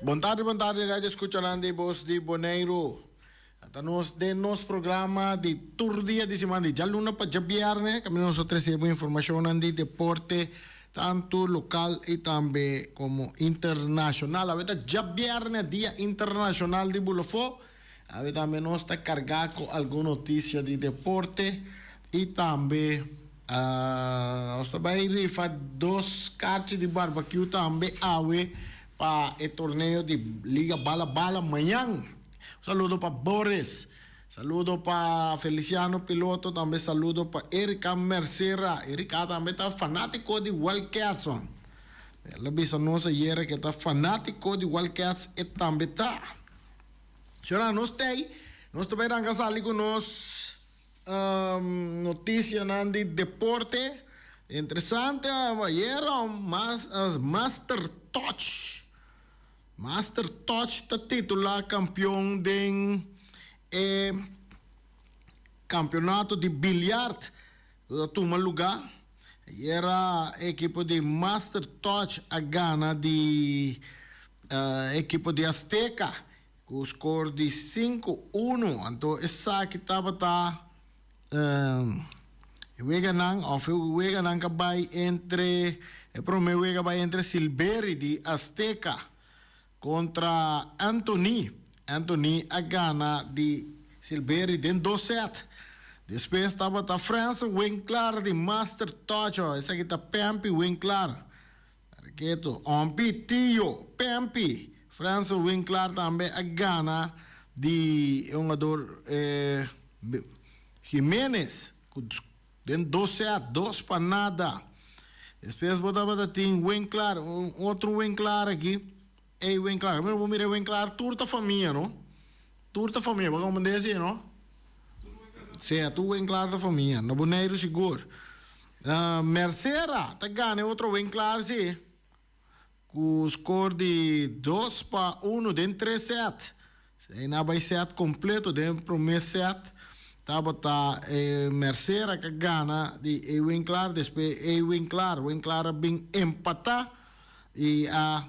Bon tardi, bon tardi, radio escuchanan di Bos di Boneiru. Ta nos den nos programa di tur dia di siman, di djaluna pa djabierne, kaminda nos ta trese bo informashonnan di deporte, tantu lokal i tambe komo internashonal. Awe ta djabierne, dia internashonal di bulofó. Awe tambe nos ta kargá ku algun notisia di deporte i tambe nos ta bai rifa dos karchi di barbakiu tambe awe pa e torneo di Liga Bala Bala mañan. Un saludo pa Boris, saludo pa Feliciano Piloto, tambe saludo pa Erika Mercera. Erika tambe ta fanátiko di Wildcats. El a bisa nos ayera ku e ta fanátiko di Wildcats, e tambe ta. Shora nos tei, nos ta bai ranka sali ku nos notisianan di deporte. Interesante ayera Master Touch, Master Touch ta titulá kampion den e kampeonato di bilyart ku ta tuma lugá. Ayera e ekipo di Master Touch a gana di ekipo di Azteca ku skor di 5-1. Anto esaki tabata e weganan òf e weganan ka bai entre e promé wega bai entre Silberi di Azteca kontra Anthony. Anthony a gana di Silberi den dos sèt. Despues tabata Frans Winklar di Master Touch. Esaki ta Pempi Winklar. Arketo, Ompi, Tio, Pempi, Frensel Winklaar tambe a gana di e hungador Jimenez ku den dos set, 2-0. Despues bo tabata tin Winklaar, un otro Winklaar aki, ey Winklaar, bo mira e Winklaar tur ta famia no, tur ta famia, bo a komprende esei no? Sea, tur Winklaar ta famia, na Boneiru sigur. Mercera ta gana e otro Winklaar si, ku skor di 2-1 den tres sèt. Ei nan a bai sèt kompleto. Den e promé sèt tabata e Mercera ku a gana di e Winklaar, despues e Winklaar. Winklaar a bin empatá i a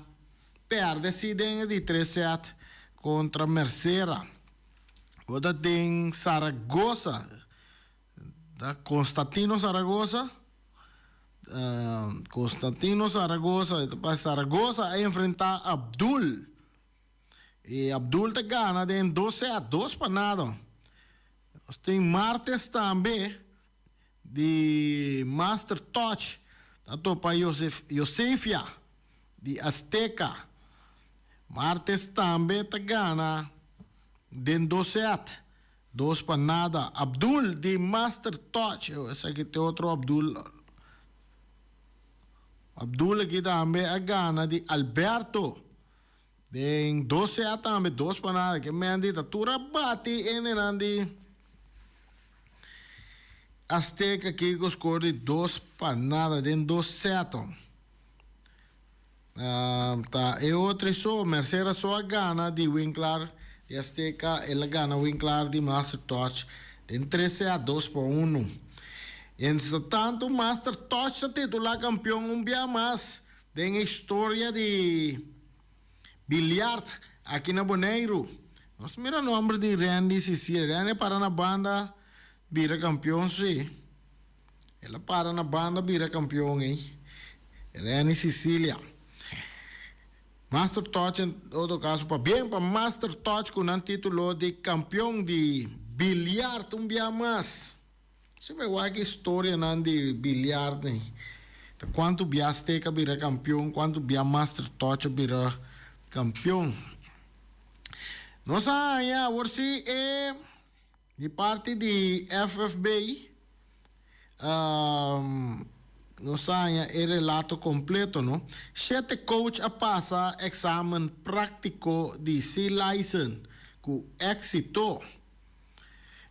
pèrdè si den e di tres sèt kontra Mercera. Bo ta den Zaragoza, ta Constantino Zaragoza, Constantino Zaragoza, e ta pa Zaragoza a enfrentá Abdul. I Abdul ta gana den dos sèt, 2-0. Nos tin martes tambe di Master Touch ta topa Josefia di Azteca. Martes tambe ta gana den dos sèt, 2-0. Abdul di Master Touch, esaki ta e otro Abdul. Abdul aki tambe a gana di Alberto den dos sèt tambe, 2-0. Ke men di ta tur a bati hendenan di Azteca aki ku skor di 2-0 den dos sèt. Ta e otro so, Mercera so a gana di Winklaar di Azteca, el a gana Winklaar di Master Touch den tres sèt, 2-1. Entretanto Master Touch ta titulá kampion un bia mas den e historia di bilyart aki na Boneiru. Nos mira nomber di Randy Cecilia. Randy a para na banda bira kampion si. El a para na banda bira kampion ei. Randy Cecilia. Master Touch en todo kaso pabien pa Master Touch ku nan titulo di kampion di bilyart un bia mas. Si bai wak e historianan di bilyart nei. Ta kuantu bia Azteca bira kampion, kuantu bia Master Touch a bira kampion. Nos a haña awor si e di parti di FFB nos a haña e relato kompleto no. Shete coach a pasa eksamen práktiko di C-License ku éksito.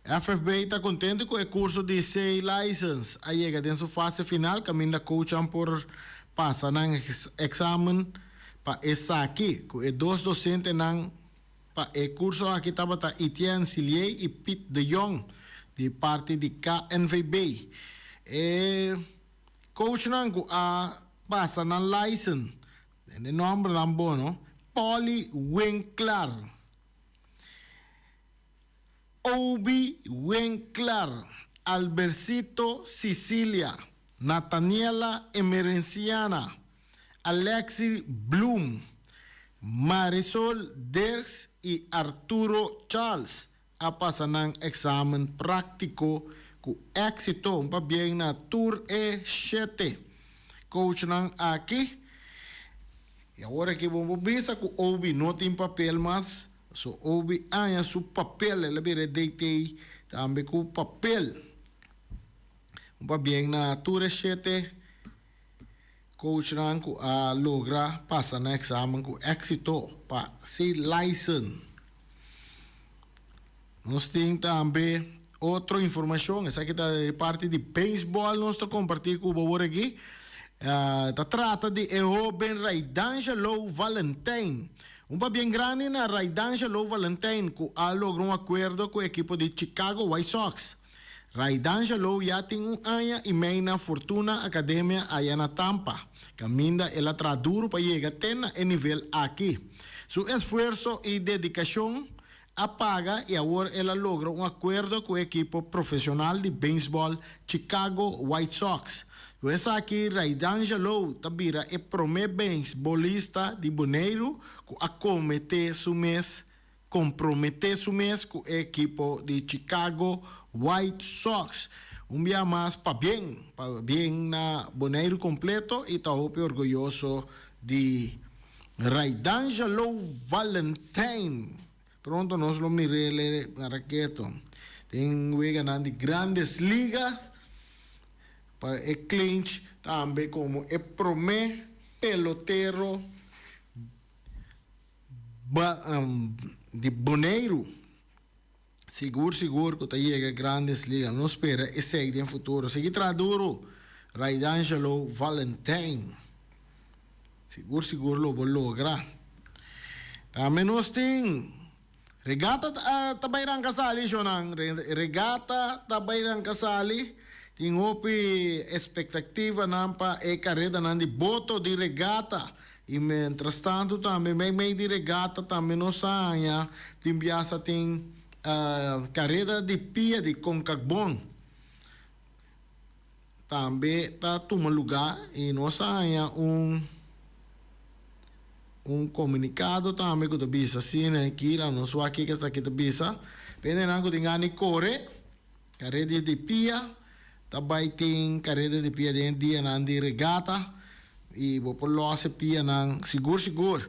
FFB ta kontento ku e kurso di C-License a yega den su fase final kaminda coachnan por pasa nan eksamen pa esaki ku e dos dosentenan Pa e kurso aki tabata Etienne Silié i Piet de Jong di parti di KNVB. E coachnan ku a pasa nan license den e nòmbernan bo no. Polly Winklaar, Obi Winklaar, Albercito Cicilia, Nathaniela Emerenciana, Alexi Bloem, Marisol Dirks i Arturo Charles a pasa nan eksamen práktiko ku éksito. Un pabien na tur e shete coachnan aki. I awor aki bo por bisa ku Obi no tin papel mas. So Obi aña su papel, el a bira e DT tambe ku papel. Un pabien na tur e shete coachnan ku a logra pasa nan eksamen ku éksito pa C-License. Nos tin tambe otro informashon, esaki ta di parti di beisbòl nos ta kompartí ku bo awor aki. Ta trata di e hóben Raidangelo Valentijn. Un pabien grandi na Raidangelo Valentijn ku a logra un akuerdo ku e ekipo di Chicago White Sox. Raidangelo ya tin un aña i mei na Fortuna Academia aya na Tampa, kaminda el a traha duru pa yega te na e nivel aki. Su esfuerso i dedikashon a paga i awor el a logra un akuerdo ku e ekipo profesional di beisbòl Chicago White Sox. Ku esaki Raidangelo ta bira e promé beisbolista di Boneiru ku a kometé su mes komprometé su mes ku e ekipo di Chicago White Sox. Un bia mas pabien, pabien na Boneiru kompleto i ta hopi orguyoso di Raidangelo Valentijn. Pronto nos lo mir'é raketo den weganan di Grandes Ligas pa e clinch tambe komo e promé pelotero di Boneiru. Sigur sigur ku ta yega Grandes Ligas. Nos spera esei den futuro. Sigui traha duru, Raidangelo Valentijn. Sigur sigur lo bo logra. Tambe nos tin regata ta bai ranka sali shownan. Regata ta bai ranka sali. Tin hopi espektativanan pa e karedanan di boto di regata. I mientrastantu tambe meimei di regata tambe nos a haña tin biasa tin kareda di pia di Concacbon. Tambe ta tuma lugá i nos a haña un un komunikado tambe ku ta bisa asina aki, laga nos wak kiko esaki ta bisa. Pendenan ku tin gana di kore kareda di pia ta bai tin kareda di pia den e dianan di regata i bo por lòs e pianan sigur sigur.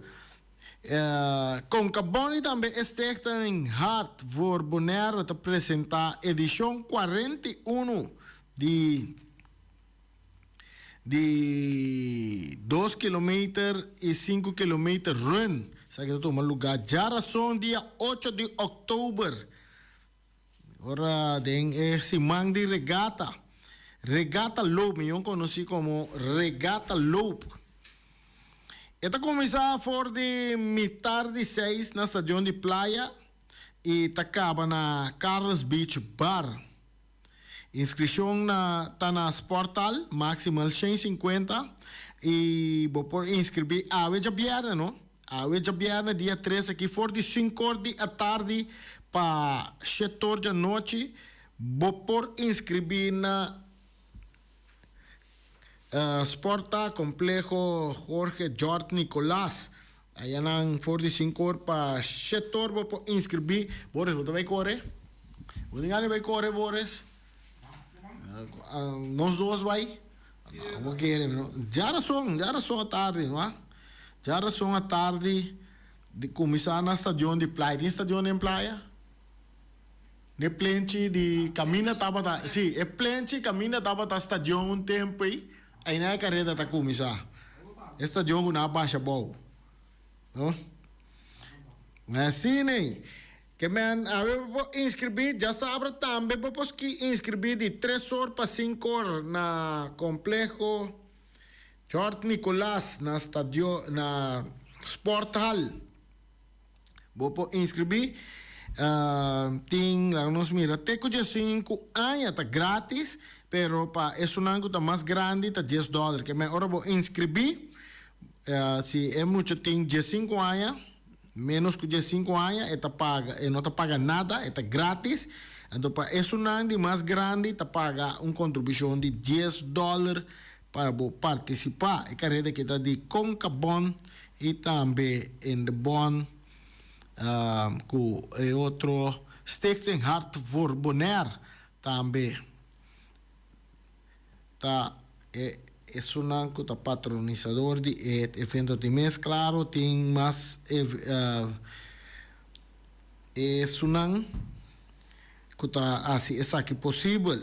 Concaboni tambe e Stichting Hart voor Bonaire ta presenta edishon 41 di di dos kilometer i sinku kilometer run. Esaki ta tuma lugá djarason dia ocho di òktober. Ora den e siman di regata, Regata Loop, miyon konosí komo Regata Loop. E ta kuminsá for di mitar di seis na Stadion di Playa i ta kaba na Carlos Beach Bar. Inskripshon na ta na Sporthal, maksimal 150, i bo por inskribí awe djabièrnè no. Awe djabièrnè dia tres aki for di sinkor di atardi pa shetor djanochi bo por inskribí na Sporta Compleho Jorge George Nicolaas. Ayanan for di sinkor pa shetor bo por inskribí. Boris bo ta bai kore? Bo tin gana di bai kore Boris? Nos dos bai? Bo kere no? Djarason, djarason atardi no? Djarason atardi di kuminsá na stadion di playa. Tin stadion den playa? Ne plenchi di kaminda tabata, si, e plenchi kaminda tabata stadion un tempu ei, einan e kareda ta kuminsá. E stadion ku nan a basha abou. No? Asina ei. Ke men awe bo por inskribí djasabra tambe bo por ski inskribí di tres or pa sinku or na Kompleho George Nicolaas na stadio na Sporthal. Bo por inskribí tin laga nos mira te ku 15 aña ta gratis pero pa esunnan ku ta mas grandi ta dies dòler. Ke men ora bo inskribí. Si e mucha tin diesinku aña, ménos ku diesinku aña, e ta paga, e no ta paga nada, e ta grátis. Anto pa esunnan di mas grandi ta paga un kontribushon di dies dòler pa bo partisipá. E kareda aki ta di Concabon i tambe Indebon ku e otro Stichting Hart voor Bonaire tambe. Ta e esunnan ku ta patronisador di e evento di mes. Klaro tin mas esunnan ku ta hasi esaki posibel.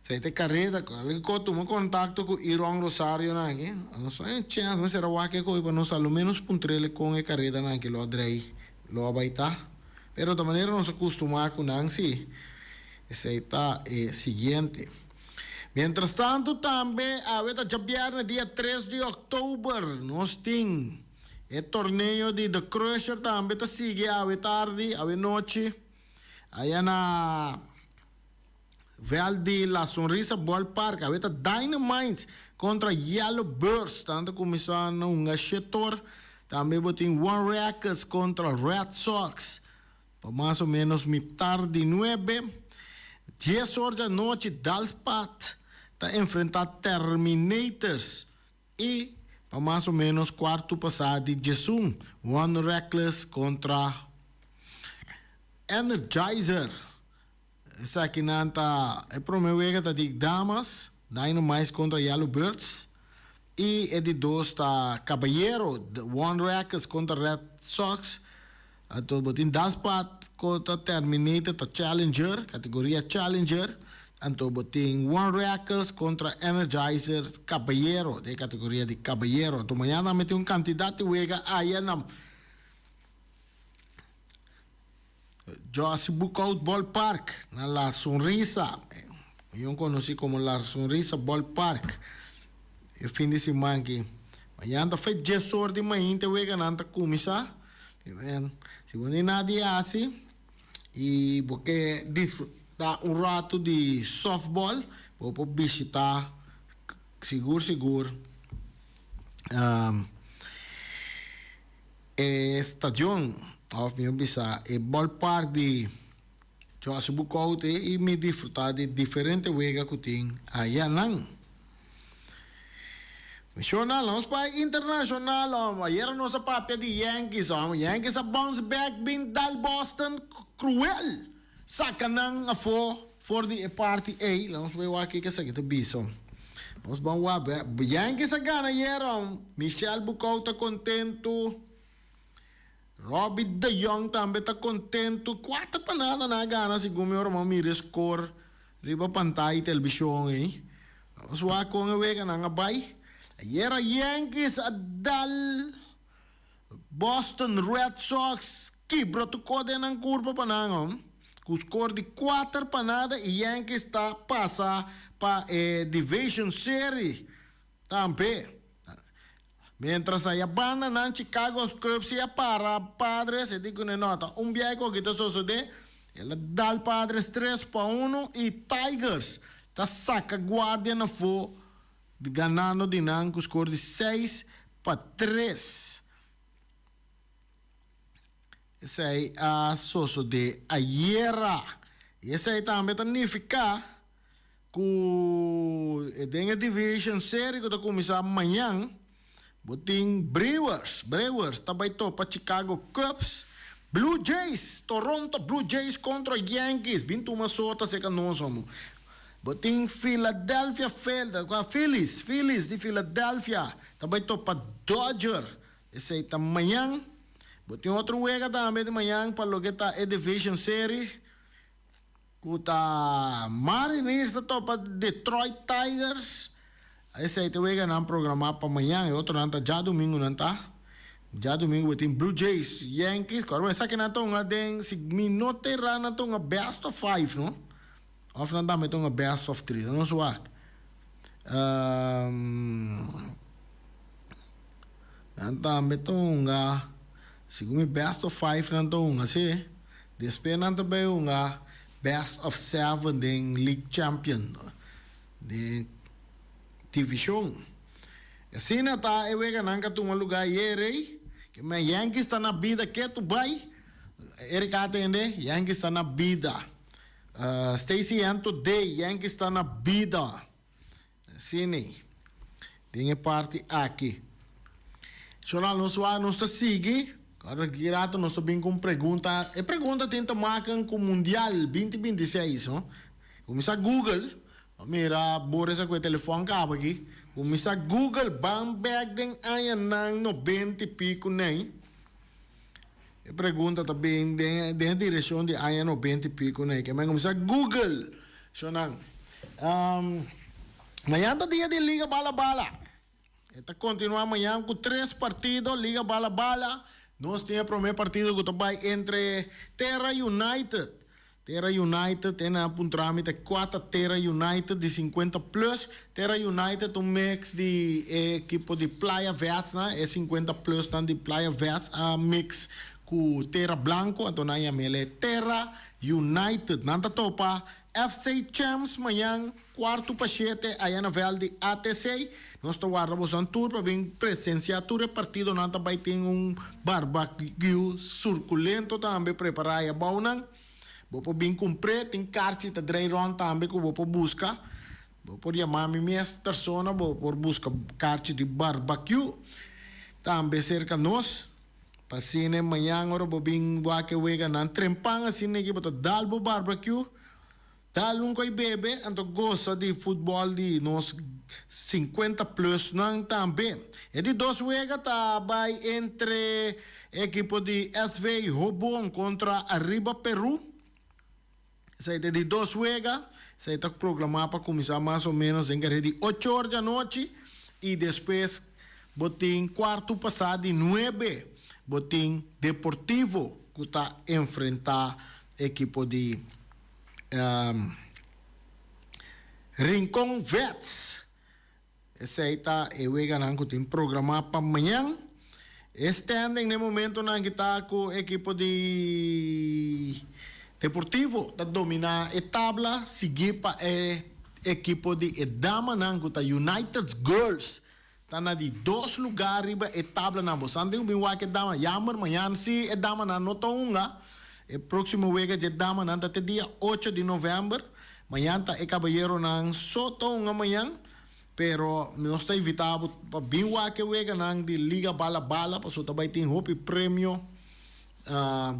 Esei ta e kareda. Algu ku tuma kontakto ku Iron Rosario nan aki. Nos a haña chèns mester a wak e koe pa nos a lo ménos puntr'el kon e karedanan aki lo a drei, lo a bai ta. Pero ta manera nos a kustumá ku nan sí. Esei ta e siguiente. Mientrastantu tambe awe ta djabièrnè dia tres di òktober nos tin e torneo di The Crusher tambe ta sigui awe tardi, awe nochi aya na vèlt di La Sonrisa Ballpark. Awe ta Dynamites kontra Yellow Birds. Nan ta kuminsá na hunga shetor. Tambe bo tin One Records kontra Red Sox. Pa mas o menos mitar di nuebe, dies or di anochi Dalspat ta enfrenta Terminators y pa mas o menos cuarto pasa di diesun, One Reckless contra Energizer. Esakinan ta e prome wega ta di damas, Dynamites contra Yellow Birds y e di dos ta cabayero, One Records contra Red Sox. Anto bo tin Daspat contra Terminator ta Challenger, categoria Challenger. Anto bo tin One Records contra Energizers cabayero, den categoria di cabayero. Anto mañana mi tin un cantidad di wega aya na. Jossy Boekhoudt Ballpark na La Sonrisa, mion konosí komo La Sonrisa Ballpark, e fin di siman aki. Mañana ta fe dies or di mainta e weganan ta kuminsá. Si bo no tin nada di hasi i bo ke disfrutá un ratu di softball, bo por bishitá sigur sigur E stadion, of mihor bisa e ballpark di Jossy Boekhoudt e i mi disfruta di diferente wega ku tin ayanan. Nacional, nos bai internacional om. Ayera nos a papia di Yankees om. Yankees a bounce back bin dal Boston cruel. Saca nan afo for di e parti ey. Laga nos bai wak kiko esaki ta bisa. Nos ban wak. Yankees a gana ayer om. Michel Bucau ta contento. Robbie de Jong tambe ta contento. Cuater pa nada nan a gana segun mi ora mi a mira e score riba pantaya televishon ey. Nos wak con e wega nan a bai. Ayera Yankees a dal Boston Red Sox kibra tur kos den nan kurpa pa nan hom, ku skor di kuater pa nada i Yankees ta pasa pa e Division Series tambe. Mientras aya banda nan Chicago Cubs si a para Padres, e di ku ne nota un biaha ku aki ta sosode, el a dal Padres tres pa uno i Tigers ta saka guardia na fo ganando di nan ku skor di seis pa tres. Esei a sosodé ayera. I esei tambe ta nifiká ku den e Division Series ku ta kuminsá mañan, bo tin Brewers, Brewers ta bai topa Chicago Cubs, Blue Jays, Toronto Blue Jays kontra Yankees, bin tuma sota serka nos homo. Bo tin Philadelphia Phillies, Phillies di Philadelphia ta bai topa Dodger. Esei ta mañan. Bo tin otro wega tambe di mañan pa loke ta e Division Series ku ta Mariners ta topa Detroit Tigers. Esei ta e weganan programá pa mañan. E otronan ta djadumingu nan ta. Djadumingu bo tin Blue Jays, Yankees. Kòrda bo esakinan ta hunga den, si mi no ta erá nan ta hunga best of five no. Of nan tambe ta un best of three. Nos wak. Nan tambe ta hunga, segun mi best of five nan ta hunga, si. Despues nan ta bay hunga best of seven den League Champion, den division. Asina ta e weganan ku a tuma lugá ayera ei. Ke men Yankees ta na bida ketu bai. Erika a tende, Yankees ta na bida. Stacy Ann Today, Yankees ta na bida. Asina ei. Den e parti aki. Shonal nos wak nos ta sigui. Ora ki rato nos ta bin ku un pregunta. E pregunta tin te maken ku Mundial 2026, no? Kuminsá Google. Bo mira Boris a ku e telefòn kaba aki. Kuminsá Google ban bèk den añanan nobenta i piku nei. E pregunta ta bin den den e direkshon di aña nobenta i piku nei. Ke men kuminsá Google. Shonnan. Mañan ta dia di Liga Bala Bala. E ta kontinuá mañan ku tres partido Liga Bala Bala. Nos tin e promé partido ku ta bai entre Terra United. Terra United e nan a puntra mi ta kua ta Terra United di sinkuenta plus. Terra United ta un mix di e ekipo di Playa Vets nan, e sinkuenta plus nan di Playa Vets a mix ku Terra Blanco anto nan yam'el e Terra United. Nan ta topa FC Champs mañan. Cuarto pa shete aya na veld di ATC. Nos ta warda bosonan tur pa bin presencia tur e partidonan ta bay tin un barbecue surculento tambe prepara aya bounan. Bo por bin cumpr'e, tin carchi ta drei rond tambe cu bo por busca. Bo por yama mi mes persona bo por busca carchi di barbecue tambe cerca nos. Pa asina mañan ora bo bin wak e weganan trempan asina aki bo ta dal bo barbecue. Dal un koi bebe anto gosa di futbol di nos 50 plus nan tambe. E di dos wega ta bai entre ekipo di SV Hobon kontra Arriba Peru. Esei ta e di dos wega. Esei ta programá pa kuminsá mas o ménos den kare di ocho or djanochi i despues bo tin kuartu pasá di nuebe bo tin Deportivo ku ta enfrentá ekipo di Rincon Vets. Esei ta e weganan ku tin programá pa mañan. E standing na e momentonan ki ta ku ekipo di Deportivo ta dominá e tabla, sigui pa e ekipo di e damanan ku ta United Girls Ta na di dos lugar riba e tablanan. Bo san tin ku bin wak e dama. Jammer, mañan si e damanan no ta hunga. E próksimo wega dje damanan ta te dia ocho di novèmber. Mañan ta e kabayeronan so ta hunga mañan. Pero nos ta invitá bo pa bin wak e weganan di Liga Bala Bala pasobra ta bai tin hopi premio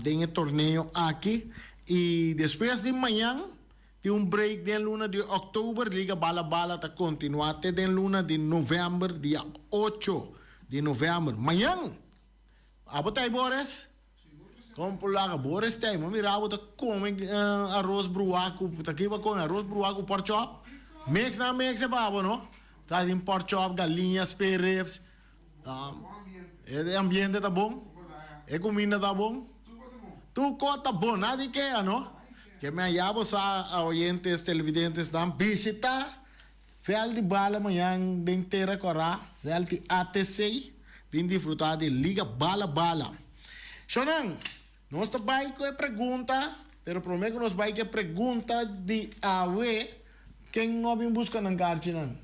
den e torneo aki. I despues di mañan. Tin un break den luna di òktober, Liga Bala Bala ta kontinuá te den luna di novèmber, dia ocho di novèmber. Mañan! Abo ta ei Boris? Kon por laga Boris ta ei? Mi a mira abo ta kome aros bruá ku, ta kiba kome? Aros bruá ku pork chop? Mix nan mix e pa abo no? Sa tin pork chop, galiña, spare ribs. E ambiente ta bon? E kuminda ta bon? Tur kos ta bon, nada di keha no. Ke mi a ya bo sa oyentes, televidentes nan bishita Veld di Bala mañan den Tera Kòrá, veld di ATC, bin disfruta di Liga Bala Bala. Shonnan, nos ta bai ku e pregunta, pero promé ku nos bai ku e pregunta di awe, ken no a bin buska nan karchinan?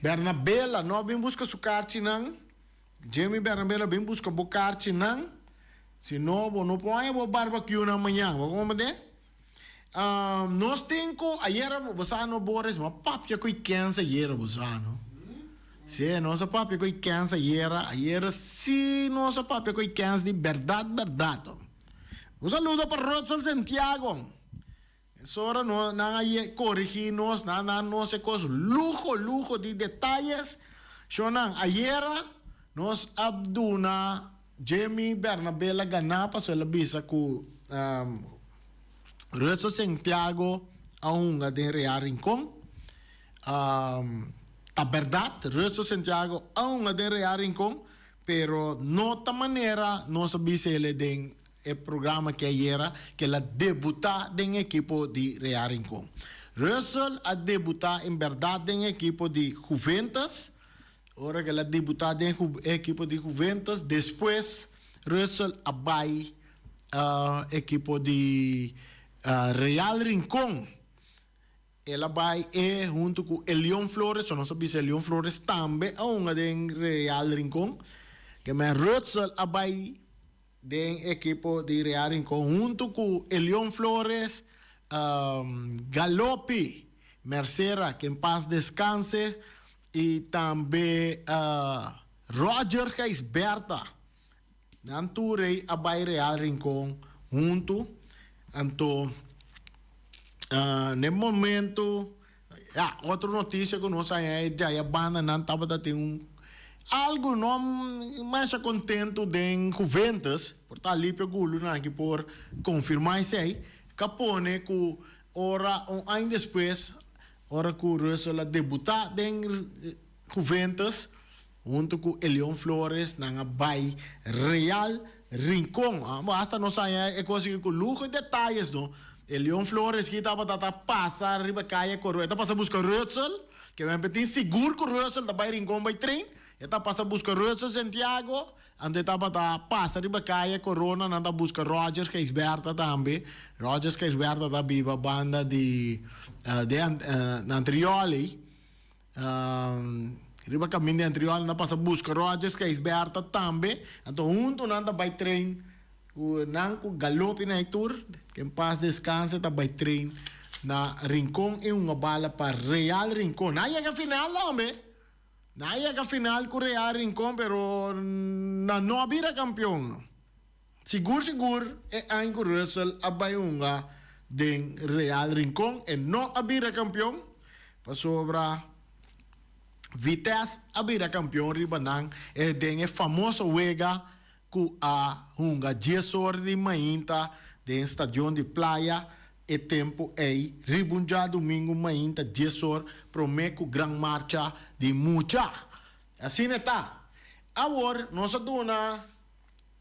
Bernabela no a bin buska su karchinan. Jimmy Bernabela bin buska bo karchinan. Si no, bo no por haña bo barbacuenan mañan. Bo comprende? Nos tin ku ayera bo sa no Boris, bo a papia ku e kens ayera bo sa no. Si, nos a papia ku e kens ayera. Ayera si nos a papia ku e kens di bèrdat bèrdat. Un saludo pa Rudsel Santiago. Esora no nan a ye corigi nos, nan a nos e cos luho luho di detayes. Shonnan, ayera nos a duna Jimmy Bernabela ganá pasobra el a bisa cu Russel Santiago a hunga den Real Rincon. Ta berdad, Russel Santiago a hunga den Real Rincon, Pero no ta manera nos a bisa el den e programa ki ayera ku el a debutá den ekipo di Real Rincon. Russell a debutá en bèrdat den ekipo di Juventus. Ora ku el a debutá den e ekipo di Juventus, despues Russell a bai ekipo di Real Rincon. El a bai e huntu ku Elion Flores, so nos a bisa Elion Flores tambe a hunga den Real Rincon. Ke men Rudsel a bai den ekipo di Real Rincon huntu ku Elion Flores, Galopi Mercera, ke en pas deskanse, i tambe Roger Gijsbertha. Nan tur ei a bai Real Rincon huntu, anto n'e momento, ya, otro noticia cu nos haña e djaya banda nan tabata tin un algo no masha contento den Juventus, por ta Alipio Gulu nan aki por confirma esey, ca pone cu ora un aña despues, ora cu Russell a debuta den Juventus, Hunto cu Elion Flores nan a bay Real Rincon. Bo hasta nos haña e cos aki cu luho y detayes no. Elion Flores ki tabata ta pasa riba calle Coro. E ta pasa busca Russell, ke men tin sigur cu Russell ta bay Rincon bay train. E ta pasa busca Russell Santiago, anto e tabata pasa riba calle Corona nan ta busca Roger Gijsbertha tambe. Roger Gijsbertha ta biba banda di de Antriol ey. Riba kamin di Antriol nan ta pasa buska Rogers Gijsbertha tambe. Anto huntu nan ta bai train ku nan ku Galopi na e tur. Ke en pas deskanse ta bai train na Rincon i hunga bala pa Real Rincon. Nan a yega final tambe. Nan a yega final ku Real Rincon pero nan no a bira kampion. Sigur sigur e aña ku Russell a bai hunga den Real Rincon e no a bira kampion pasobra Vitesse a bira kampion riba nan e den e famoso wega ku a hunga dies or di mainta den stadion di Playa e tempu ei riba un djadumingu mainta dies or prome ku gran marcha di mucha. Asina ta. Awor nos a duna.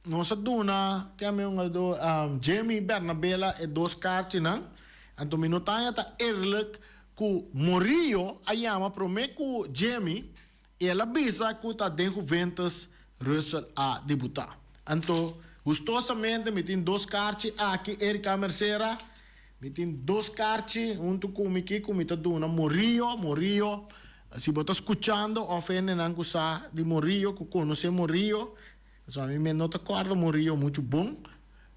Nos a duna kende un aldo Jimmy Bernabela e dos karchinan. Anto mi no ta haña ta eerlijk ku Morillo a yama prome ku Jimmy i el a bisa ku ta den Juventus Russell a debuta. Anto gustosamente mi tin dos karchi aki Erika Mercera. Mi tin dos karchi huntu ku mi ki ku mi ta duna Morillo. Morillo si bo ta skuchando of hendenan ku sa di Morillo ku konosé Morillo. Pasobra mi no ta kòrda Morillo muchu bon,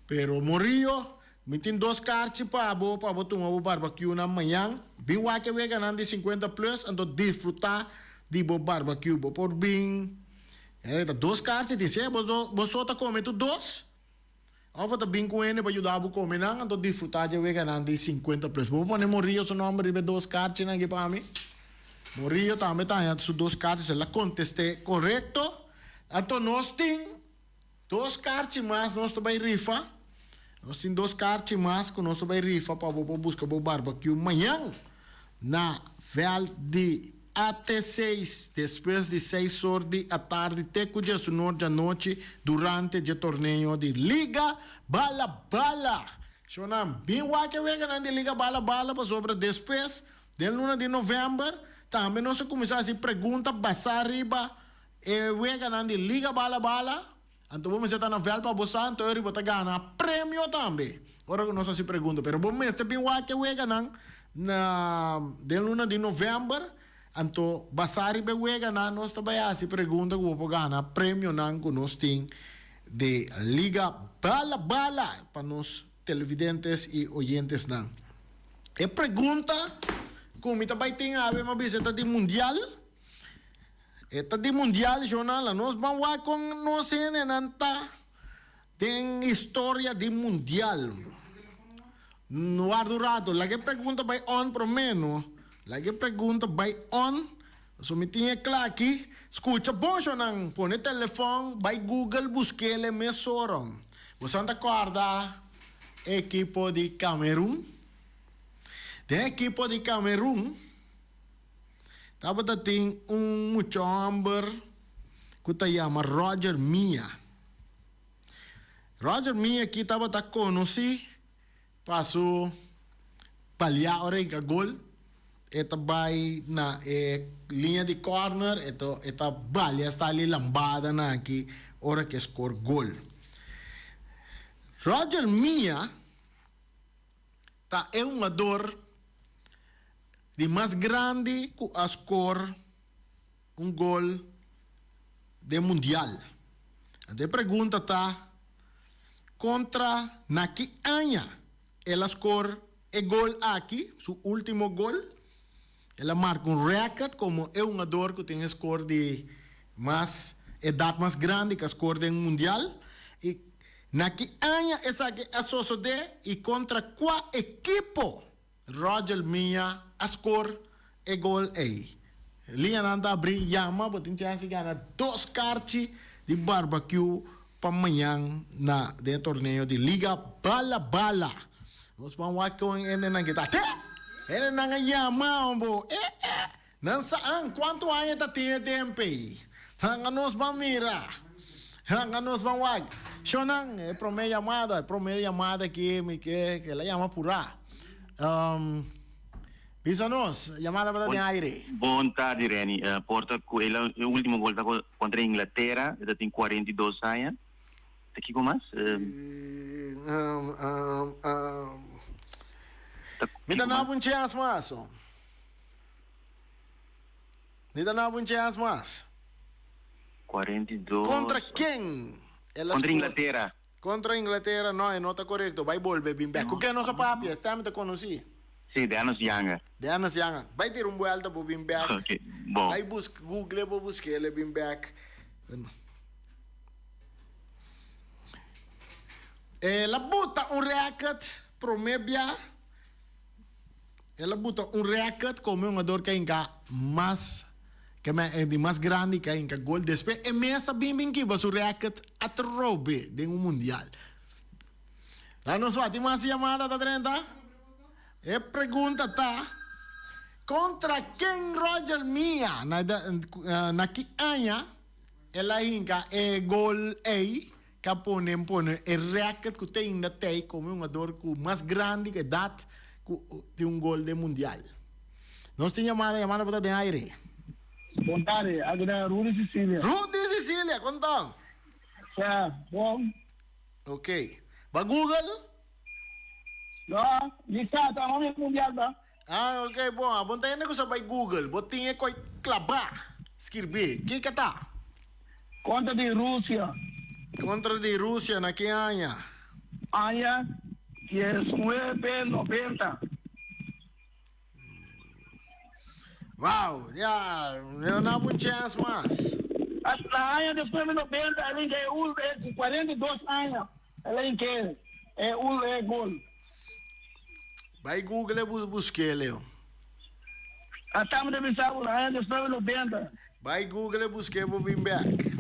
pero Morillo, mi tin dos karchi pa bo pa bo tuma bo barbakiunan mañan. Bin wak e weganan di sinkuenta plus, anto disfrutá di bo barbakiu. Bo por bin, e ta dos karchi tin, sea bo bo so ta kome tur dos, òf bo ta bin ku hende pa yuda bo kome nan, anto disfrutá di e weganan di sinkuenta plus. Bo por pone Morillo su nòmber riba e dos karchinan aki pa mi? Morillo tambe ta haña su dos karchi, si el a kontest'é korekto. Anto nos tin dos karchi mas nos ta bai rifa. Nos tin dos karchi mas ku nos ta bai rifa pa bo por buska bo barbakiu mañan na vèlt di AT seis despues di seis or di atardi te ku diesunor djanochi durante dje torneo di Liga Bala Bala. Shownan, bin wak e weganan di Liga Bala Bala pasobra despues den luna di novèmber tambe nos ta kuminsá hasi pregunta basá riba E weganan di Liga Bala Bala, anto bo mester ta na vèlt pa bo sa, anto eri bo ta gana premio tambe. Ora ku nos hasi pregunta. Pero bo mester bin wak e weganan na den luna di novèmber, anto basá riba e weganan nos ta bai hasi pregunta ku bo por gana premionan ku nos tin di Liga Bala Bala pa nos televidentes i oyentesnan. E pregunta ku mi ta bai tin awe mi a bisa ta di mundial. E ta di mundial shonal, nos ban wak kon nos hendenan ta den historia di mundial. Warda un rato, laga e pregunta bai on prome no. Laga e pregunta bai on, pasobra mi tin e kla aki. Skucha bon shonnan, pone telefon, bai Google busk'el e mesora. Boso ta kòrda e ekipo di Cameroen? Den e ekipo di Cameroen. Tabata tin un mucha homber cu ta yama Roger Milla. Roger Milla aki tabata conoci pa su palia ora hinca gol. E ta bay na e liña di corner, e ta e ta balia sta li lambada nan aki ora ke score gol. Roger Milla ta e hungador. di mas grandi ku a skor un gol den mundial. Anto e pregunta ta, kontra na ki aña el a skor e gol aki, su ultimo gol? El a marka un record komo e hungador ku tin e skor di mas edat mas grandi ku a skor den mundial. I na ki aña esaki a sosodé i kontra kua ekipo Roger Milla a skor e gol ei? Liñanan ta abrí, yama, bo tin chèns di gana dos karchi di barbakiú pa mañan na den e torneo di Liga Bala Bala. Nos ban wak kon hendenan ke ta, Te! Hendenan a yama bo, E e! Nan sa an kuantu aña ta tin e temp ei. Hanga nos ban mira. Hanga nos ban wak. Shonnan, e promé yamada, e promé yamada aki mi ke ke el a yama purá. Bisa nos, yamada pa ta den aire. Bon tardi Renny, por ta ku el a e ultimo gol ta kontra Inglatera, e ta tin 42 aña. Ta kiko mas? Mi ta naba un chèns mas. Mi ta naba un chèns mas. 42. Kontra ken el a Kontra Inglatera. Kontra Inglatera, no, e no ta korekto. Bai bolbe bin bèk. Ku ken nos a papia? Esta mi ta konosí. Sí, Dennis Younger. Dennis Younger. Bai tira un buelta bo bin bèk. Ok, bon. Bai buska, google bo busk'el e bin bèk. El a buta un rèkert promé bia. El a buta un rèkert komo e hungador ku a hinka mas, ke men e di mas grandi ku a hinka gol. Despues e mes a bin bin kiba su rèkert atrobe den un mundial. Laga nos wak, tin mas yamada ta drenta? E pregunta ta, kontra ken Roger Milla na na ki aña el a hinka e gol ei ku a pone pone e rèkert ku te ainda t'ei komo e hungador ku mas grandi ku edat ku tin un gol den mundial? Nos tin yamada, yamada por ta den aire. Bon tardi, aki ta Rudy Cecilia. Rudy Cecilia, konta? Sa, bon. Ok. Ba Google? No, mi sa ta hopi mundial ta. Ah, ok, bon. Abon ta hende ku sa bai Google. Bo tin e koi klabá skirbí. Kiko ta? Kontra di Rusia. Kontra di Rusia na ki aña? Aña 1990. Wow, ya, yo no habu un chance mas. Na aña 1990 el inke e ul e 42 aña el a inke e ul e gol. Bai Google e buske Leo. Ata mi ta bisa bo na aña 1990. Bai Google e buske bo bin bek.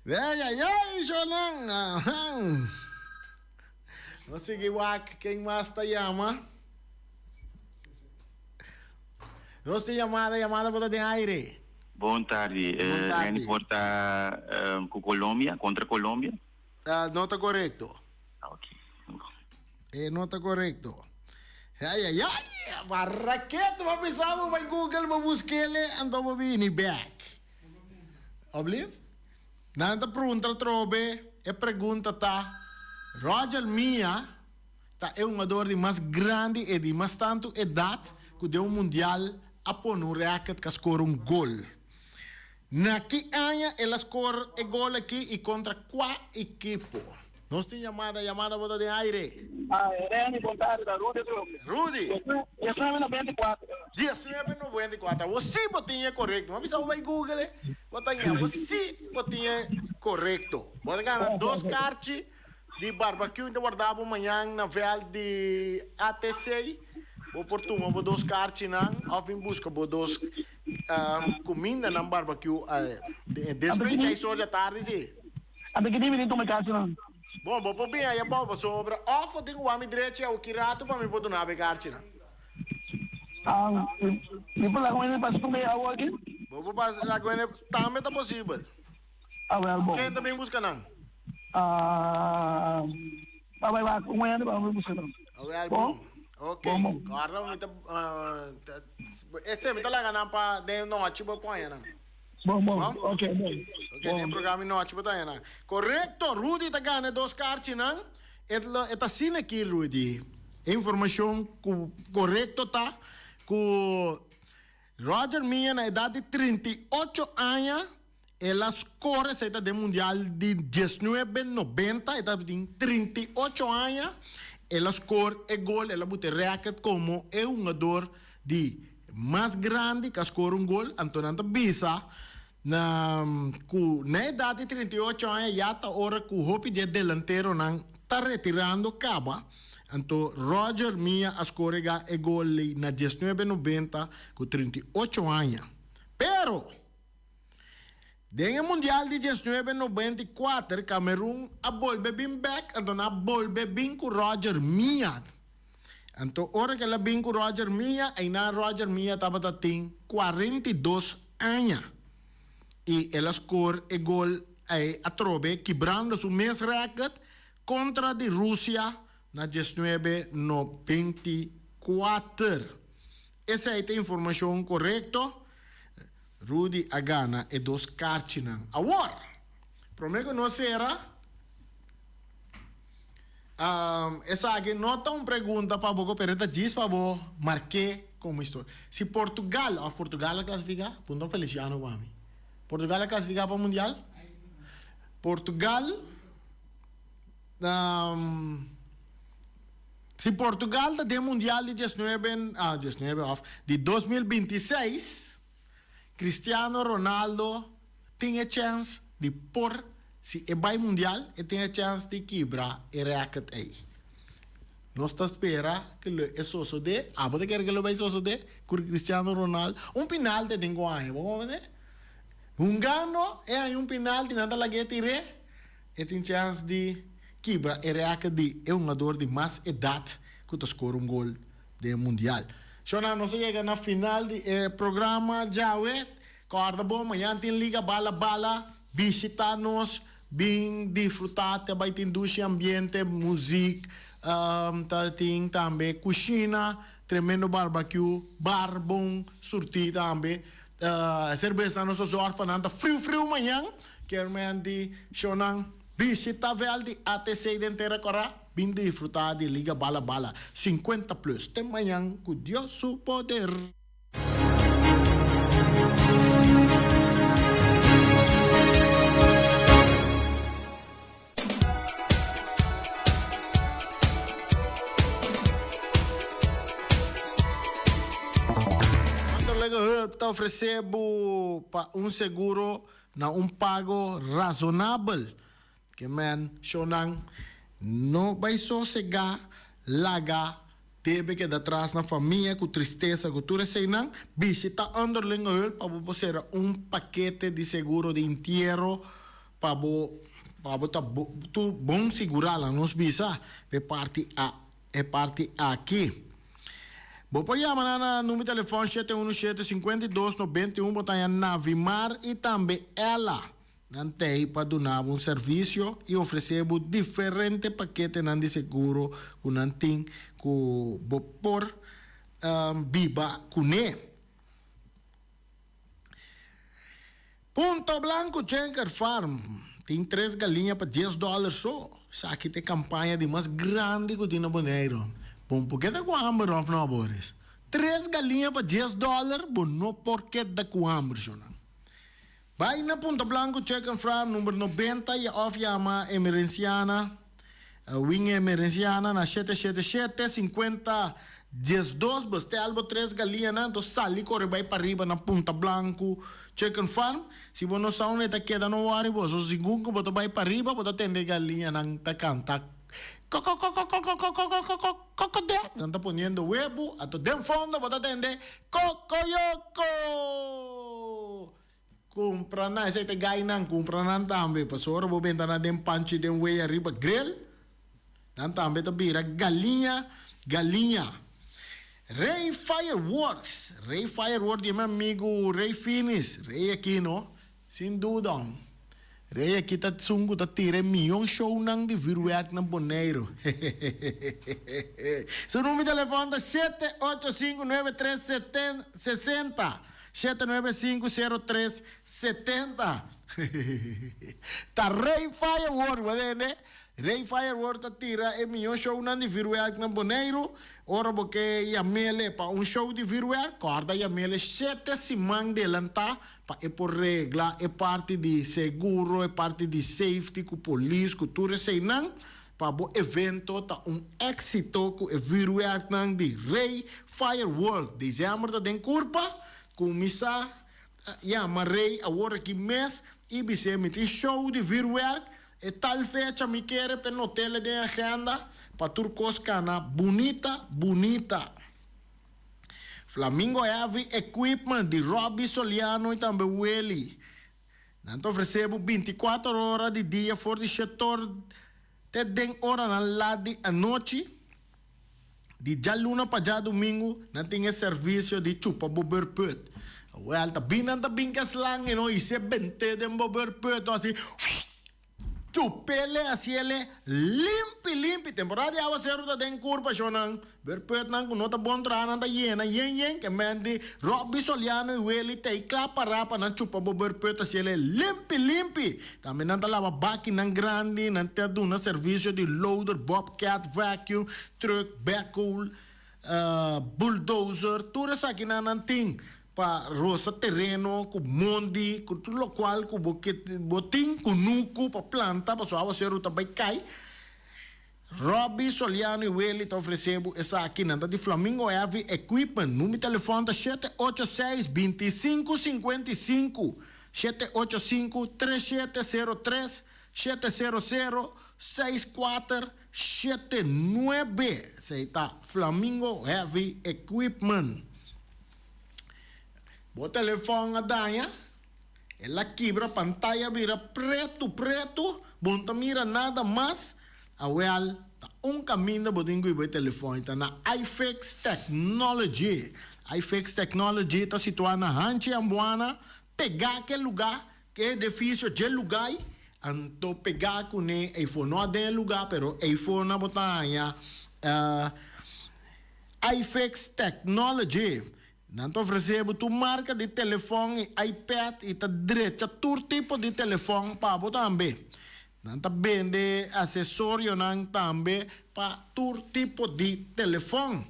Ay ay ay shonan. Ahan. Nos sigui wak ken mas ta yama. Nos tin yamada, yamada bo ta den aire. Bon tardi. Bon tardi. Renny por ta cu Colombia, contra Colombia? No ta corecto. Ok. E no ta corecto. Ay ay ay, barraquet bo bisa bo bay Google bo busquele anto bo bini back. Oblief? Nan ta pruntra atrobe, e pregunta ta, Roger Milla ta e hungador di mas grandi e di mas tantu edat ku den un mundial a pone un rèkert ku a skor un gol. Na ki aña el a skor e gol aki i kontra kua ekipo? Nos tin yamada, yamada bo ta den aire. Reni, bon tardi, ta Rudy atrobe. Rudy. 1994. 1994, awor si bo tin e korekto. Mi a bisa bo bai google e, bo ta ña, awor si bo tin e korekto. Bo ta gana dos karchi di barbecue ta warda bo mañan na vèlt di ATC. Bo por tuma bo dos karchinan òf bin buska bo dos kumindanan barbecue despues di seis or di atardi si. Ante ki dibi di tuma e karchinan? Bon, bo por bin aya bou pasobra òf bo tin ku wak mi drechi awo ki ratu pa mi por duna bo e karchinan. Ah, mi por laga un hende pasa ku mi awo aki? Bo por pasa laga un hende, tambe ta posibel. Ah, wèl, bon. Ken ta bin buska nan? Ah, a bai wak un hende pa bin buska nan. Ah, wèl, bon. Ok, kòrda mi ta, esei mi ta laga nan pa den nochi bo koña nan. Bon, bon. Ok, bon. Ok, den programa di nochi bo ta haña nan. Korekto, Rudy ta gana e dos karchinan. E ta asina aki, Rudy. E informacion cu corecto ta cu Roger Milla na edad di 38 aña el a score, esey ta den Mundial di 1990, e tabatin 38 aña, el a score e gol, el a buta e record como e hungador di mas grandi cu a score un gol, anto nan ta bisa Na ku na edat di 38 aña ya ta ora ku hopi di e delanteronan ta retirando kaba, anto Roger Milla a skorega e gol ei na diesnuebe nobenta ku 38 aña. Pero, den e mundial di 1994 Kamerun a bolbe bin bek, anto nan a bolbe bin ku Roger Milla. Anto ora ku el a bin ku Roger Milla, einan Roger Milla tabata tin 42 aña i el a skor e gol ei atrobe kibrando su mes rèkòrt kontra di Rusia na 1994. Esei ta informashon korekto. Rudy a gana e dos karchinan. Awor, promé ku nos sera, esaki no ta un pregunta pa bo, pero e ta djis pa bo mark'é komo historia. Si Portugal, òf Portugal a klasifiká? Punta Feliciano pa mi. Portugal a klasifiká pa mundial? Portugal, si Portugal ta den mundial di diesnuebe, ah, diesnuebe òf di 2026, Cristiano Ronaldo tin e chèns di por, si e bai mundial, e tin e chèns di kibra e rèkòrt ei. Nos ta spera ku lo e sosodé. Abo ta kere ku lo bai sosodé ku Cristiano Ronaldo? Un pinalti e tin ku haña, bo komprendé? Hungando e haña un pinalti, nan ta lag'é tir'é, e tin chèns di kibra e rèkòrt di e hungador di mas edat ku ta skor un gol den mundial. Shona, nos a yega na final di e programa djawe. Kòrda bo, mañan tin Liga Bala Bala. Bishita nos, bin disfrutá, ta bai tin dushi ambiente, muzik, ta tin tambe kushina, tremendo barbecue, bar bon surtí tambe. Serbesnan nos a zòrg pa nan ta friu friu mañan. Kermen di shownan bishita vèlt di ATC den Tera Kòrá. Bin disfrutá di Liga Bala Bala 50 plus te mañan ku Dios su poder. Wanderlege Hulp ta ofresé bo pa un seguro na un pago razonabel. Ke men shownan no bai sosegá, laga debe keda tras na famia ku tristesa ku tur eseinan, bishita Onderlinge Hulp pa bo por sera un pakete di seguro di intiero pa bo pa bo ta tur bon sigurá laga nos bisa p'e parti a e parti aki. Bo por yama nan na number di telefòn 717 52 91 bo ta haña Navimar i tambe Ella. Nan t'ei pa duna bo un servisio i ofresé bo diferente paketenan di seguro ku nan tin ku bo por biba kuné. Punto Blanco Chenker Farm tin tres galiña pa dies dòler so. Esaki ta e kampaña di mas grandi ku tin na Boneiru. Bon por keda ku hamber òf no, Boris? Tres galiña pa dies dòler, bo no por keda ku hamber, shonnan. Bai na Punta Blanco Chicken Farm number 90 y of yama Emerenciana, Wing Emerenciana na shete shete shete 50 12 bestel bo tres galianan anto sali kore bai pariba na Punta Blanco Chicken Farm. Si bo no sa unda e ta keda no worry bo, so segun ku bo ta bai pariba bo ta tende e galianan ta kanta Kokokokokokokokokokokokokodek nan ta poniendo webu anto den fondo bo ta tende kokoyoko. Kumpra nan, esei ta gai nan, kumpra nan tambe, pasobra ora bo benta nan den panchi den wea riba grill, nan tambe ta bira galiña, galiña. Rey Fireworks, Rey Fireworks di mi amigu Rey Finis, Rey Aquino, sin duda, Rey aki ta esun ku ta tira e miyon shownan di vuurwerk na Boneiru. Su number di telefòn ta shete ocho sinku nuebe tres sesenta, shete nuebe sinku sero tres setenta. Ta Rey Firework, bo tende? Rey Firework ta tira e mihó shownan di vürwèrk na Boneiru. Ora bo ke yam'ele pa un show di vürwèrk, kòrda yam'ele shete siman delantá pa e por regla e parti di seguro, e parti di safety ku polis, ku tur eseinan, pa bo evento ta un éksito ku e vürwèrknan di Rey Firework. Desèmber ta den kurpa, kuminsá yama Rey awor aki mes i bis'é mi tin show di vürwèrk, E tal fecha mi kere p'e not'ele den agenda pa tur kos kana bunita bunita. Flamingo Heavy Equipment di Robby Soliano y tambe Willy. Nan ta ofrece bo binticuater ora di dia for di shetor te den oranan lat di anochi. Di djaluna pa djadumingu nan tin e servisio di chupa bo beurput. Wèl, ta bin nan ta bin ku e slang i no hise bent'é den bo beurput asi chup'ele hasiele limpi limpi. Temporada di awaseru ta den kurpa shonnan. Beurputnan ku no ta bon traha nan ta yena yen yen ke men di Robby Soliano i Willy ta ei kla pará pa nan chupa bo beurput hasiele limpi limpi. Tambe nan ta laba bakinan grandi, nan ta duna servisio di loader, bobcat, vacuum, truck, backhoe, bulldozer, tur esakinan nan tin pa rosa tereno ku mondi, ku tur lokual ku bo ke bo tin kunuku pa planta pasobra awaseru ta bai kai. Robby, Soliano i Willy ta ofresé bo esaki. Nan ta di Flamingo Heavy Equipment. Number di telefòn ta 786 25 55, 785 3703, 700 6479. Esei ta Flamingo Heavy Equipment. Bo telefòn a daña? El a kibra pantaya bira pretu pretu, bo no ta mira nada mas. Awel, ta un kaminda bo tin ku hiba e telefòn i ta na iFix Technology. iFix Technology ta situá na Hanchi Ambuana, pegá ku e lugá, ku e edifisio dje lugá ei, anto pegá kuné eifó. No aden e lugá, pero eifó nan bo ta haña iFix Technology. Nan ta ofresé bo tur marka di telefòn i iPad i ta drecha tur tipo di telefòn pa bo tambe. Nan ta bende asesorionan tambe pa tur tipo di telefòn.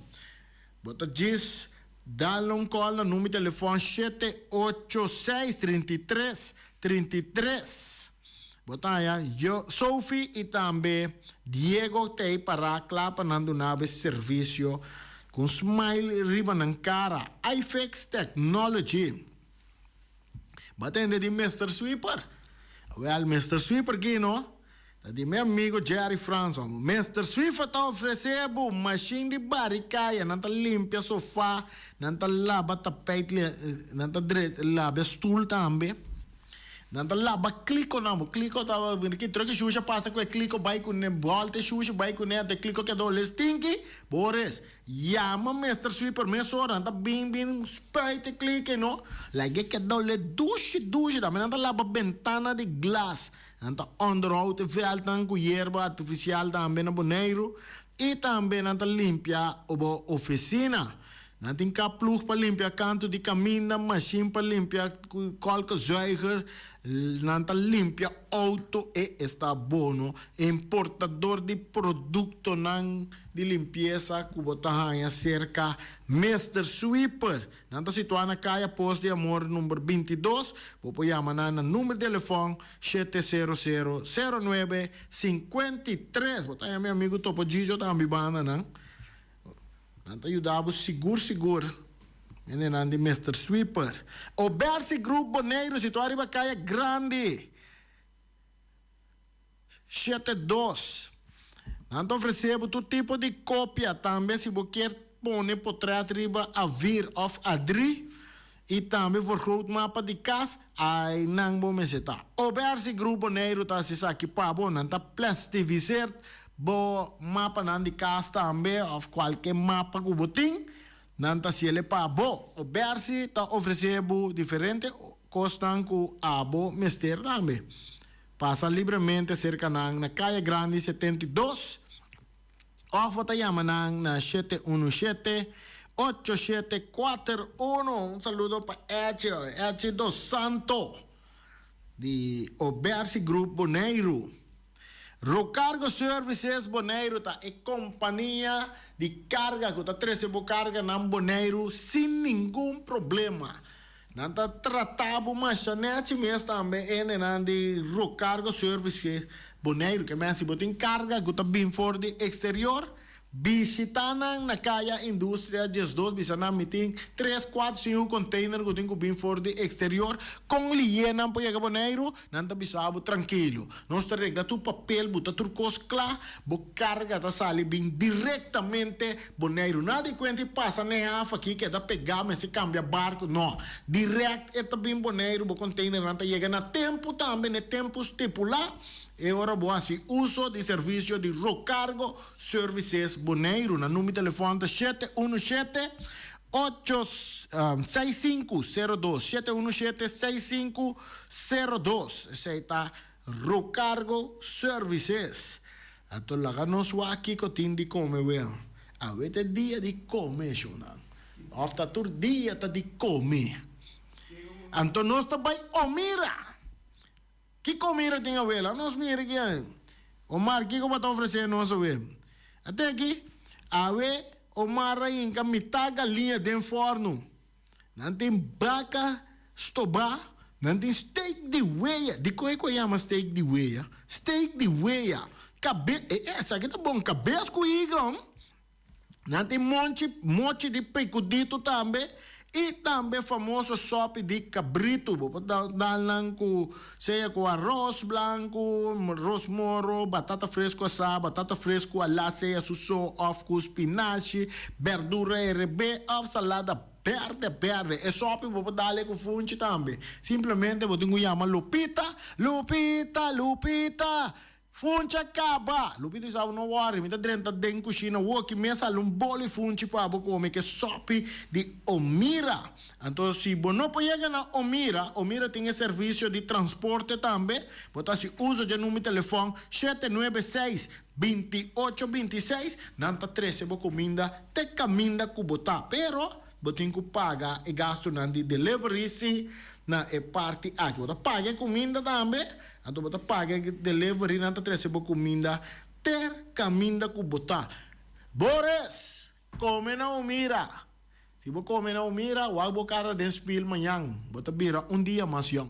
Bo ta djis dal un kòl na number di telefòn 786 33 33. Bo ta haña yo, Sophie i tambe Diego ta ei pará kla pa nan duna bo e servisio ku un smile riba nan kara. iFix Technology. Bo a tende di Mister Sweeper? Wèl, Mister Sweeper kino ta di mi amigo Jerry Frans. Mister Sweeper ta ofresé bo mashin di bari kaya. Nan ta limpia sofá, nan ta laba tapijt, nan ta laba e stul tambe. Nan ta laba klikonan bo. Kliko ta ki troke shusha pasa ku e kliko bai kuné bòlta e shusha bai kuné anto e kliko keda ole stinki. Boris, yama Mister Sweeper mesora nan ta bin bin spuit e kliko no. Laga e keda ole dushi dushi. Tambe nan ta laba bentana di glas. Nan ta onderhoud e vèldnan ku yerba artifisial tambe na Boneiru. I tambe nan ta limpia bo ofisina. Nan tin kaploeg pa limpia kantu di kaminda, mashin pa limpia kolkezuiger, nan ta limpia outo e esta bono. Importador di produktonan di limpiesa ku bo ta haña serka Mister Sweeper. Nan ta situá na Kaya Pos di Amor number 22. Bo por yama nan na number di telefòn 700 09 53. Bo ta haña mi amigu Topo Gigio tambe banda nan. Nan ta yuda bo sigur sigur. Hendenan di Mister Sweeper. Obersi Group Boneiru situá riba Kaya Grandi 72. Nan ta ofresé bo tur tipo di kopia, tambe si bo kier pone potret riba A-vier òf A-drie i tambe vergroot mapa di kas, ainan bo mester ta. Obersi Group Boneiru ta hasi esaki pa bo. Nan ta plastifiseerd bo mapanan di kas tambe òf kualke mapa ku bo tin, nan ta hasiel e pa bo. Obersi ta ofresé bo diferente kosnan ku abo mester tambe. Pasa libremente serka nan na Kaya Grandi 72 òf bo ta yama nan na 717 8741. Un saludo pa Echi, Echi Dos Santo di Obersi Group Boneiru. Rocargo Services Boneiru ta e kompania di karga ku ta trese bo karganan Boneiru sin ningun problema. Nan ta trata bo masha nèchi mes tambe hendenan di Rocargo Services Boneiru. Ke men si bo tin karga ku ta bin for di eksterior, Bishita nan na Kaya Industria 12, bisa nan mi tin tres, kuater, sinku container ku tin ku bin for di eksterior, kon lié nan por yega Boneiru? Nan ta bisa bo trankilo, nos ta regla tur papel, bo ta tur kos kla, bo karga ta sali bin direktamente Boneiru. Nada di kuenta i pasa n'e haf aki keda pegá mester kambia barku, no, dirèkt e ta bin Boneiru, bo containernan ta yega na tempu tambe, n'e tempu stipulá. E ora bo hasi uso di servisio di Rocargo Services Boneiru, nan number di telefòn ta shete unu shete, ocho seis sinku sero dos, shete unu shete, seis sinku sero dos. Esei ta Rocargo Services. Anto laga nos wak kiko tin di kome wea. Awe ta e dia di kome, shownan. Òf ta tur dia ta di kome. Anto nos ta bai Omira. Kiko mira tin awe? Laga nos mira ki Omar kiko bo ta ofresé nos awe? Ate aki, awe Omar a hinka mitá galiña den fòrnu. Nan tin baka stobá, nan tin steak di wea. Dikon e ku a yama steak di wea? Steak di wea. Kabe, e esaki ta bon, kabes ku igron. Nan tin monchi, mochi di pekudito tambe y tambe famoso sopi di kabritu. Bo por dal nan ku sea ku aros blanku, ros moro, batata fresku asá, batata fresku alá sea su so òf ku spinashi, berdura herebé òf salada bèrdè bèrdè. E sopi bo por dal e ku funchi tambe. Simplemente bo tin ku yama Lupita, Lupita, Lupita! Funchi a kaba! Lupita bisa bo no wòri, mi ta drenta den kushina woki mi a sali un boli funchi pa bo kome ke sòpi di Omira. Anto si bo no por yega na Omira, Omira tin e servisio di transporte tambe, bo ta hasi uso dje number telefòn shete nuebe seis, binti ocho binti seis, nan ta trese bo kuminda te kaminda ku bo ta. Pero bo tin ku paga e gastunan di delivery si na e parti aki. Bo ta paga e kuminda tambe. Anto bo ta paga e delivery nan ta trece bo cuminda ter caminda cu bo ta. Boris! Come na Omira! Si bo come na Omira, wak bo cara den spiel mañan. Bo ta bira un dia mas yong.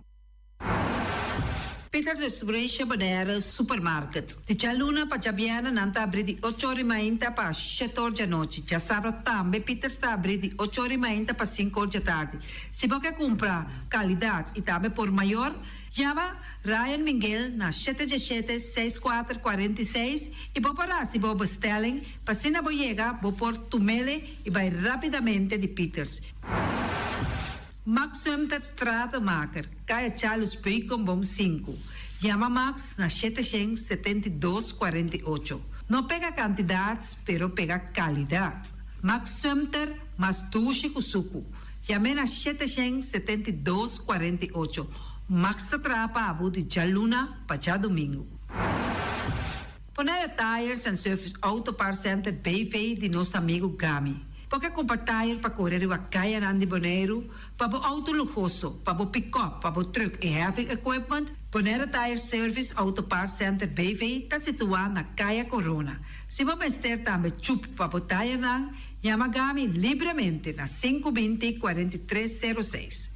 Peters Restauration Bonaire Supermarket. Di djaluna pa djabièrnè nan ta abrí di ocho or i mainta pa shete or djanochi. Djasabra tambe Peters ta abrí di ocho or i mainta pa sinku or djatardi. Si bo ke kumpra kalidat i tambe por mayor, Yama Ryan Minguel na shete djeshete seis kuater kuarenta i seis i bo por hasi bo bestelling pa asina bo yega bo por tumele i bai rapidamente di Pieters. Max Sumter Stratenmaker, Kaya Charles Beukenboom sinku. Yama Max na shete shen 72 48. No pega kantidat pero pega kalidat. Max Sumter mas dushi ku suku. Yam'é na 772 48. Max ta traha pa abo di djaluna pa djadumingu. Bonaire Tires and Service Auto Parts Center BV di nos amigu Gami. Bo ke kumpra tire pa kore riba kayanan di Boneiru, pa bo outo luhoso, pa bo pikòp, pa bo trùk i heavy equipment? Bonaire Tire Service Auto Parts Center BV ta situá na Kaya Corona. Si bo mester tambe chup pa bo tirenan, Yama Gami libremente na sinku binti 43 sero seis.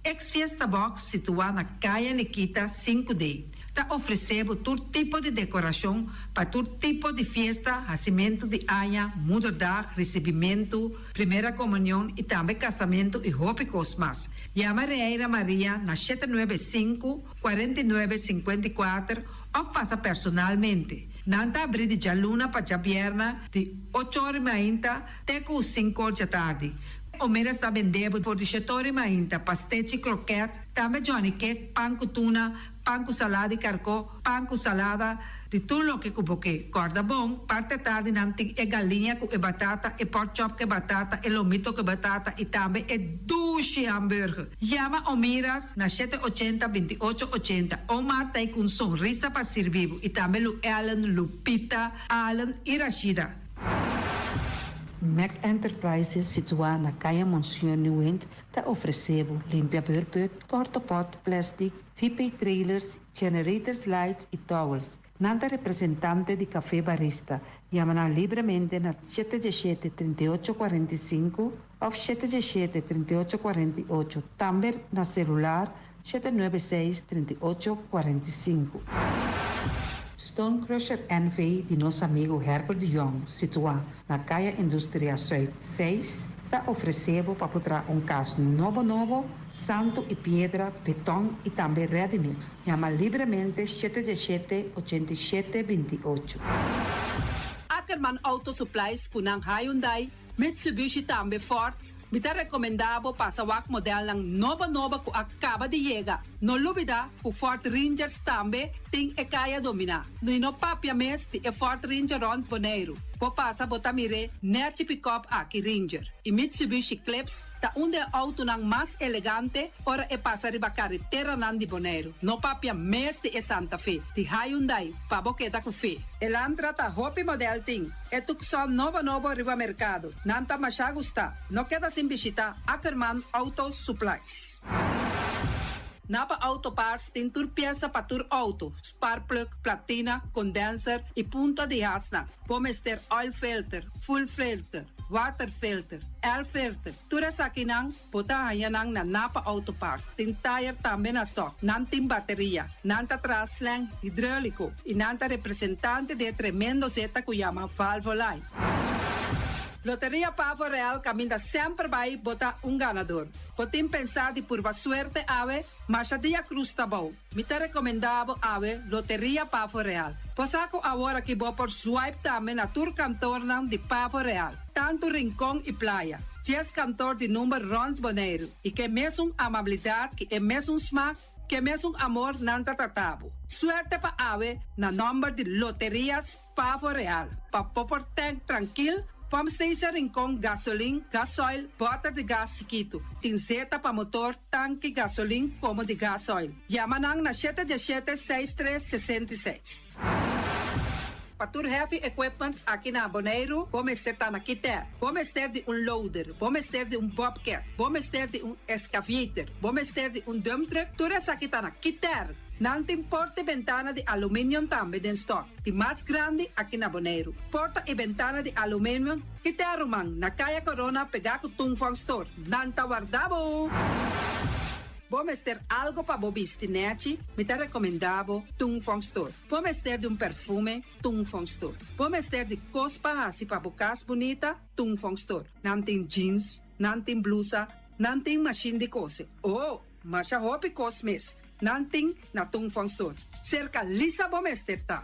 Ex Fiesta Box situá na Kaya Nikita sinku D ta ofresé bo tur tipo di dekorashon pa tur tipo di fiesta, hasimentu di aña, moederdag, risibimentu, primera komunion i tambe kasamentu i hopi kos mas. Yama Reira Maria na shete nuebe sinku, 49 54 òf pasa personalmente. Nan ta abrí di djaluna pa djabièrnè di ocho or i mainta te ku sinku or djatardi. Omeras ta bendé bo for di shete or i mainta, pastechi, krokèt, tambe johnny cake, pan ku tuna, pan ku salada di karkó, pan ku salada, di tur loke ku bo ke. Kòrda bon, parti atardi nan tin e galiña ku e batata, e pork chop ku e batata, e lomito ku e batata i tambe e dushi hamburger. Yama Omiras na shete ochenta, binti ocho ochenta. Omar ta ei ku un sonrisa pa sirbi bo i tambe Lu Ellen, Lupita, Allen i Rashida. Mac Enterprises situá na Kaya Monseñor Nieuwind ta ofresé bo limpia beurput, portapot, plastic, VP trailers, generators lights i towels. Nan ta representante di Café Barista. Yama nan libremente na 717 38 45 òf 717 38 48, tambe na selular 796 38 45. Stone Crusher NV di nos amigu Herbert de Jong, situá na Kaya Industria Zuid 6, ta ofresé bo pa por traha un kas nobo nobo, santu i piedra, beton i tambe ready mix. Yama libremente 717 87 28. Ackerman Auto Supplies ku nan Hyundai, Mitsubishi tambe Ford. Mi ta rekomendá bo pasa wak modelnan nobo nobo ku a kaba di yega. No lubidá ku Ford Rangers tambe tin e kaya dominá. I no papia mes di e Ford Ranger rònt Boneiru. Bo pasa bo ta mir'é nèchi pikòp aki Ranger. I Mitsubishi Eclipse ta un di e outonan mas elegante ora e pasa riba kareteranan di Boneiru. No papia mes di e Santa Fe, di Hyundai, pa bo keda ku fe. Elantra ta hopi modèl tin. E Tucson nobo nobo riba merkado. Nan ta mashá gustá. No keda sin bishitá Ackerman Auto Supplies. Napa Auto Parts tin tur piesa pa tur outo, sparkplug, platina, condenser i punta di hasnan. Bo mester oil filter, fuel filter, water filter, air filter. Tur esakinan bo ta haña nan na Napa Auto Parts. Tin tayer tambe na stock. Nan tin bateria. Nan ta traha slang hidróliko i nan ta representante di e tremendo zeta ku yama Valvoline. Loteria Pavo Real kaminda semper bai bo ta un ganador. Bo tin pensá di purba suerte awe? Masha dia krus ta bou. Mi ta rekomendá bo awe Loteria Pavo Real. Bo sa ku awor aki bo por swipe tambe na tur kantornan di Pavo Real, tantu Rincon i Playa. Dies kantor di number rònt Boneiru i ke mesun amabilidat ki e mesun smak, ke mesun amor nan ta trata bo. Suerte pa awe na nòmber di Loterias Pavo Real, pa bo por tank trankil, pump station Rincon, gasolin, gasoil, bòter di gas chikitu. Tin zeta pa motor, tanki gasolin komo di gasoil. Yama nan na shete diesshete seis tres 66. Pa tur heavy equipment aki na Boneiru, bo mester ta na Kiter. Bo mester di un loader, bo mester di un bobcat, bo mester di un excavator, bo mester di un dump truck, tur esaki ta na Kiter. Nan tin porta i bentana di aluminium tambe den stock, di mas grandi aki na Boneiru. Porta i bentana di aluminium Kiter ruman, na Kaya Corona pegá ku Tung Fong Store. Nan ta warda bo! Bo mester algo pa bo bisti nèchi? Mi ta rekomendá bo Tung Fong Store. Bo mester di un perfume? Tung Fong Store. Bo mester di kos pa hasi pa bo kas bunita? Tung Fong Store. Nan tin jeans, nan tin blusa, nan tin mashin di kose. Oh, masha hopi kos mes. Nan tin na Tung Fong Store. Serka Lisa bo mester ta.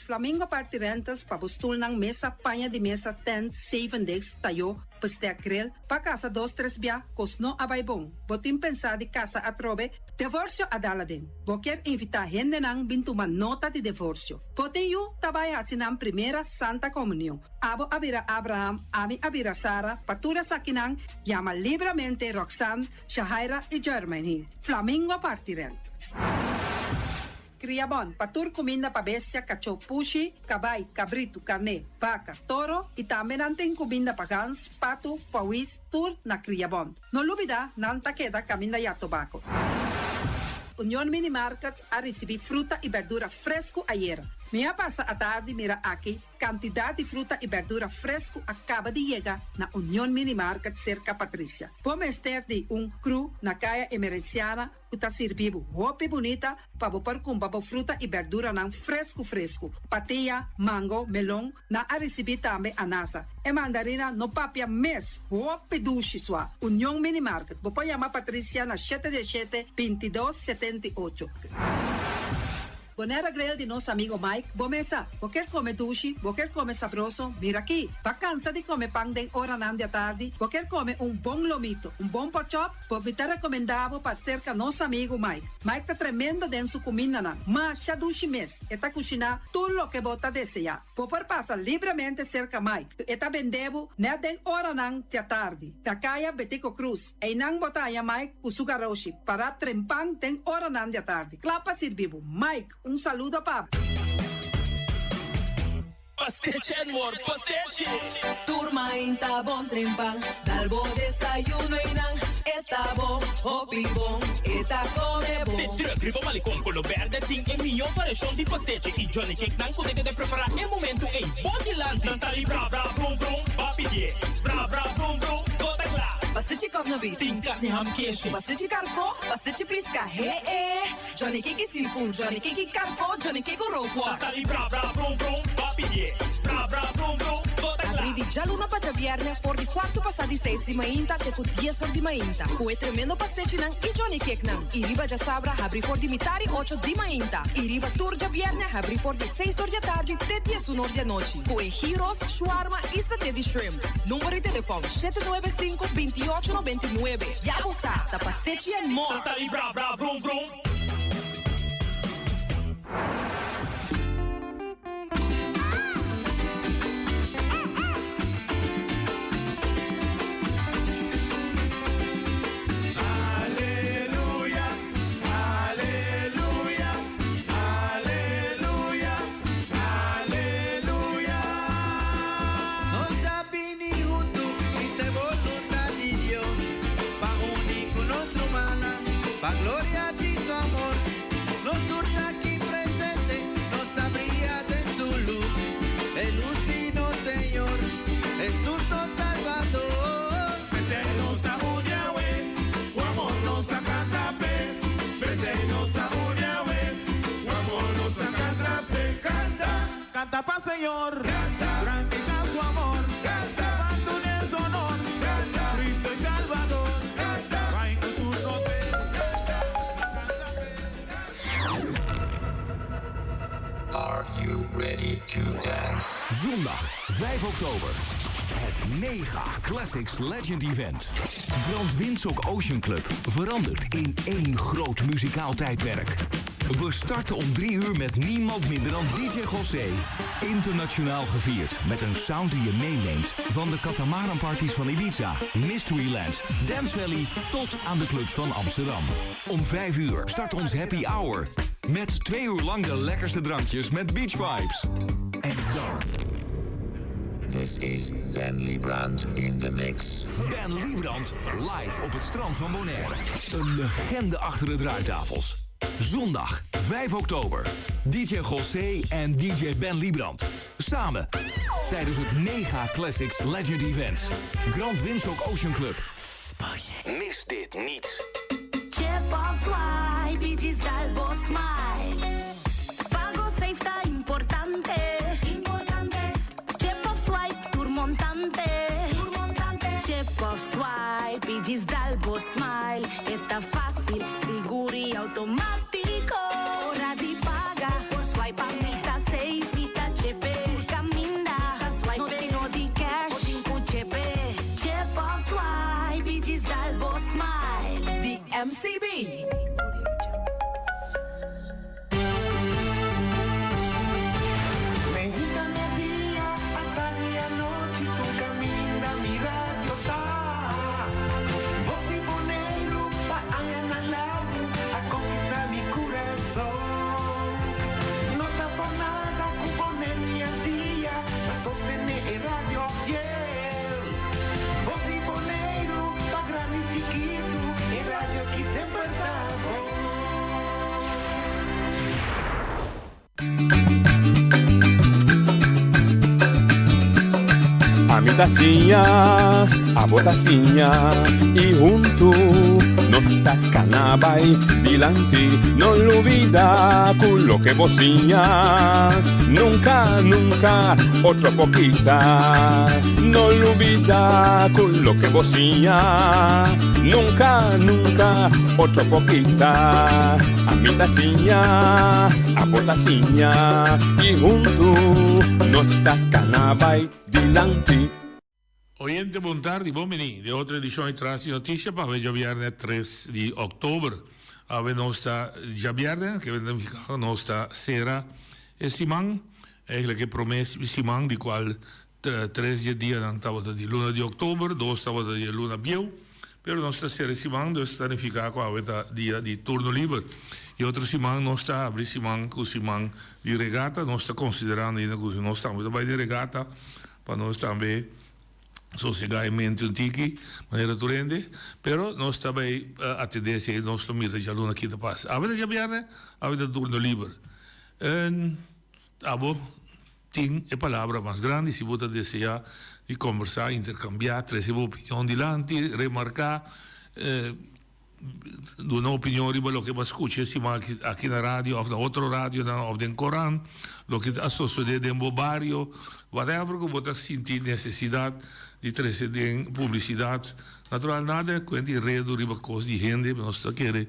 Flamingo Party Rentals pa bo stulnan, mesa, paña di mesa, tent, zeven desk, tayó, bestek grill, pa kasa dos tres bia, kos no a bai bon. Bo tin pensá di kasa atrobe? Divorsio a dal aden. Bo kier invitá hendenan bin tuma nota di divorsio. Bo tin yu ta bai hasi nan primera Santa Komunion. Abo a bira Abraham, ami a bira Sara, pa tur esakinan yama libramente Roxanne, Shahaira i Jermaine. Flamingo Party Rentals. Kriabon, pa tur kuminda pa bestia, kachó, pushi, kabai, kabritu, karné, baka, toro i tambe nan tin kuminda pa gans, patu, pawis, tur na Kriabon. No lubidá, nan ta keda kaminda ya tobako. Union Mini Market a risibí fruta i berdura fresku ayera. Mi a pasa atardi mira aki Kantidat di fruta i bèrdura fresku a kaba di yega na Union Mini Market serka Patricia. Bo mester di un kru na Kaya Emerenciana ku ta sirbi bo hopi bunita pa bo por kumpra bo fruta i bèrduranan fresku fresku. Patia, mango, melon, nan a risibí tambe anasa. E mandarina no papia mes, hopi dushi sua. Union Mini Market, bo por yama Patricia na shete diesshete, 22, 78. Bonaire Grill di nos amigo Mike, bo mesa. Bo kier come dushi, bo kier come sabroso, mira aki. Bo cansa di come pan den oranan di atardi, bo kier come un bon lomito, un bon porkchop, bo mi ta recomenda bo pa cerca nos amigo Mike. Mike ta tremendo den su cumindanan, masha dushi mes, e ta cushina tur loke bo ta desea. Bo por pasa libremente cerca Mike, e ta bende bo net den oranan di atardi, na Caya Betico Croes. Einan bo ta haña Mike ku su garoshi pará trempan den oranan di atardi, kla pa sirbi bo. Mike, un saludo pa bo. Pastechi and more, pastechi! Tur mainta bon trempan, dal bo desayuno y nan e ta bon, hopi bon, e ta come bon. De truck riba Malecon Colo Berde tin e mihó variashon di pastechi y Johnny Cake nan cu ta keda prepara e momento ey bo dilanti. Nan ta di bra bra brum brum, ba pidié. Bra bra brum brum, bo ta kla. Pastechi kòsna beef. Tin karni ham keshi. Pastechi karkó, pastechi priska, he e. Johnny Cake seafood, Johnny Cake karko, Johnny Cake rookworst. Ta sali bra bra brum brum, ba pidié. Bra bra brum brum, bo ta kla. Abrí di djaluna pa djabièrnè for di kuartu pasá di seis di mainta te ku dies or di mainta ku e tremendo pastechinan i Johnny Cakenan. I riba djasabra habrí for di mitar i ocho di mainta i riba tur djabièrnè habrí for di seis or di atardi te diesun or di anochi ku e gyros, shawarma i saté di shrimp. Number di telefòn, 795 28 99. Ya bo sa, ta pastechi and more! Ta sali bra bra brum brum. Aleluya, aleluya, aleluya, aleluya. Nos a bini huntu i ta e boluntat di Dios pa uni ku nos rumannan pa gloria di su amor. Nos tur ta aki presente, nos ta bria den su lus, e lus di nos Señor, Hesus nos Salbador. P'esei nos ta uni awe, ku amor nos a kanta p'e. P'esei nos ta uni awe, ku amor nos a kanta p'e. Kanta! Kanta pa Señor, Kanta! Grandi ta su amor, Kanta! Pa dun'é su honor, Kanta! Cristo e Salbador, Kanta! Bai ku tur nos fe, Kanta! Kanta p'e, Are you ready to dance? Zondag 5 oktober. Het Mega Classics Legend Event. Grand Windsor Ocean Club verandert in één groot muzikaal tijdperk. We starten om 3 uur met niemand minder dan DJ José. Internationaal gevierd met een sound die je meeneemt van de catamaran parties van Ibiza, Mysteryland, Dance Valley tot aan de clubs van Amsterdam. Om 5 uur start ons happy hour. Met 2 uur lang de lekkerste drankjes met beach vibes. En dan This is Ben Liebrand in the mix. Ben Liebrand live op het strand van Bonaire. Een legende achter de draaitafels. Zondag 5 oktober. DJ José en DJ Ben Liebrand. Samen tijdens het Mega Classics Legend Events. Grand Windsock Ocean Club. Mis dit niet. Chip of swipe, i djis dal bo smile. Pago safe ta importante. Importante. Chip of swipe, tur montante. Tur montante. Chip of swipe, i djis dal bo smile. E ta fásil, sigur i outomátiko. Ora di paga, por swipe ami ta safe, mi ta chip e. Tur kaminda, ta swipe. No tin nodi cash, bo tin ku chip e. Chip of swipe, i djis dal bo smile. Di MCB. Meinta media, atardi anochi, tur kaminda mi radio ta. Bos di Boneiru pa añanan largu a konkistá mi kurason. No ta por nada ku Boneiru i Antia ta sostené e radio fiel. Bos di Boneiru pa grandi i chikitu, e radio aki semper ta bon. Ami ta siña, abo ta siña i huntu nos ta kana bai dilanti. No lubida ku loke bo siña nunka, nunka otro por kita. No lubida ku loke bo siña nunka, nunka otro por kita. Ami ta siña, abo ta siña i huntu nos ta kana bai dilanti. Oyente bon tardi, bon bini den otro edishon di Tras di Noticia pa awe djabièrnè tres di òktober. Awe nos ta djabièrnè, ke nifiká nos ta sera e siman, eigenlijk e promé siman di kual tres dje dianan tabata di luna di òktober, dos tabata di e luna bieu. Pero nos ta sera e siman, dus ta nifiká ku awe ta dia di turno liber. E otro siman nos ta habri siman ku siman di regata. Nos ta konsiderando ainda ku si nos tambe ta bai den regata pa nos tambe sosegá e mente un tiki manera tur hende. Pero nos ta bai atendé esei, nos lo mira djaluna ki ta pasa. Awe ta djabièrnè, awe ta turno liber. En abo. Tin e palabra mas grandi si bo ta desea di kombersá, interkambiá, trese bo opinion dilanti, remarká, duna opinion riba loke bo a skucha e siman aki aki na radio òf na otro radionan òf den korant, loke a sosodé den bo bario, whatever ku bo ta sinti nesesidat di trese den publisidat. Natural nada kuenta i redu riba kos di hende, nos ta kere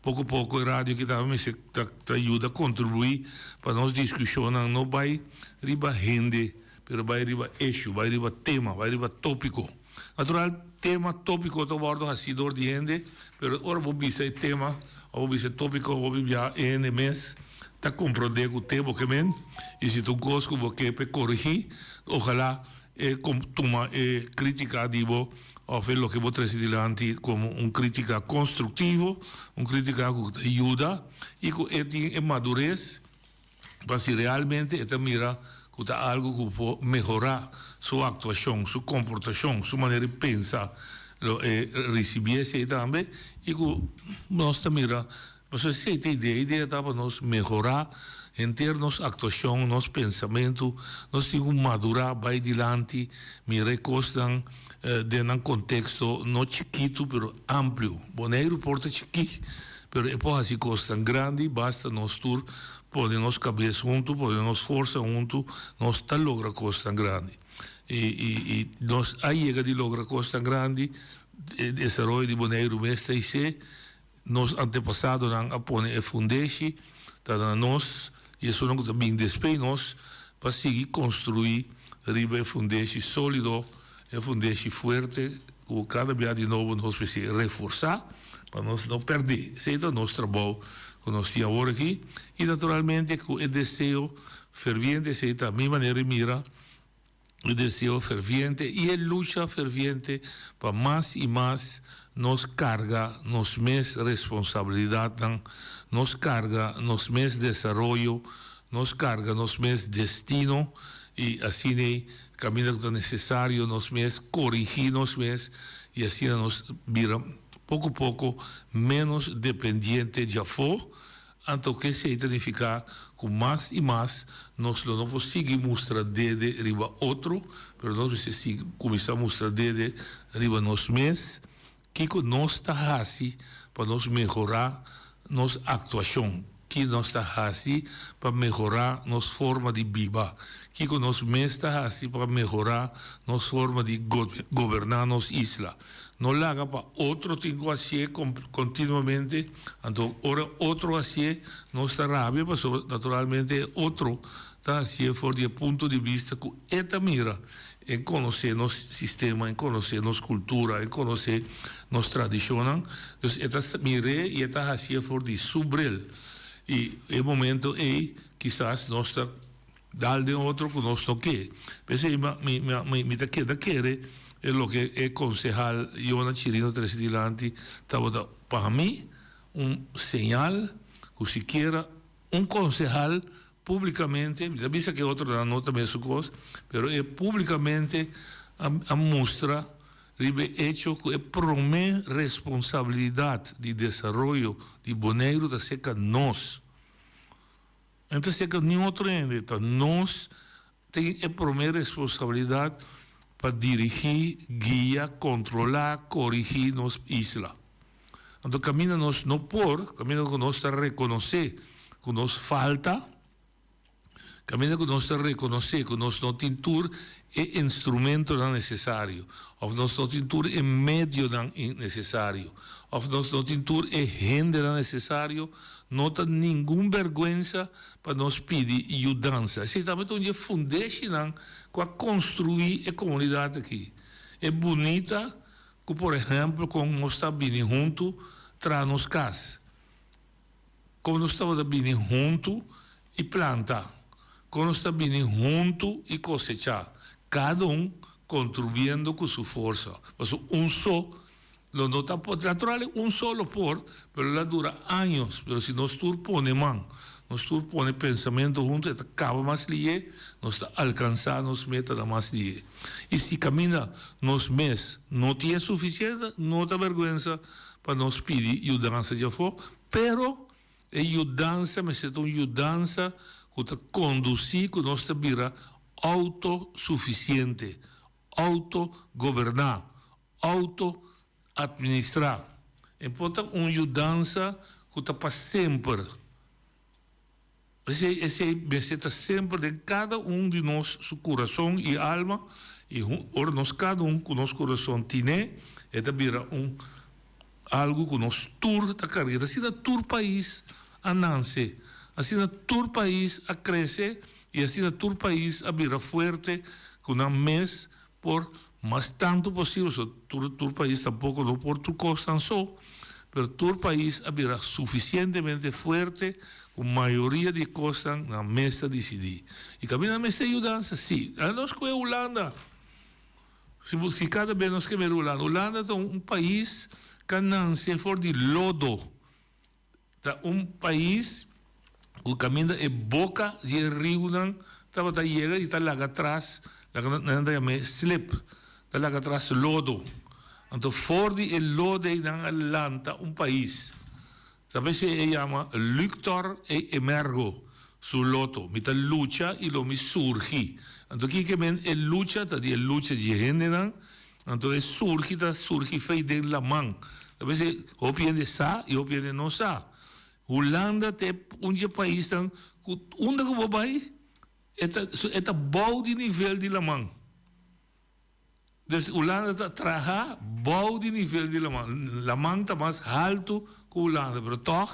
poko poko e radio aki tambe mester. Ta ta yuda kontribuí pa nos diskushonnan no bai riba hende, pero bai riba eshu, bai riba tema, bai riba tópiko. Natural, tema, tópiko ta wòrdu hasí dor di hende, pero ora bo bisa e tema òf bo bisa e tópiko hopi bia e hende mes ta komprondé ku te bo ke men i si ta un kos ku bo ke p'e korigí, ojalá e tuma e krítika di bo Of e loke bo trese dilanti komo un kritika konstruktivo, un kritika ku ta yuda i ku e tin e madures pa si realmente e ta mira ku ta algu ku por mehorá su aktuashon, su komportashon, su manera di pensa, lo e risibí esei tambe i ku nos ta mira Pasobra esei ta e idea. E idea ta pa nos mehorá henter nos aktuashon, nos pensamentu. Nos tin ku madurá, bai dilanti, mira e kosnan den nan konteksto, no chikitu pero amplio. Boneiru por ta chikí, pero e por hasi kosnan grandi basta nos tur pone nos kabes huntu, pone nos forsa huntu, nos ta logra kosnan grandi. I i i nos a yega di logra kosnan grandi, e desaroyo di Boneiru mes ta isé. Nos antepasadonan a pone e fundeshi, ta na nos i esunnan ku ta bin despei nos pa sigui konstruí riba e fundeshi sólido, e fundeshi fuerte ku kada bia di nobo nos mester reforsá pa nos no pèrdé. Esei ta nos trabou ku nos tin awor aki i naturalmente ku e deseo ferviente, esei ta mi manera di mira. E deseo ferviente i e lucha ferviente pa mas i mas nos karga nos mes responsabilidatnan, nos karga nos mes desaroyo, nos karga nos mes destino i asina kaminda ku ta nesesario nos mes korigí nos mes i asina nos bira poko poko ménos dependiente djafó. Anto kesei ta nifiká ku mas i mas nos lo no por sigui mustra dede riba otro, pero nos mester sigui kuminsá mustra dede riba nos mes, kiko nos ta hasi pa nos mehorá nos aktuashon, ki nos ta hasi pa mehorá nos forma di biba, kiko nos mes ta hasi pa mehorá nos forma di goberná nos isla. No laga pa otro tin ku hasié kontinuamente, anto ora otro hasié nos ta rabia pasobra naturalmente e otro ta hasié for di e punto di bista ku e ta mira, e konosé nos sistema, e konosé nos kultura, e konosé nos tradishonnan, dus e ta mir'é i e ta hasié for di su bril i e momento ei kisas nos ta Dal den otro ku nos no ke. P'esei mi mi mi ta keda kere e loke e konsehal Yona Chirino trese dilanti tabata pa mi un señal ku sikiera un konsehal publikamente, mi ta bisa ku e otronan no ta mesun kos, pero e publikamente a a mustra riba e echo ku e promé responsabilidat di desaroyo di Boneiru ta serka nos. No ta seka niun otro hende, ta nos tin e promé responsabilidat pa dirigí, guia, kontrolá, korigí nos isla. Anto kaminda nos no por, kaminda ku nos ta rekonosé ku nos falta, kaminda ku nos ta rekonosé ku nos no tin tur e instrumentonan nesesario, òf nos no tin tur e medionan nesesario, òf nos no tin tur e hendenan nesesario, No ta ningun bèrgwensa pa nos pidi yudansa. Esei tambe ta un di e fundeshinan ku a konstruí e komunidat aki. E bunita ku por ehèmpel kon nos ta bini huntu traha nos kas, kon nos tabata bini huntu i planta, kon nos ta bini huntu i kosechá, kada un kontribuiendo ku su forsa. Pasobra un so. Lo no ta por, natural un solo por, pero lo a dura años, pero si nos tur pone man, nos tur pone pensamento hunto e ta caba mas liye, nos ta alcansa nos metanan mas liye. Y si caminda nos mes no tin e suficiente, no ta berguensa pa nos pidi yudansa dje afo, pero e yudansa mester ta un yudansa cu ta conduci cu nos ta bira autosuficiente, autogoberna, Auto administrá. E por ta un yudansa ku ta pa semper. Esei esei mester ta semper den kada un di nos su kurason i alma, i ora nos kada un ku nos kurason tine, e ta bira un algu ku nos tur ta karga. Ta asina tur pais a nanse, asina tur pais a krese i asina tur pais a bira fuerte ku nan mes Por mas tantu posibel, so tur tur pais tampoco no por tur cosnan so, pero tur pais a bira suficientemente fuerte cu mayoria di cosnan nan mes ta dicidi. Y caminda nan mester yudansa? Si. A nos cu e Hulanda. Si bo si cada bes nos ke mira Hulanda, Hulanda ta un pais ca nance for di lodo. Ta un pais ku kaminda e boka di e riunan tabata yega i ta laga atras, laga nan ta yama e slip, ta laga atras lodo. Anto for di e lodo ei nan a lanta un pais. Ta p'esei e yama Luctor e Emergo su loto. Mi ta lucha i lo mi surgi. Anto kiko men e lucha? Ta di e lucha di e hendenan. Anto e surgi ta surgi fei den laman. Ta p'esei hopi hende sa i hopi hende no sa. Hulanda ta e un dje paisnan ku unda ku bo bai e ta e ta bou di nivel di laman. Dus Hulanda ta traha bou di nivel di laman. Laman ta mas haltu ku Hulanda, pero tòg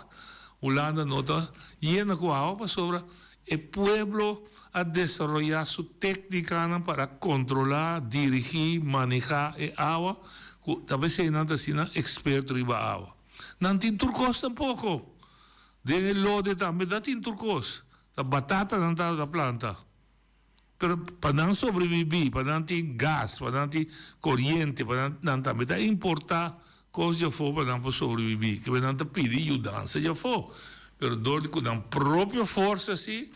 Hulanda no ta yena ku awa pasobra e pueblo a desaroyá su téknikanan para kontrolá, dirigí, manehá e awa ku ta p'esei nan ta asina eksperto riba awa. Nan tin tur kos tampoko. Den e lode tambe ta tin tur kos. Ta batata nan tabata planta. Pero pa nan sobrebibí, pa nan tin gas, pa nan tin koriente, pa nan, nan tambe ta importá kos di afó pa nan por sobrebibí. Kibé nan ta pidi yudansa di afó. Pero dor di ku nan propio forsa sí,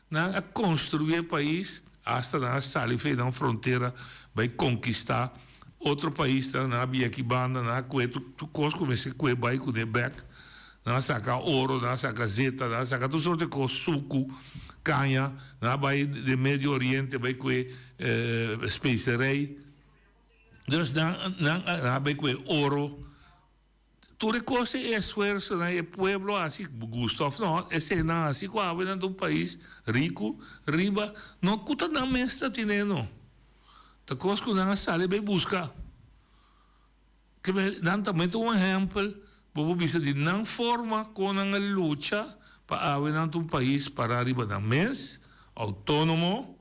nan a konstruí e pais, asta nan a sali for di nan frontera bai konkistá otro paisnan, nan a bia aki banda, nan a kue tur kos ku mester kue bai kuné bèk. Nan a saka oro, nan a saka zeta, nan a saka tur sorte kos, suku, kaña, nan a bai den Medio Oriente bai kue speserei. Dus nan nan a bai kue oro. Tur e kos e esfuersonan e pueblo a hasi, gusta òf no, esei nan a hasi ku awe nan ta un pais riku riba no ku ta nan mes ta tine no. Ta kos ku nan a sali bai buska. Keme nan ta mete un ehèmpel, bo por bisa di nan forma kon nan a lucha pa awe nan ta un pais pará riba nan mes, outónomo,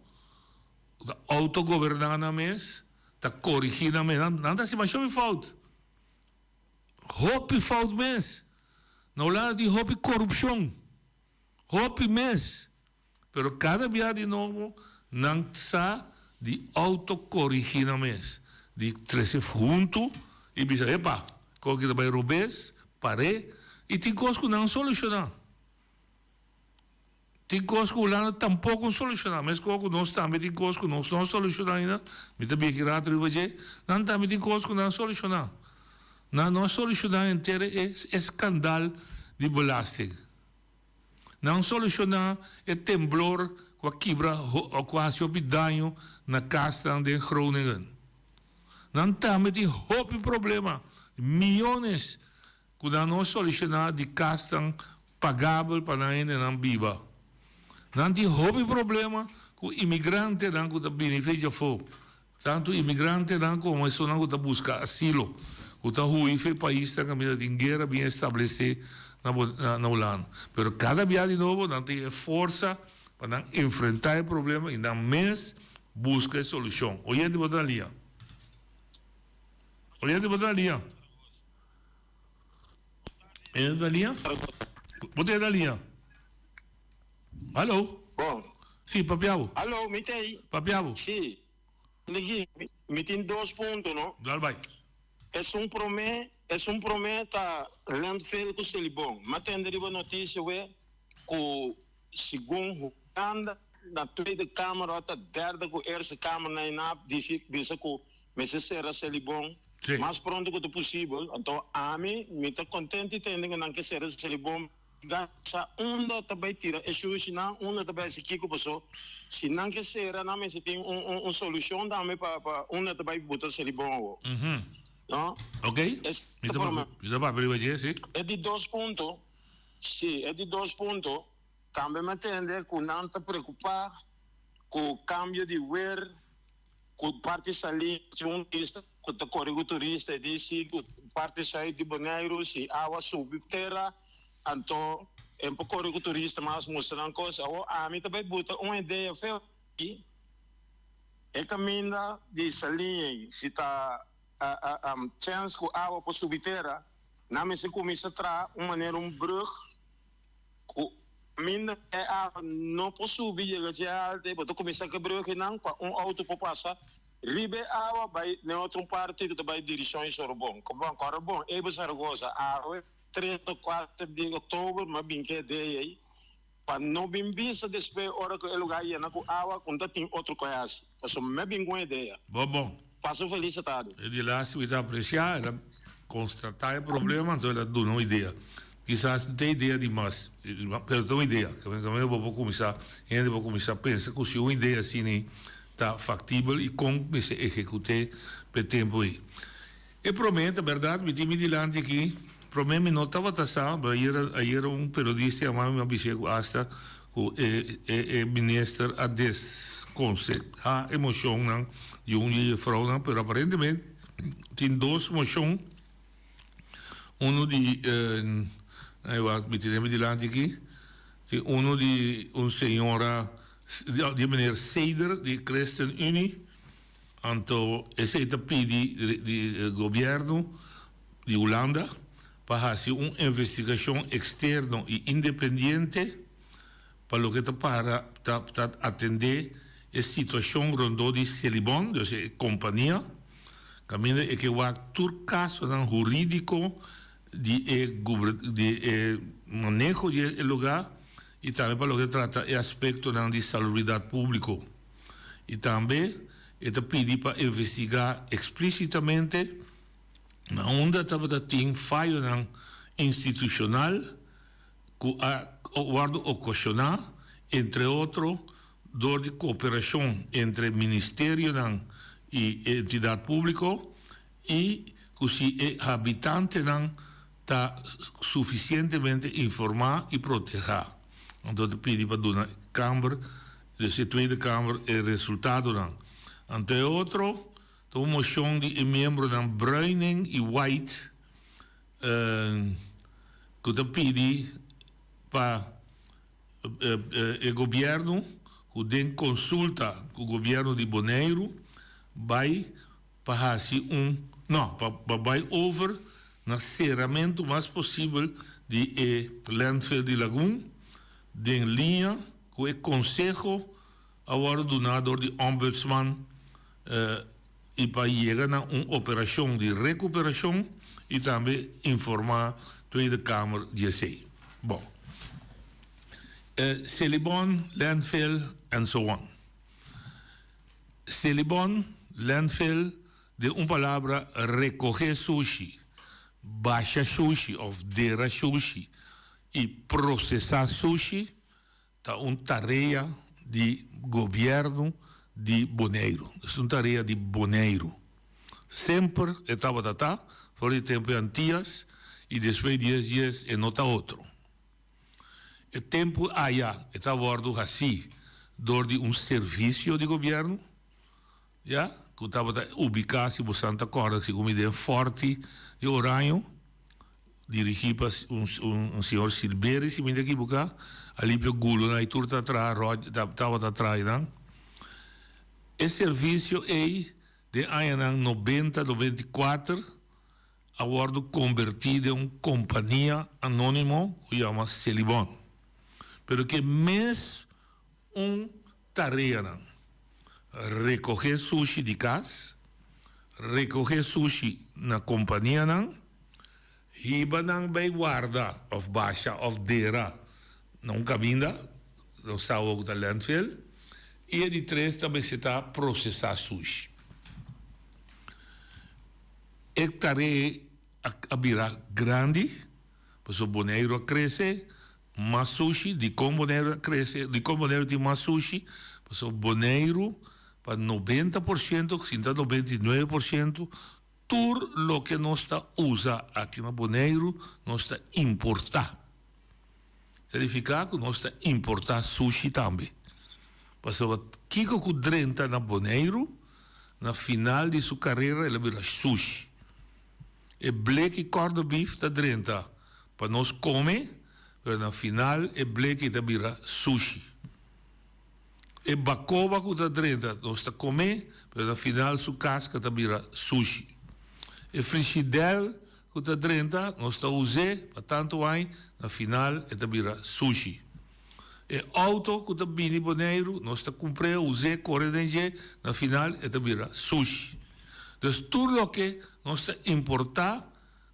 ta outogoberná nan mes, ta korigí nan mes. Nan ta hasi masha hopi fout. Hopi fout mes. Na Hulanda tin hopi korupshon. Hopi mes. Pero kada bia di nobo nan sa di outokorigí nan mes, di trese huntu i bisa, Epa, kos ki ta bai robes, par'é, i tin kos ku nan solushoná. Tin kos ku Hulanda tampoko solushoná, meskos ku nos tambe tin kos ku nos no a solushoná ainda, mi ta bia ki rato riba dje, nan tambe tin kos ku nan a solushoná. Nan no a solushoná henter e eskandal di belasting. Nan solushoná e temblor ku a kibra ku a hasi hopi daño na kasnan den Groningen. Nan tambe tin hopi problema, miyones ku nan no a solushoná di kasnan pagabel pa nan hendenan biba. Nan tin hopi problema ku imigrantenan ku ta bini fecha afó. Tantu imigrantenan komo esunnan ku ta buska asilo, ku ta hui for e paisnan kaminda tin guera bien establesé na na Hulanda. Pero kada bia di nobo nan tin e forsa pa nan enfrentá e problema i nan mes buska e solushon. Oyente bo ta na liña. Oyente bo ta na liña. Oyente ta na liña? Bo ta na liña? Hallo. Bon. Sí, papia bo. Hallo, mi t'ei. Papia bo. Sí. Ligi, mi tin dos punto, no? Dal bai. Esun promé. Esun promé ta landfill ku Selibon. M'a tende riba notisia we ku segun Hulanda na Tweede Kamer òf ta derde ku Eerste Kamer na ina disi bisa ku mester sera Selibon mas pronto ku ta posibel. Anto ami mi ta kontent di tende ku nan ke sera Selibon. Sa unda ta bai tira e shushinan, unda ta bai hasi kiko paso si nan ke sera nan mester tin un un solushon tambe pa pa unda ta bai buta Selibon awo. No? Ok, mi ta mi ta papia riba dje, si. E di dos punto, si, e di dos punto, tambe mi a tende ku nan ta preokupá ku kambio di wer, ku parti salí tin un turista ku ta kore ku turista e di si ku parti sùit di Boneiru si awa subi tera anto e por kore ku turista mas mustra nan kos. Awor ami ta bai buta un idea feo aki. E kaminda di Saliña si ta chèns ku awa por subi tera, nan mester kuminsá traha un manera un brùg ku kaminda e awa no por subi yega dje alta, bo ta kuminsá ku e brùgnan pa un outo por pasa riba e awa bai na e otro parti ku ta bai dirishon di Sorobon. Kòrda bon, Abel Zaragoza, awe tres o kuater di òktober mi a bin ku e idea ei. Pa no bin bisa despues ora ku e lugar yena ku awa ku no ta tin otro koe hasi. Pasobra mi a bin ku un idea. Bon bon. Pasa un felis tardi. E di laatste mi ta aprecia, el a constata e problema, anto el a duna un idea. Kisas no ta e idea di mas, pero ta un idea. Caminda bo por cuminsa, hende por cuminsa pensa cu si un idea asina ta factibel y con mester ehecute p'e tempo ey. E promé, ta bèrdat, mi tin mi dilanti aki. Promé mi no tabata sa, pero ayera, ayera un periodista yama mi, mi a bis'é ku asta ku e, e, e minister a deskonsehá e moshonnan di un di e jefrounan, pero aparentemente tin dos moshon, unu di, ai wak, mi tene mi dilanti aki, tin unu di un señora, di e meneer Seder di Christen Unie, Anto esei ta pidi di gobièrnu di Hulanda pa hasi un investigashon eksterno i independiente pa loke ta para ta ta atendé e situashon rondó di Selibon, dus e kompania, kaminda e ke wak tur kasonan hurídiko di e di e maneho di e lugá i tambe pa loke ta trata e aspektonan di salubridat públiko. I tambe e ta pidi pa investigá eksplísitamente na unda tabata tin fayonan institushonal ku a wòrdu okashoná, entre otro dor di kooperashon entre ministerionan i entidat públiko i ku si e habitantenan ta sufisientemente informá i protehá. Anto ta pidi pa duna Kamer, dus e Tweede Kamer, e resultadonan. Anto e otro ta un moshon di e miembronan Bruining i White ku ta pidi pa e gobièrnu ku den konsulta ku gobièrnu di Boneiru bai pa hasi un, no, pa pa bai over na seramentu mas posibel di e landfill di Lagun den liña ku e konseho a wòrdu duná dor di Ombudsman i pa yega na un operashon di rekuperashon i tambe informá Tweede Kamer di esei. Bon. Selibon, landfill and so on. Selibon, landfill, den un palabra rekohé sushi, basha sushi òf dera sushi i prosesá sushi ta un tarea di gobièrnu di Boneiru. Es un tarea di Boneiru. Semper e tabata ta, for di tempu di Antias i despues di es dies e no ta otro. E tempu aya e ta wòrdu hasí dor di un servisio di gobièrnu, ya, ku tabata ubiká, si bosan ta kòrda, segun mi den Fòrti di Oraño, dirigí pa un un señor Silberi, si mi no ta ekiboká, Alipio Gulo nan tur ta traha ròt tabata traha einan. E servisio ei den añanan nobenta, 94, a wòrdu kombertí den un kompania anónimo ku yama Selibon. Pero ke mes un tareanan, rekohé sushi di kas, rekohé sushi na kompanianan. Hiba nan bai warda of basha of dera na un kaminda, nos sa awor ku ta landfill. I e di tres ta mester ta prosesá sushi. E tarea a bira grandi pasobra Boneiru a krese mas sushi. Dikon Boneiru a krese? Dikon Boneiru tin mas sushi? Pasobra Boneiru pa 90%, sinta 99%, tur loke nos ta usa aki na Boneiru nos ta importá. Signifiká ku nos ta importá sushi tambe. Pasobra kiko ku drenta na Boneiru, na final di su karera el a bira sushi. E bleki corned beef ta drenta pa nos kome, pero na final e bleki ta bira sushi. E bakoba ku ta drenta nos ta kom'é, pero na final su kaska ta bira sushi. E frishidèl ku ta drenta nos ta us'é pa tantu aña, na final e ta bira sushi. E outo ku ta bini Boneiru nos ta kumpr'é, us'é, kore den dje, na final e ta bira sushi. Dus tur loke nos ta importá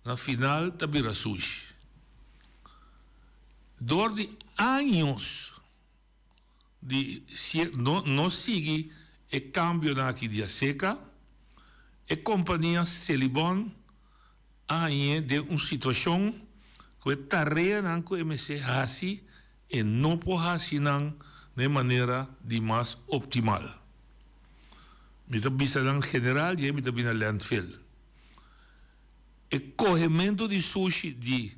na final ta bira sushi. Dor di años. Di si no no sigui e cambionan aki di aseca, e compania Selibon a hañ'é den un situacion cu e tareanan cu e mester haci e no por haci nan na e manera di mas optimal. Mi ta bisa nan general dje mi ta bina landfill. E cohemento di sushi di.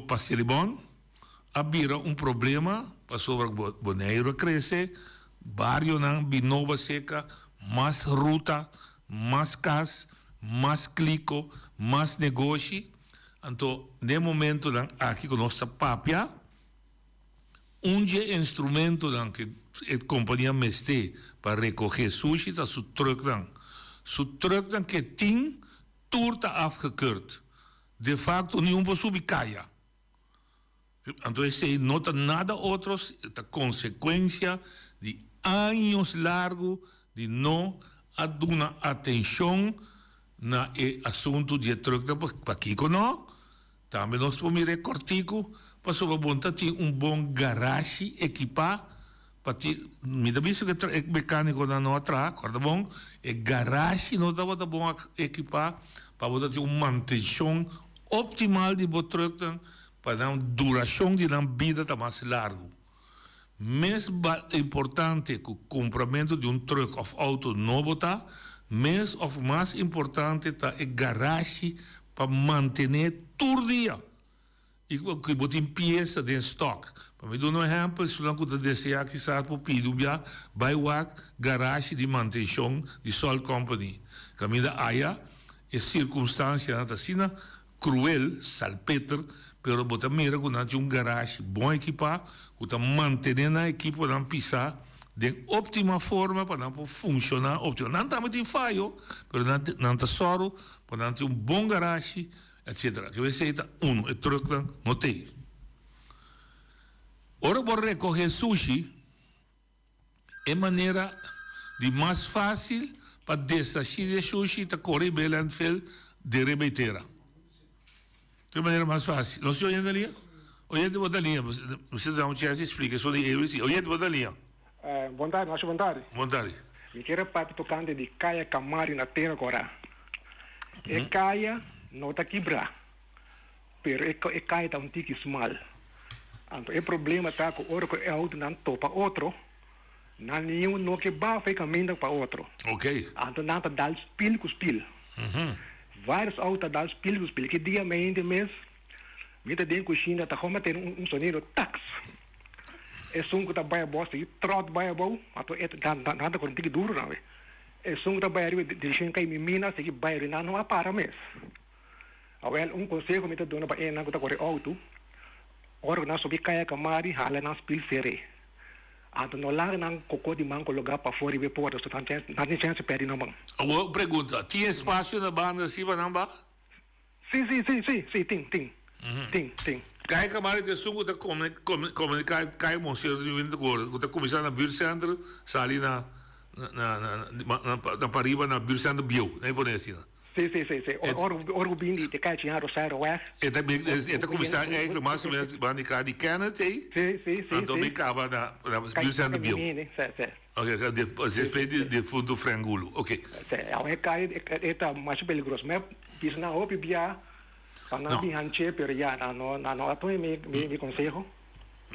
Pa Selibon a bira un problema pasobra Boneiru a krese, barionan bin nobo seka, mas ruta, mas kas, mas kliko, mas negoshi. Anto den momentonan aki ku nos ta papia, un dje instrumentonan ku e kompania mester pa rekohe sushi ta su trùknan. Su trùknan ke tin tur ta afgekeurd. De facto niun por subi caya. Anto esey no ta nada otro, ta consecuencia di años largo di no a duna atencion na e asunto di e trucknan. Pakico no? Tambe nos por mira e cortico pasobra bo no ta tin un bon garashi equipa Pa ti, mi ta bisa ku e mekánikonan no a traha, kòrda bon, e garashi no tabata bon ekipá pa bo ta tin un mantenshon optimal di bo trùknan pa nan durashon di nan bida ta mas largu. Mes importante ku kumpramentu di un trùk òf outo nobo ta, mes òf mas importante ta e garashi pa mantené tur dia. I ku bo tin piesa den stock. Pa mi duna un ehèmpel, esunnan ku ta deseá kisas por pidi un bia bai wak garashi di mantenshon di Salt Company. Kaminda aya e sirkumstansianan ta asina kruel, salpeter, pero bo ta mira ku nan tin un garashi bon ekipá ku ta mantené nan ekiponan pisá den óptima forma pa nan por funshoná óptimo. Nan tambe tin fayo, pero nan ta sòru pa nan tin un bon garashi Etcetera. Ke esei ta unu, e trucknan no t'ei. Ora bo recoge sushi, e manera di mas facil pa deshaci di e sushi ta core bay landfill dere bay tera. Ta e manera mas facil. No si oyente lia? Oyente bo ta lia. Mester da un chance di splica esun di ABC. Oyente bo ta lia. Bon tardi, masha bon tardi. Bon tardi. Mi kier a papia tocante di Kaya Camari na Tera Cora. E kaya no ta kibrá, pero e e kaya ta un tiki smal. Anto e problema ta ku ora ku e outonan topa otro, nan niun no ke bafa e kaminda pa otro. Ok. Anto nan ta dal spil ku spil. Vários outo ta dal spil ku spil. Ki dia mainta mes mi ta den kushina ta homa tene un sonido taks. Esun ku ta bai abou a sigui tròt bai abou, anto e nan ta kore un tiki duru nan. Esun ku ta bai ariba direkshon kai mi mina sigui bai ariba nan no a para mes. Awel un konseho mi ta duna pa enan ku ta kore outo, ora ku nan subi kaya kamari hala nan spil ser'é. Anto no laga nan koko di man kologá pafó riba e porta so nan tin chèns di pèrdè nan man. Awor un pregunta, tin espasio na banda así pa nan ba? Sí, sí, sí, sí, sí, tin, tin, tin, tin. Kaya Kamari ta esun ku ta komuniká Kaya Monseñor di Wintergor, ku ta kuminsá na Buurtcentrum, sali na na na na pariba na Buurtcentrum Bieu, nan e pone asina. Si, si, si, si. Ora ora ku bin di di kaya Chihan Rosario weg. E ta bin e ta kuminsá eigenlijk mas o menos banda di kaya di Kenneth ei. Si, si, si, Anto si. bin kaba na na Buurtcentrum bieu. Si, si. Ok, despues di difunto Frank Gulu. Ok. Si, awe e kaya e ta masha peligroso. Mi a bisa nan hopi bia pa nan bin hanch'é pero ya nan no nan no a tuma mi mi konseho.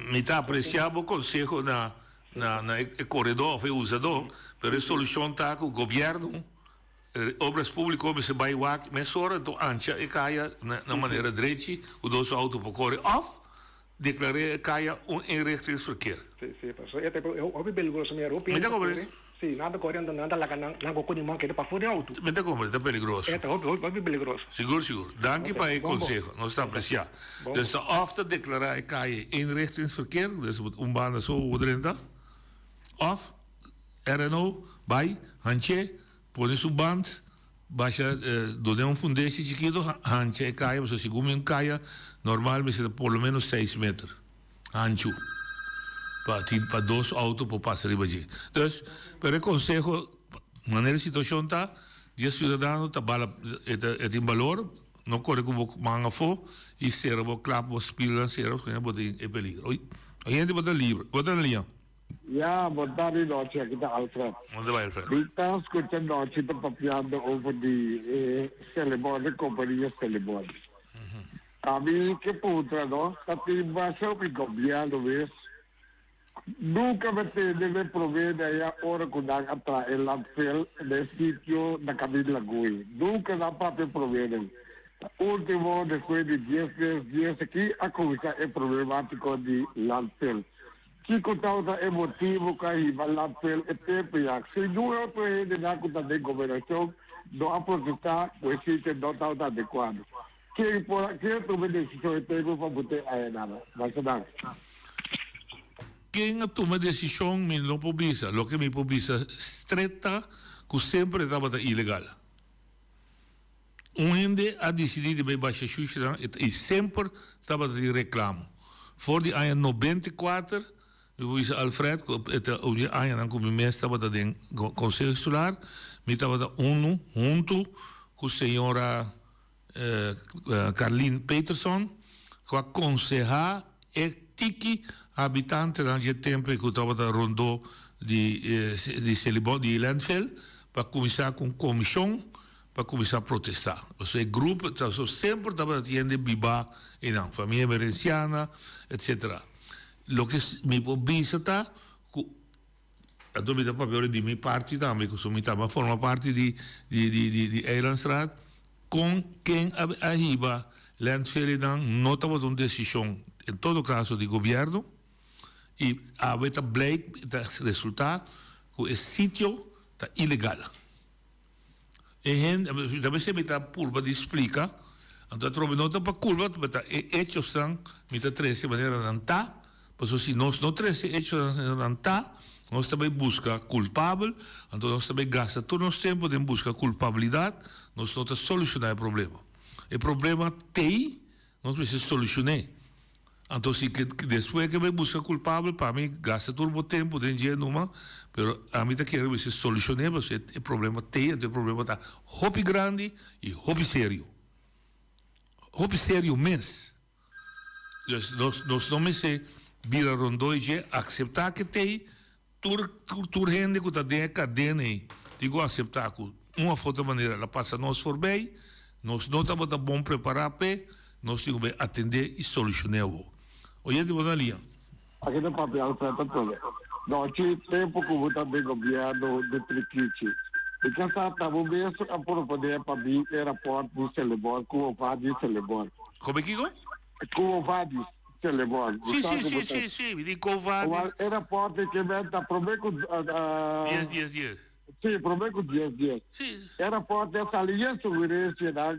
Mi ta apresiá bo konseho na na na e koredó òf e usadó, pero e solushon ta ku gobièrnu Obras Publico mester bai wak mesora enton ancha e kaya na manera drechi ku dos outo por kore òf deklar'é e kaya un eenrichtingsverkeer. Sí, sí, pasobra e ta hopi peligroso mi hopi hende ta kore, sí, nan ta kore anto nan ta laga nan nan koko di man keda pafó di outo. Mi ta komprende, ta peligroso. E ta hopi hopi peligroso. Sigur, sigur. Danki pa e konseho, nos ta apresiá. Dus ta òf ta deklará e kaya eenrichtingsverkeer, dus un banda so bo drenta, òf RNO bai hanch'é Pone su band basha done un fundeshi chikito hancha e kaya pasobra segun mi un kaya normal mester ta por lo menos seis meter hanchu pa tin pa dos auto por pasa riba dje. Dus pero e conseho manera e situacion ta di e ciudadano ta bala e ta e tin balor no kore ku bo man afo y sera bo klap bo spilnan sera pasobra bo tin e peligro. Oyente bo ta libre bo ta na liña. Ya, bon tardi Nochi, aki ta Alfred. Bon ta Alfred. Mi ta scucha Nochi ta papiando over di e Selibon, e compania Selibon. Ami ke puntra no, ta tin masha hopi gobierno mes, nunca mi a tende mi prome di aya ora cu nan a traha e landfill na e sitio na Camin Lagui. Nunca nan papia prome den. Ta ultimo despues di dies mes dies aki a cuminsa e problematico di landfill. Kiko tabata e motibu ku a hiba landfill e tempu ya? Segun e otro hendenan ku ta den gobernashon no a protestá ku e sitio no tabata adekuado. Ken por a ken a tuma e desishon e tempu pa but'é ayanana? Masha danki. Ken a tuma e desishon mi no por bisa. Loke mi por bisa stret ta ku semper e tabata ilegal. Un hende a disidí di bai basha shushinan i semper tabata tin reklamo. For di aña 94, mi por bisa Alfred ku e ta un di e añanan ku mi mes tabata den Konseho Insular, mi tabata unu huntu ku señora Carlin Peterson ku a konsehá e tiki habitantenan dje tempu ei ku tabata rondó di di Selibon di landfill pa kuminsá ku un komishon pa kuminsá protestá. Pasobra e grupo ta so semper tabata tin hende bibá einan, famia Emerenciana, etcetera. Loke mi por bisa ta ku anto mi ta papia ora di mi parti tambe, ku so mi tambe a forma parti di di di di di Eilandsraad, kon ken a a hiba landfill einan no tabata un desishon en todo kaso di gobièrnu i awe ta blijk ta resultá ku e sitio ta ilegal. E hende, ta mester mi ta purba di splika, anto atrobe no ta pa kulpa, ma ta e echosnan mi ta trese manera nan ta, pasobra si nos no trese echosnan manera nan ta, nos ta bai buska kulpabel, anto nos ta bai gasta tur nos tempu den buska kulpabilidat, nos no ta solushoná e problema. E problema t'ei, nos mester solushon'é. Anto si ke despues ke bai buska kulpabel pa mi gasta tur bo tempu den dje numa, pero ami ta kere mester solushon'é pasobra e problema t'ei, anto e problema ta hopi grandi i hopi serio. Hopi serio mes. Dus nos nos no mester bira rondó e dje, akseptá ke t'ei, Tur tur hende ku ta den e kadena ei tin ku aseptá ku un òf otro manera el a pasa nos forbei, nos no tabata bon prepará p'e, nos tin ku bai atendé i solushoné awor. Oyente bo ta lia. Aki ta papia Alfred Antonio. Nochi tempu ku bo ta den gobièrnu di Trikichi. Mi ke sa ta bo mes a proponé pa mi e rapòrt di Selibon ku Ovadis Selibon. Kobe kiko? Quo Vadis, Selebon. Sí, sí, sí, sí, sí, mi di Quo Vadis. Wel, e rapport ke men ta prome ku... Dies, dies, dies. Sí, prome ku dies, dies. Sí. E rapport a sali yen sugerencianan,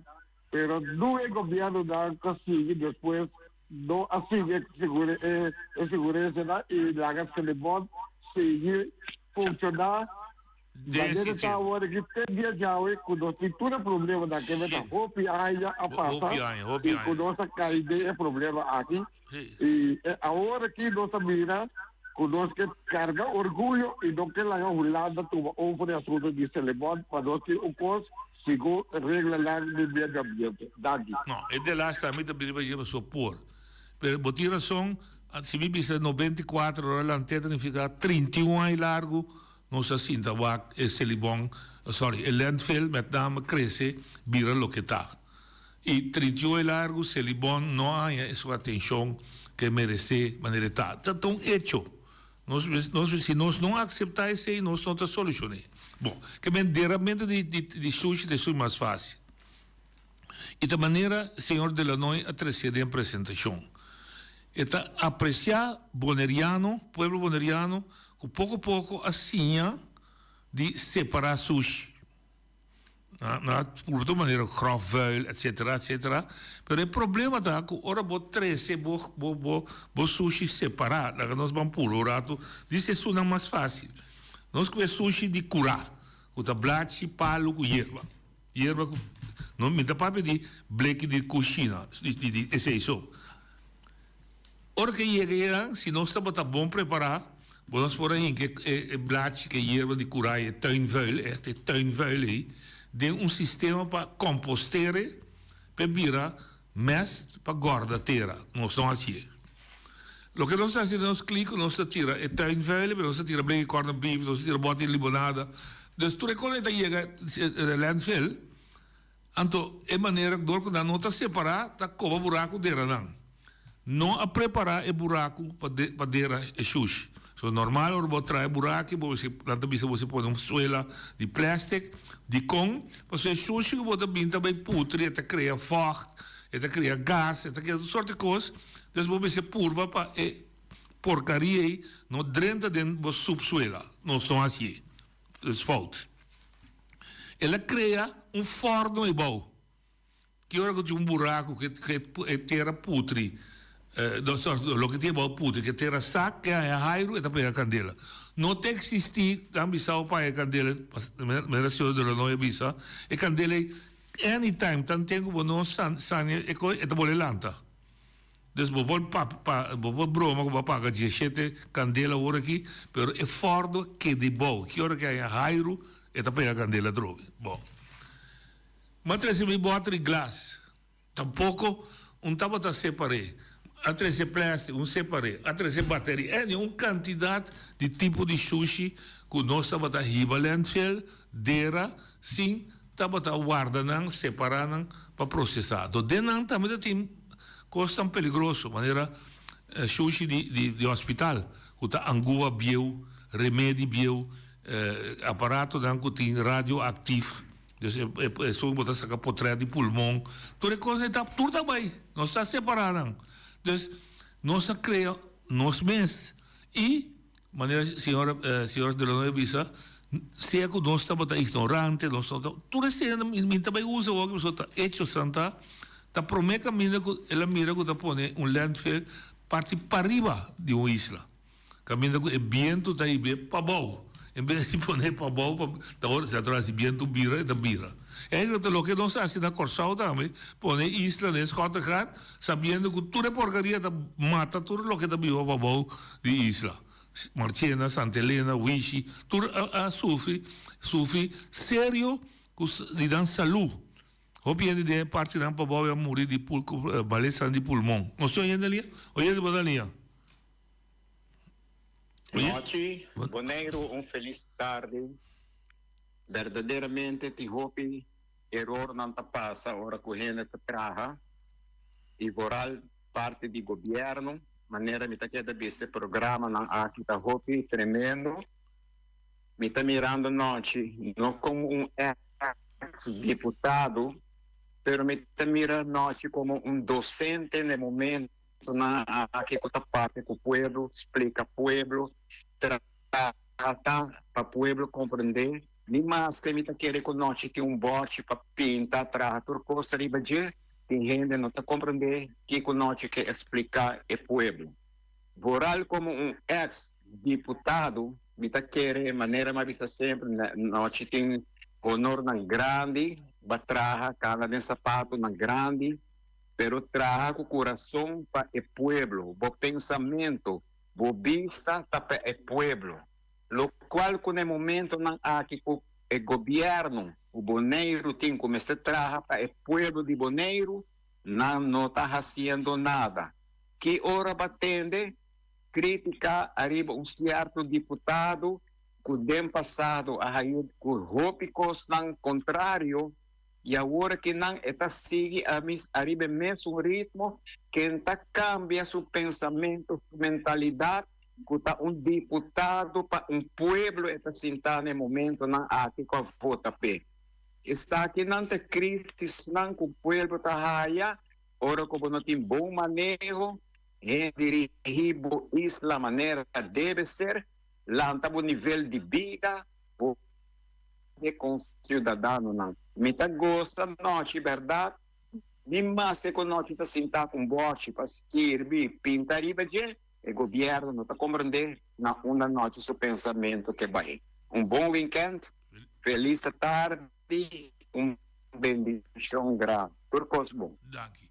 pero nu e gobiernonan ku a sigui despues no a sigui e e sugerencianan i laga Selebon sigui funciona. Manera ta awor aki te dia djawe ku nos tin tur e problemanan ke meta hopi aña a pasa i ku nos a kai den e problema aki i awor aki nos a mira ku nos ke karga orguyo i no ke laga Hulanda tuma over e asuntu di Selebon pa nos tin un kos. Segun reglanan di medio ambiente. Danki. No, e delaste ami ta bini pa dje pasobra por. Pero bo tin rason, si mi bisa 94 ora lant'é ta nifiká 31 aña largu nos a sinta wak e Selibon, sorry, e landfill met name krese bira loke ta. I 31 aña largu Selibon no a haña su atenshon ke meresé manera e ta. Ta un echo. Nos nos si nos no acepta esey nos no ta solucione. Bon, ke men deramento di di di sushi ta esun mas facil. Y ta manera señor Delanoy a trece den presentacion. E ta aprecia Boneriano, pueblo Boneriano, cu poco poco a siña di separa sushi. Na purba tur manera grof vuil etcetera etcetera pero e problema ta cu ora bo trece bo bo bo bo sushi separa laga nos ban purba un rato dice esunnan mas facil nos cu e sushi di cura cu ta blachi palo cu yerba yerba cu no mi ta papia di bleki di cushina di di esey so. Ora ke yega einan, si nos tabata bon prepará, bo nos por a hinka e blachi ku e yerba di kurai, e tuinvuil, ègt e tuinvuil ei, den un sistema pa kompostere pa e bira mèst pa gòrda tera. Nos no hasié. Loke nos ta hasi den nos kliko, nos ta tira e tuinvuil, pero nos ta tira bleki kòrnò bif, nos ta tira bòt di libonada. Dus tur e kos ei ta yega e landfill. Anto e manera dor ku nan no ta separá ta koba buraku dera nan. No a prepará e buraku pa pa dera e shush. So normal ora bo traha e buraki bo mester nan ta bisa bo si pone un suela di plastic. Dikon? Pasobra e shushi ku bo ta bin ta bai putri e ta krea vocht, e ta krea gas, e ta krea tur sorti kos. Dus bo mester purba pa e porkaria ei no drenta den bo supsuela. Nos no hasié. Es fout. El a crea un forno ebou. Ki ora cu tin un buraco cu e tera putri, no, sorry, loke tin ebou putri, cu e tera sak, ke haña hairu, e ta pega candela. No ta existi, nan bisao pa haña candela, manera señor De Lanoy a bisa, e candela ei anytime, tanten cu bo no sania e coy, e ta bole lanta. Dus bo por pa pa bo por broma ku bo a paga diesshete kandela awor aki, pero e fòrno a keda ebou. Ki ora ku a haña hairu e ta pega kandela atrobe. Bon. Mi a trese mi bòter di glas. Tampoko un tabata separ'é. A trese plèstik, un separ'é. A trese bateria. Eni un kantidat di tipo di shushi ku nos tabata hiba landfill, dera, sin Tabata warda nan, separá nan pa prosesá. Anto den nan tambe ta tin kosnan peligroso, manera shushi di di hospital ku ta angua bieu, remedi bieu, aparatonan ku tin radioaktief, dus esun bo ta saka potrèt di pulmon, tur e kosnan ei ta tur ta bai, nos ta separá nan. Dus nos a krea nos mes i. Manera señor señor Delano a bisa, sea cu nos tabata ignorante, nos no ta, tur esei mi ta bay usa awor pasobra ta hechosnan ta, ta prome caminda cu el a mira cu ta pone un landfill parti pariba di un isla, caminda cu e biento ta hib'é pabou, en bes di pone pabou pa, ta ora si a si biento bira e ta bira. Eigenlijk ta loke nos a haci na Corsou tambe, pone isla den Schottegat, sabiendo cu tur e porcaria ta mata tur loke ta biba pabou di isla. Marchena, Santa Elena, Wishi, tur a sufri, sufri serio cu di nan salu. Hopi hende den e partinan pabou a muri di malesanan di pulmon. Nos tin oyente lia? Oyente bo ta lia? Nochi, Boneiru un felis tardi. Berdaderamente tin hopi erornan ta pasa ora ku hende ta traha i vooral parti di gobièrnu. Manera mi ta keda bisa e programanan aki ta hopi tremendo. Mi ta mirando nochi no komo un ex diputado pero mi ta mira nochi komo un dosente na e momento. Nan aki ku ta papia ku pueblo, splika pueblo, trata pa pueblo komprendé. Ni maske mi ta kere ku nochi tin un bòrchi pa pinta, traha tur kos riba dje, tin hende no ta komprendé kiko nochi ke espliká e pueblo. Vooral komo un eks diputado mi ta kere manera mi a bisa semper nochi tin honornan grandi ba traha kana den sapatonan grandi. Pero traha ku kurason pa e pueblo, bo pensamentu, bo bista ta pa e pueblo. Lokual ku na e momentonan aki ku e gobièrnu ku Boneiru tin ku mester traha pa e pueblo di Boneiru, nan no ta hasiendo nada. Ki ora bo a tende krítika ariba un sierto diputado ku den pasado a haña ku hopi kosnan kontrario i awor aki nan e ta sigui ariba e mesun ritmo, ken ta kambia su pensamentu, su mentalidat ku ta un diputado pa un pueblo e ta sinta na e momentonan aki ku a vota p'e. Esakinan ta krisisnan ku pueblo ta haya ora ku bo no tin bon maneho, hende dirigí bo isla manera debe ser, lanta bo nivel di bida, bo e konsiudadanonan. Mi ta gosa nochi bèrdat, ni maske ku nochi ta sintá ku un bòchi pa skirbi, pinta riba dje, e gobièrnu no ta komprendé na unda nochi su pensamentu ke bai. Un bon winkènt, felis tardi, un bendishon grandi. Tur kos bon. Danki.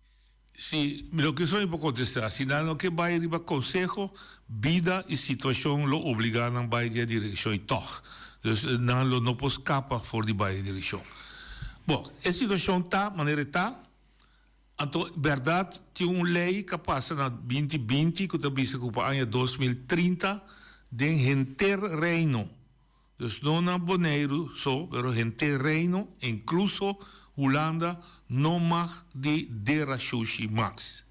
Si, mi lo ke soña por kontestá. Si nan no ke bai riba konseho, bida i situashon lo obligá nan bai den e direkshon i tòg. Dus nan lo no por skapa for di bai e direkshon. Bon, e situashon ta manera e ta. Anto bèrdat tin un lei ku a pasa na binti binti ku ta bisa ku pa aña 2030 den henter Reino, Dus no na Boneiru so, pero henter Reino, inkluso Hulanda, no mag di dera shushi mas.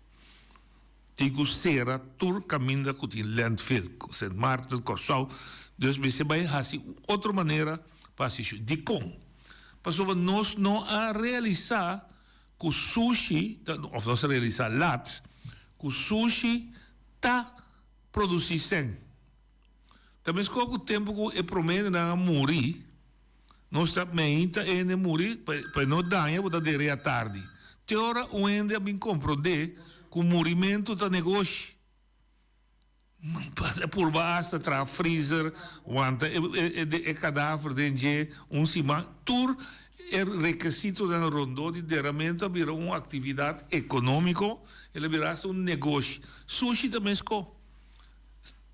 Tin ku sera tur kaminda ku tin landfill, Sint Maarten, Kòrsou. Dus mester bai hasi un otro manera pa hasi shushi. Dikon? Pasobra nos no a realisá ku sushi, òf nos a realisá lat, ku sushi ta produsí sèn. Ta meskor ku tempu ku e promé hendenan a muri, nos ta meinta e hende muri pa e no daña bo ta dere atardi. Te ora un hende a bin komprondé ku murimentu ta negoshi. A purba asta traha freezer, wanta e kadaver den dje un siman. Tur e rekesitonan rondó di deramentu a bira un aktividat ekonómiko, el a bira asta un negoshi. Sushi ta meskor.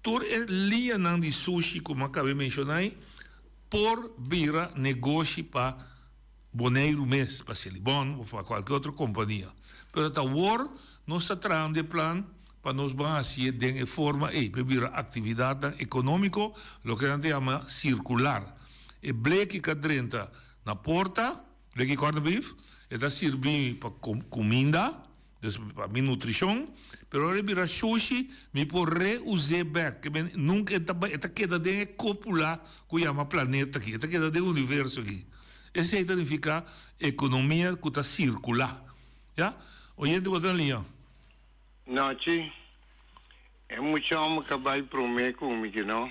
Tur e liñanan di sushi ku mi a kaba menshoná ei por bira negoshi pa Boneiru mes, pa Selibon òf pa kualke otro kompania. Pero ta awor nos ta trahando e plan pa nos ban hasié den e forma ei, pa e bira aktividatnan ekonómiko, loke nan ta yama sirkular. E bleki ka drenta na porta, bleki kòrnebif, e ta sirbi pa kuminda. Dus pa mi nutrishon, pero ora e bira shushi mi por re-us'é bèk. Ke men nunka e ta bai, e ta keda den e kopula ku yama planeta aki, e ta keda den universo aki. Esei ta nifiká ekonomia ku ta sirkulá. Ya? Oyente bo ta na liña. Nochi, e mucha homber ka bai prome ku mi ki no.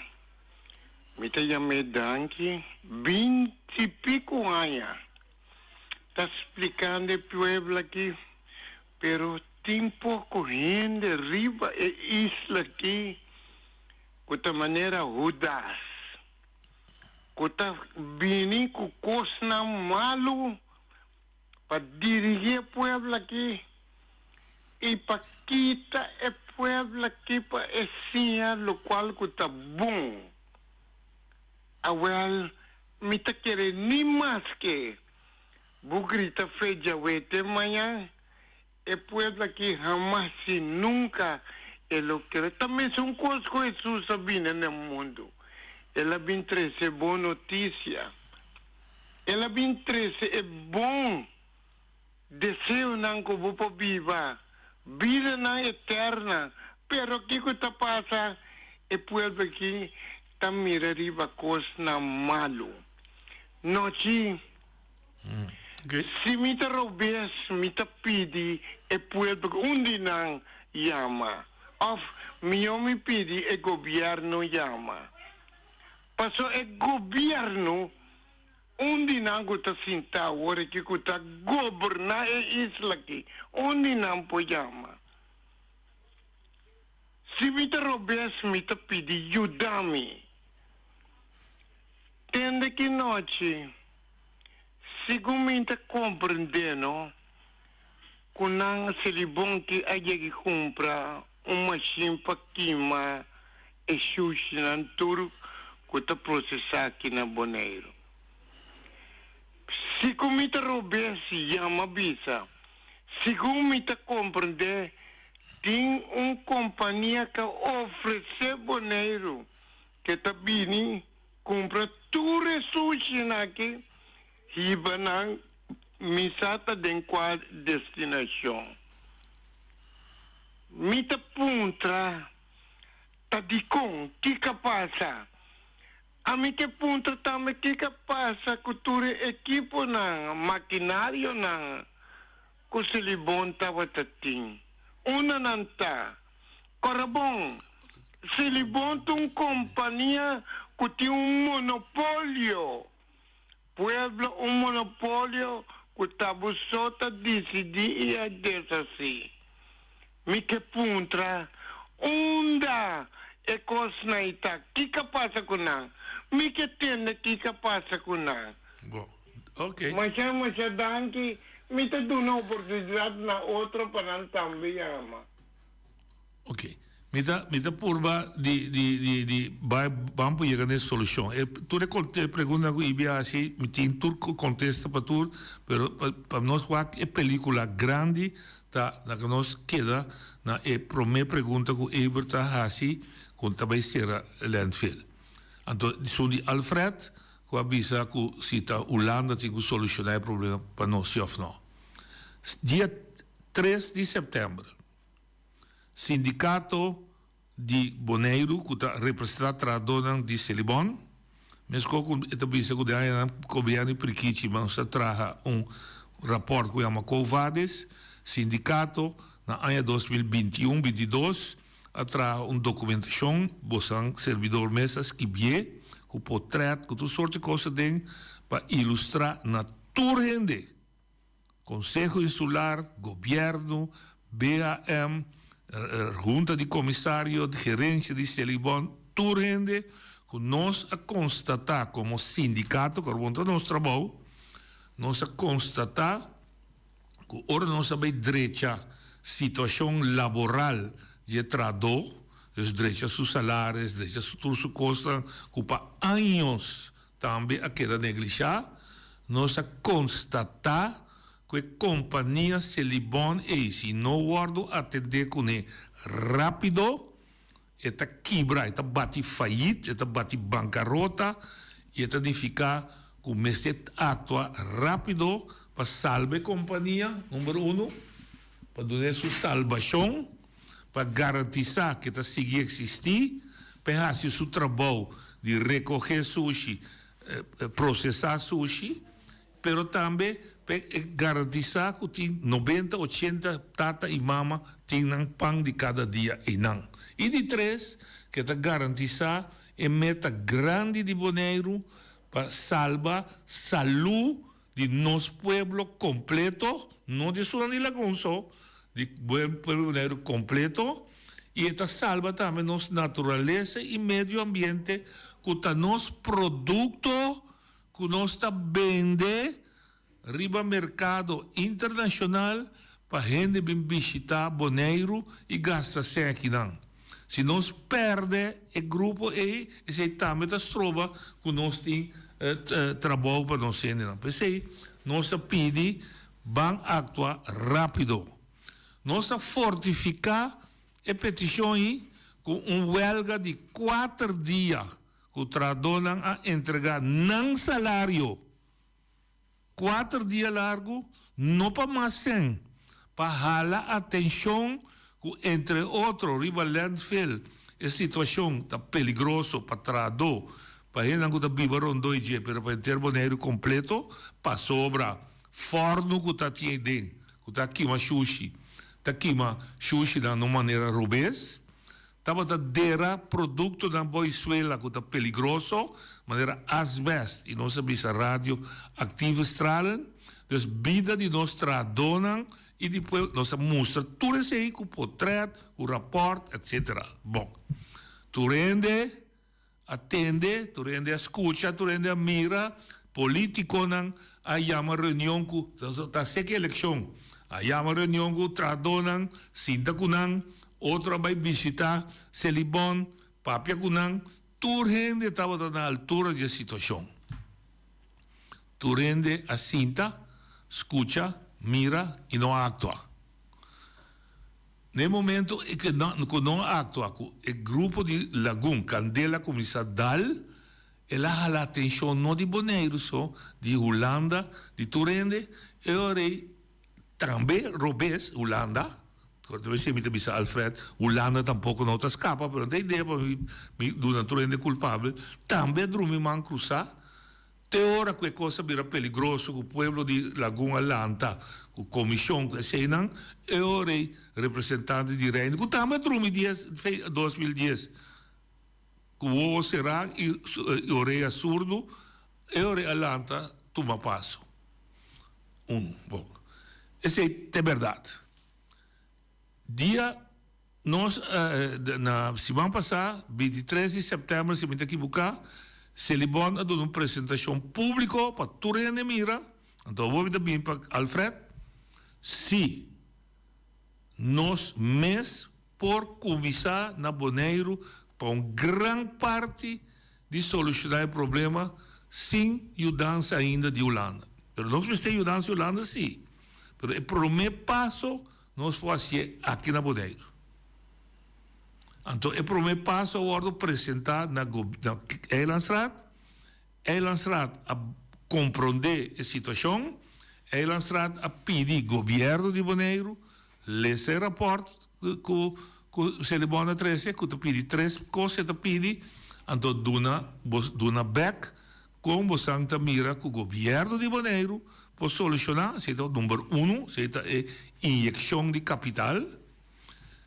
Mi ta yam'é danki binti piku aña. Ta splikando e pueblo aki, pero tin poko hende riba e isla aki ku ta manera Hudas, ku ta bini ku kosnan malu pa dirigí e pueblo aki i pa kita e pueblo aki pa e siña lokual ku ta bon. Awel, mi ta kere ni maske bo grita fe djawe te mañan, e pueblo aki hamas i nunka e lo kere. Ta mesun kos ku Hesus a bini na mundu. El a bin trese bon notisia. El a bin trese e bon deseonan ku bo por biba, bidanan eterna. Pero kiko ta pasa? E pueblo aki ta mira riba kosnan malu. Nochi, si mi ta robes, mi ta pidi e pueblo ku un di nan yama, òf mihó mi pidi e gobièrnu yama. Pasobra e gobièrnu Un di nan ku ta sintá awor aki ku ta goberná e isla aki, un di nan por yama. Si mi ta robes, mi ta pidi yuda mi. Tende ki nochi, segun mi ta komprendé no, ku nan Selibon ki a yega kumpra un mashin pa kima e shushinan tur ku ta prosesá aki na Boneiru. Si ku mi ta robes yama bisa. Segun mi ta komprendé tin un kompania ka ofresé Boneiru ke ta bini kumpra tur e sushinan aki hiba nan mi sa ta den kua destinashon. Mi ta puntra ta dikon, kiko a pasa? Ami ke puntra tambe kiko a pasa ku tur e ekiponan, makinarionan ku Selibon tabata tin. Unda nan ta? Kora bon, Selibon ta un kompania ku tin un monopolio. Pueblo un monopolio ku ta bo so ta disidí i a deshasí. Mi ke puntra, unda e kosnan ei ta? Kiko a pasa ku nan? Mi ke tende kiko a pasa ku nan. Bo, ok. Masha masha danki. Mi ta duna oportunidat na otro pa nan tambe yama. Ok. Mi ta mi ta purba di di di di bai ban por yega na e solucion. E tur e e preguntanan cu Ibi a haci mi tin tur contesta pa tur, pero pa pa nos wak e pelicula grandi ta laga nos keda na e prome pregunta cu Eber ta haci cu ta bai cera landfill. Anto esun di Alfred cu a bisa cu si ta Hulanda tin cu soluciona e problema pa nos si of no. Dia tres di september. Sindikato di Boneiru ku ta representá trahadónan di Selibon, meskos ku e ta bisa ku den añanan gobièrnu di Prikichi mas a traha un rapòrt ku yama Quo Vadis, sindikato na aña 2021, 22 a traha un dokumentashon, bosan serbidor mes a skibié ku potrèt ku tur sorti kos aden pa ilustrá na tur hende. Konseho Insular, Gobièrnu, BHM, Hunta di Komisario, Gerensia di Selibon, tur hende ku nos a konstatá komo sindikato, ku ta nos trabou, nos a konstatá ku ora nos a bai drecha situashon laboral di e trahadó, dus drecha su salaris, drecha tur su kosnan ku pa años Tambe a keda neglishá, nos a konstatá ku e kompania Selibon ei si no wòrdu atendé kuné rápido, e ta kibra, e ta bati fayit, e ta bati bankarota i e ta nifiká ku mester aktua rápido pa salba e kompania, number uno, pa dun'é su salbashon. pa garantisá ku e ta sigui eksistí, pa e hasi su trabou di rekohé sushi, prosesá sushi, pero tambe pa e garantisá ku tin nobenta, ochenta tata i mama tin nan pan di kada dia einan. I di tres, ku e ta garantisá e meta grandi di Boneiru pa salba salú Di nos pueblo completo, no di esunnan di Lagun so, di pueblo Boneiru completo, y e ta salba tambe nos naturalesa y medio ambiente cu ta nos producto cu nos ta bende riba mercado internacional pa hende bin bishita Boneiru y gasta sèn akinan. Si nos pèrdè e grupo ei, esei tambe ta stroba ku nos tin trabou pa nos hendenan. P'esei nos a pidi ban aktua rápido. Nos a fortifiká e petishon ei ku un wèlga di kuater dia ku trahadónan a entregá nan salario. Kuater dia largu no pa mas sèn, pa hala atenshon ku entre otro riba landfill e situashon ta peligroso pa trahadó, pa hendenan ku ta biba rondó i dje pero pa henter Boneiru kompleto pasobra fòrnu ku ta tin aden ku ta kima shushi ta kima shushinan na un manera robes. Tabata dera produktonan boisuela ku ta peligroso, manera asbest i nos a bisa radio aktive stralen. Dus bida di nos trahadónan i di pueblo, nos a mustra tur esei ku potrèt, ku rapòrt, etsetera. Bon, tur hende a tende, tur hende a skucha, tur hende a mira, politikonan a yama reunion ku, ta seki elekshon, a yama reunion ku trahadónan, sinta ku nan, otro a bai bishita Selibon, papia ku nan, tur hende tabata na altura di e situashon. Tur hende a sinta, skucha, mira i no a aktua. Na e momento ku no a aktua ku e grupo di Lagun kandela kuminsá dal, el a hala atenshon no di Boneiru so, di Hulanda, di tur hende, e ora ei tambe robes Hulanda, Esei mi ta bisa Alfred, Hulanda tampoko no ta skapa, pero no ta idea pa mi duna tur hende kulpabel, tambe a drumi man krusá. Te ora ku e kos a bira peligroso ku pueblo di Lagun a lanta ku komishon ku eseinan, e ora ei representante di Reino ku tambe a drumi dies 2010 ku wowo será i orea surdu, e ora ei a lanta tuma paso. Un, bon, esei ta e bèrdat. Dia nos na siman pasá, 23 di sèptèmber si mi ta kibuká, Selibon a duna un presentashon públiko pa tur hende mira, anto awor mi ta bini pa Alfred, si nos mes por kuminsá na Boneiru pa un gran parti di solushoná e problema sin yudansa ainda di Hulanda. Pero nos mester yudansa di Hulanda sí, pero e promé paso Nos por hasié aki na Boneiru. Anto e promé paso a wòrdu presentá na na Eilandsraad. Eilandsraad a komprondé e situashon. Eilandsraad a pidi gobièrnu di Boneiru lesa e rapòrt ku ku Selibon a trese ku ta pidi tres kos e ta pidi anto duna bo duna bèk Kon bosan ta mira ku gobièrnu di Boneiru por solushoná? Esei ta number unu, esei ta e inyekshon di kapital.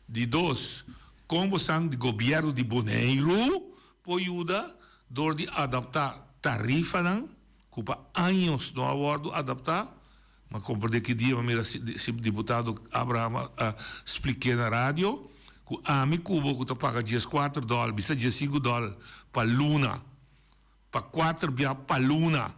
Di dos, kon bosan di gobièrnu di Boneiru por yuda dor di adaptá tarifanan ku pa años no a wòrdu adaptá? Mi a komprendé ki dia mi a mira si diputado Abraham a splik'é na radio ku ami ku bo ku ta paga dieskuater dòler, bisa diesinku dòler pa luna. Pa kuater bia pa luna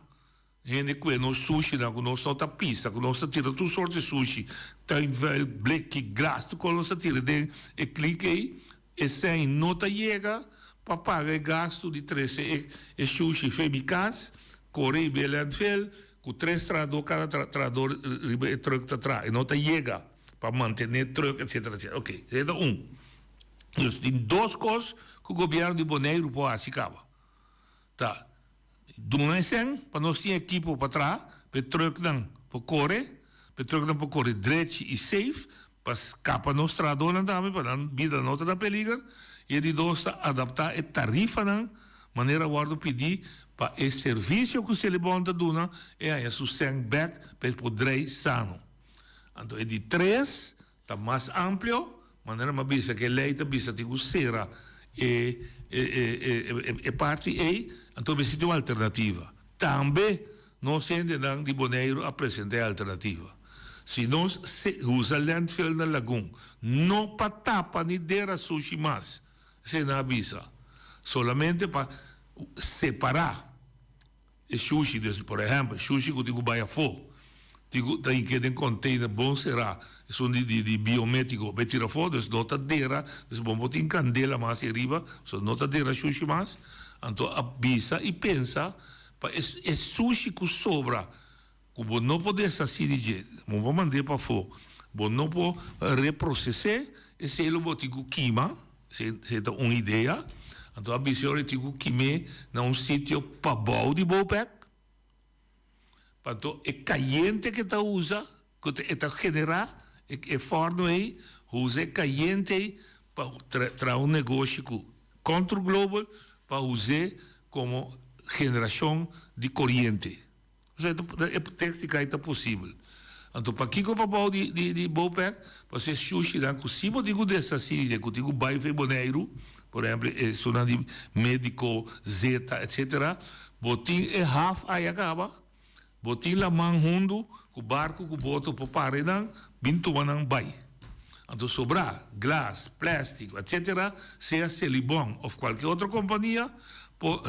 hende kue nos sushinan ku nos no ta pisa, ku nos ta tira tur sorti sushi, tuinvuil, bleki, glas, tur kos nos ta tira den e klik ei, esei no ta yega pa paga e gastu di trese e e shushi fe mi kas, kore i be landfill, ku tres trahadó kada trahadó riba e trùk ta traha, e no ta yega pa mantené trùk etsetera etsetera. Oke, esei ta un. Dus tin dos kos ku gobièrnu di Boneiru por hasi kaba. Ta duna e sèn pa nos tin ekipo pa traha, pa e trùknan por kore, pa e trùknan por kore drechi i safe, pa skapa nos trahadónan tambe pa nan bida no ta na peliger. I e di dos ta adaptá e tarifanan manera a wòrdu pidí pa e servisio ku Selibon ta duna e haña su sèn bèk pa e por drei sano. Anto e di tres Ta mas amplio, manera mi a bisa ku e lei ta bisa tin ku sera e e parti ei, anto mester tin un alternativa. Tambe nos hendenan di Boneiru a presenta e alternativa. Si nos usa landfill na Lagun, no pa tapa ni dera sushi mas, esei nan a bisa, solamente pa separa. E shushi, dus por ehèmpel, shushi ku tin ku bai afó, tin ku ta hink'é den kònteiner bon será, esun di di di biométiko bai tira afó, dus no ta dera, dus bo por tin kandela mas ei riba, so no ta dera shushi mas. Anto a bisa i pensa pa e e sushi ku sobra, ku bo no por deshasí di dje, bo por mand'é pafó, bo no por reproses'é, esei lo bo tin ku kima. Esei ta un idea. Anto a bisa ora e tin ku kim'é na un sitio pabou di Bopec. Panto e kayente ke ta usa, ku e ta generá e fòrnu ei, usa e kayente ei pa traha un negoshi ku Contour Global pa us'é komo generashon di koriente. Osea e téknika ei ta posibel. Anto pakiko pa bou di di Bopec? Pasobra e shushinan ku si bo tin ku deshasí di ku tin ku bai for Boneiru, por ehèmpel e esunnan di médiko, zeta etsetera, bo tin e haf aya kaba, bo tin laman hundu ku barku ku boto por para einan bin tuma nan bai. Anto sobrá glas, plèstik etsetera sea Selibon òf kualke otro kompania por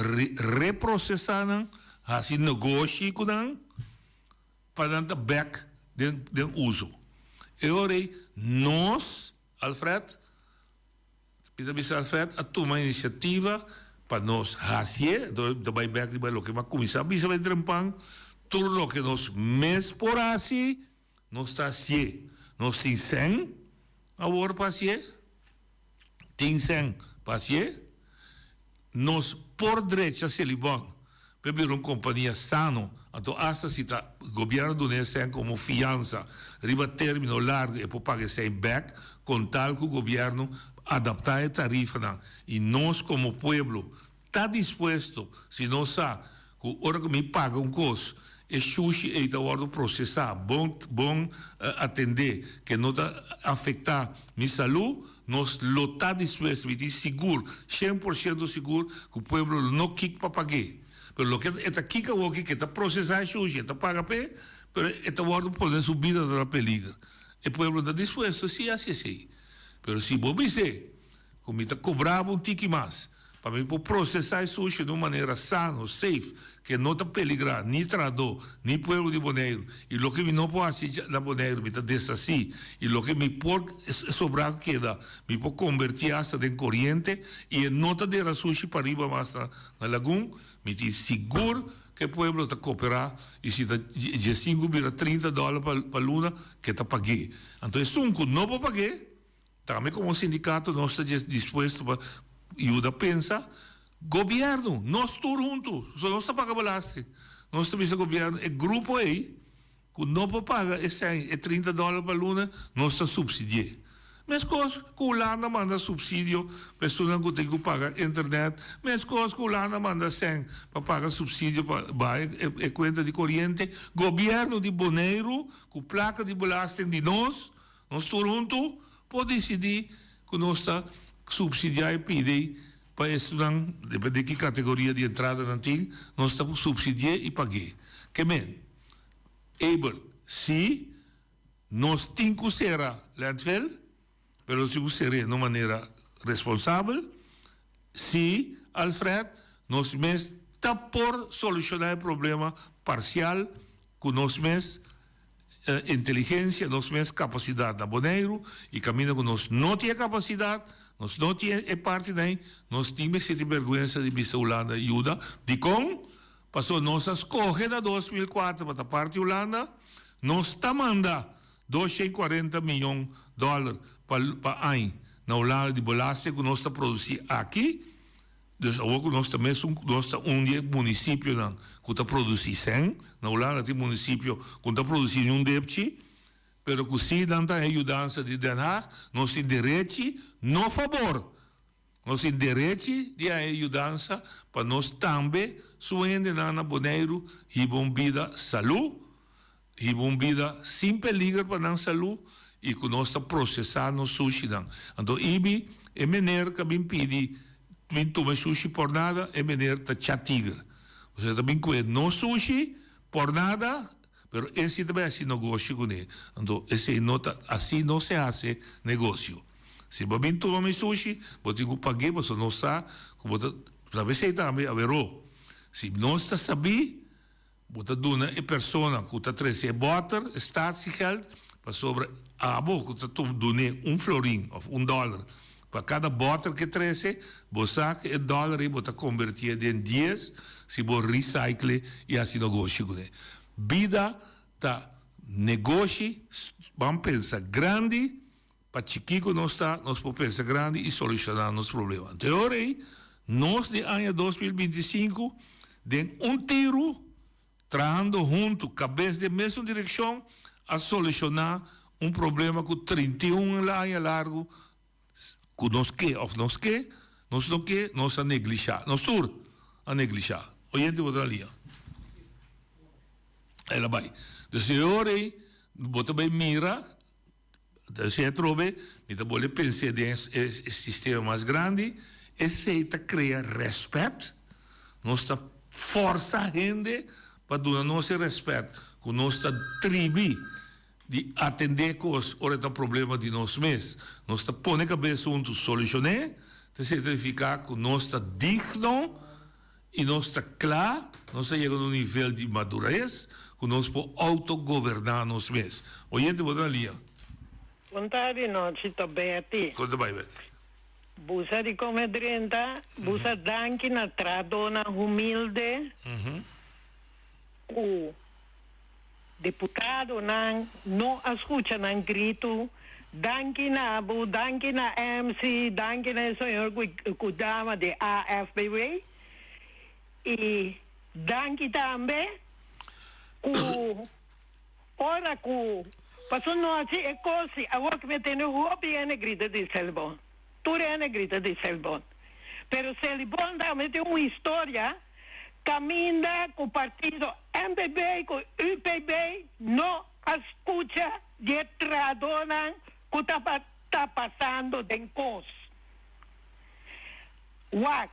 reprosesá nan Hasi negoshi ku nan pa nan ta bek den den uso. E ora ei nos, Alfred, mi ta bisa Alfred a tuma inisiativa pa nos hasié, enton mi ta bai bek riba loke mi a kuminsá bisa den trempan, Tur loke nos mes por hasi, nos ta hasié. Nos tin sèn awor pa hasié? Tin sèn pa hasié? Nos por drecha Selibon p'e bira un kompania sano, anto asta si ta gobièrnu duna e sèn komo fiansa riba término largu e por paga e sèn bèk kon tal ku gobièrnu adaptá e tarifanan i nos komo pueblo ta dispuesto si nos sa ku ora ku mi paga un kos e shushi ei ta wòrdu prosesá bon bon atendé ke no ta afektá mi salú. Nos lo ta dispuesto, mi tin sigur, shen por shento sigur, ku pueblo lo no kik pa pag'é. Pero loke e ta kik awoki, ku e ta prosesá e shushi, e ta paga p'e, pero e ta wòrdu pone su bida ta na peliger. E pueblo ta dispuesto si hasi esei. Pero si bo bis'é ku mi ta kobra bo un tiki mas, Pa mi por procesa e sushi den un manera sano, safe, ke no ta peligra ni trahadó, ni pueblo di Boneiru. I loke mi no por hasi na Boneiru, mi ta deshasí. I loke mi por sobrá keda, mi por kombertí hasta den koriente i e no ta dera sushi pariba mas na lagun. Mi tin sigur ku e pueblo ta koperá i si ta diesinku bira trinta dòler pa luna, ke ta pag'é. Anto esun ku no por pag'é, Tambe komo sindikato nos ta dispuesto pa yuda pensa gobièrnu, nos tur huntu, so nos ta paga belasting, nos ta bisa gobièrnu e grupo ei ku no por paga e sèn, e trinta dòler pa luna, nos ta supsidi'é. Meskos ku Hulanda manda supsidio pa esunnan ku tin ku paga internet, meskos ku Hulanda manda sèn pa paga supsidio pa baha e kuenta di koriente, gobièrnu di Boneiru ku plaka di belasting di nos, Nos tur huntu por disidí ku nos ta supsidiá e pidi pa estunan, depende ki kategoria di entrada nan tin, nos ta supsidi'é i pag'é. Ke men, Ebert, sí, nos tin ku sera landfill, pero nos tin ku ser'é na un manera responsabel. Sí, Alfred, nos mes ta por solushoná e problema parsial ku nos mes inteligensia, nos mes kapasidat na Boneiru i kaminda ku nos no tin e kapasidat, nos no tin e partinan ei, nos tin mester tin bèrgwensa di bisa Hulanda yuda. Dikon? Pasobra nos a skohe na 2004 pa ta parti Hulanda, nos ta manda 240 miyon dòler pa pa añ na Hulanda di belasting ku nos ta produsí aki. Dus awor ku nos ta mesun, nos ta un di e munisipionan ku ta produsí sèn. Na Hulanda tin munisipio ku no ta produsí niun depchi, pero ku si nan ta haña yudansa di Den Haag, nos tin derechi, no fabor, nos tin derechi di haña yudansa pa nos tambe su hendenan na Boneiru hiba un bida salú. Hiba un bida sin peliger pa nan salú i ku nos ta prosesá nos sushinan. Anto Ibi, e mener ka bin pidi bin tuma e sushi por nada, e mener ta cha tiger. Osea ta bin kue nos sushi por nada, pero e si ta bai hasi nogoshi kuné. Anto esei no ta, asi no se hase negosio. Si bo bin tuma mi sushi, bo tin ku pag'é pasobra nos sa ku bo ta, ta esei tambe aweró. Si nos ta sabí. Bo ta duna e persona ku ta trese e bòter e statiegeld, pasobra abo ku ta dun'é un florin òf un dòler pa kada bòter ku e trese, bo sa ku e dòler ei bo ta kombertié den dies si bo recycle i hasi negoshi kuné. Bida ta negoshi, ban pensa grandi. Pa chikí ku nos ta, nos por pensa grandi i solushoná nos problema. Anto e ora ei, nos di aña 2025, den un tiru, trahando huntu, kabes den mesun direkshon, a solushoná un problema ku 31 aña largu ku nos ke òf nos ke, nos no ke, nos a neglishá. Nos tur a neglishá. Oyente bo ta na liña. El a bai. Dus e ora ei, bo ta bai mira. Esei atrobe mi ta bolbe pens'é den e sistema mas grandi, esei ta krea rèspèt, nos ta fòrsa hende pa duna nos e rèspèt ku nos ta tribi di atendé kos ora ta problema di nos mes. Nos ta pone kabes huntu solushon'é, ta esei ta nifiká ku nos ta digno. I nos ta kla, nos a yega na un nivel di madurez ku nos por outogoberná nos mes. Oyente bo ta na liña. Bon tardi nochi ta Betty. Kon ta bai Betty? Busa di come drenta, busa danki na tradonan humilde ku Diputadonan no a skucha nan gritu, Danki na bo, danki na MC, danki na e señor ku dama di AFBW i danki tambe ku ora ku paso nochi e kos si awor ku mi a tende hopi hende grita di Selibon, tur hende grita di Selibon, pero Selibon tambe tin un historia. Caminda cu partido MPB cu UPB no a scucha di e trahadonan cu tabata pasando den cos. Wak,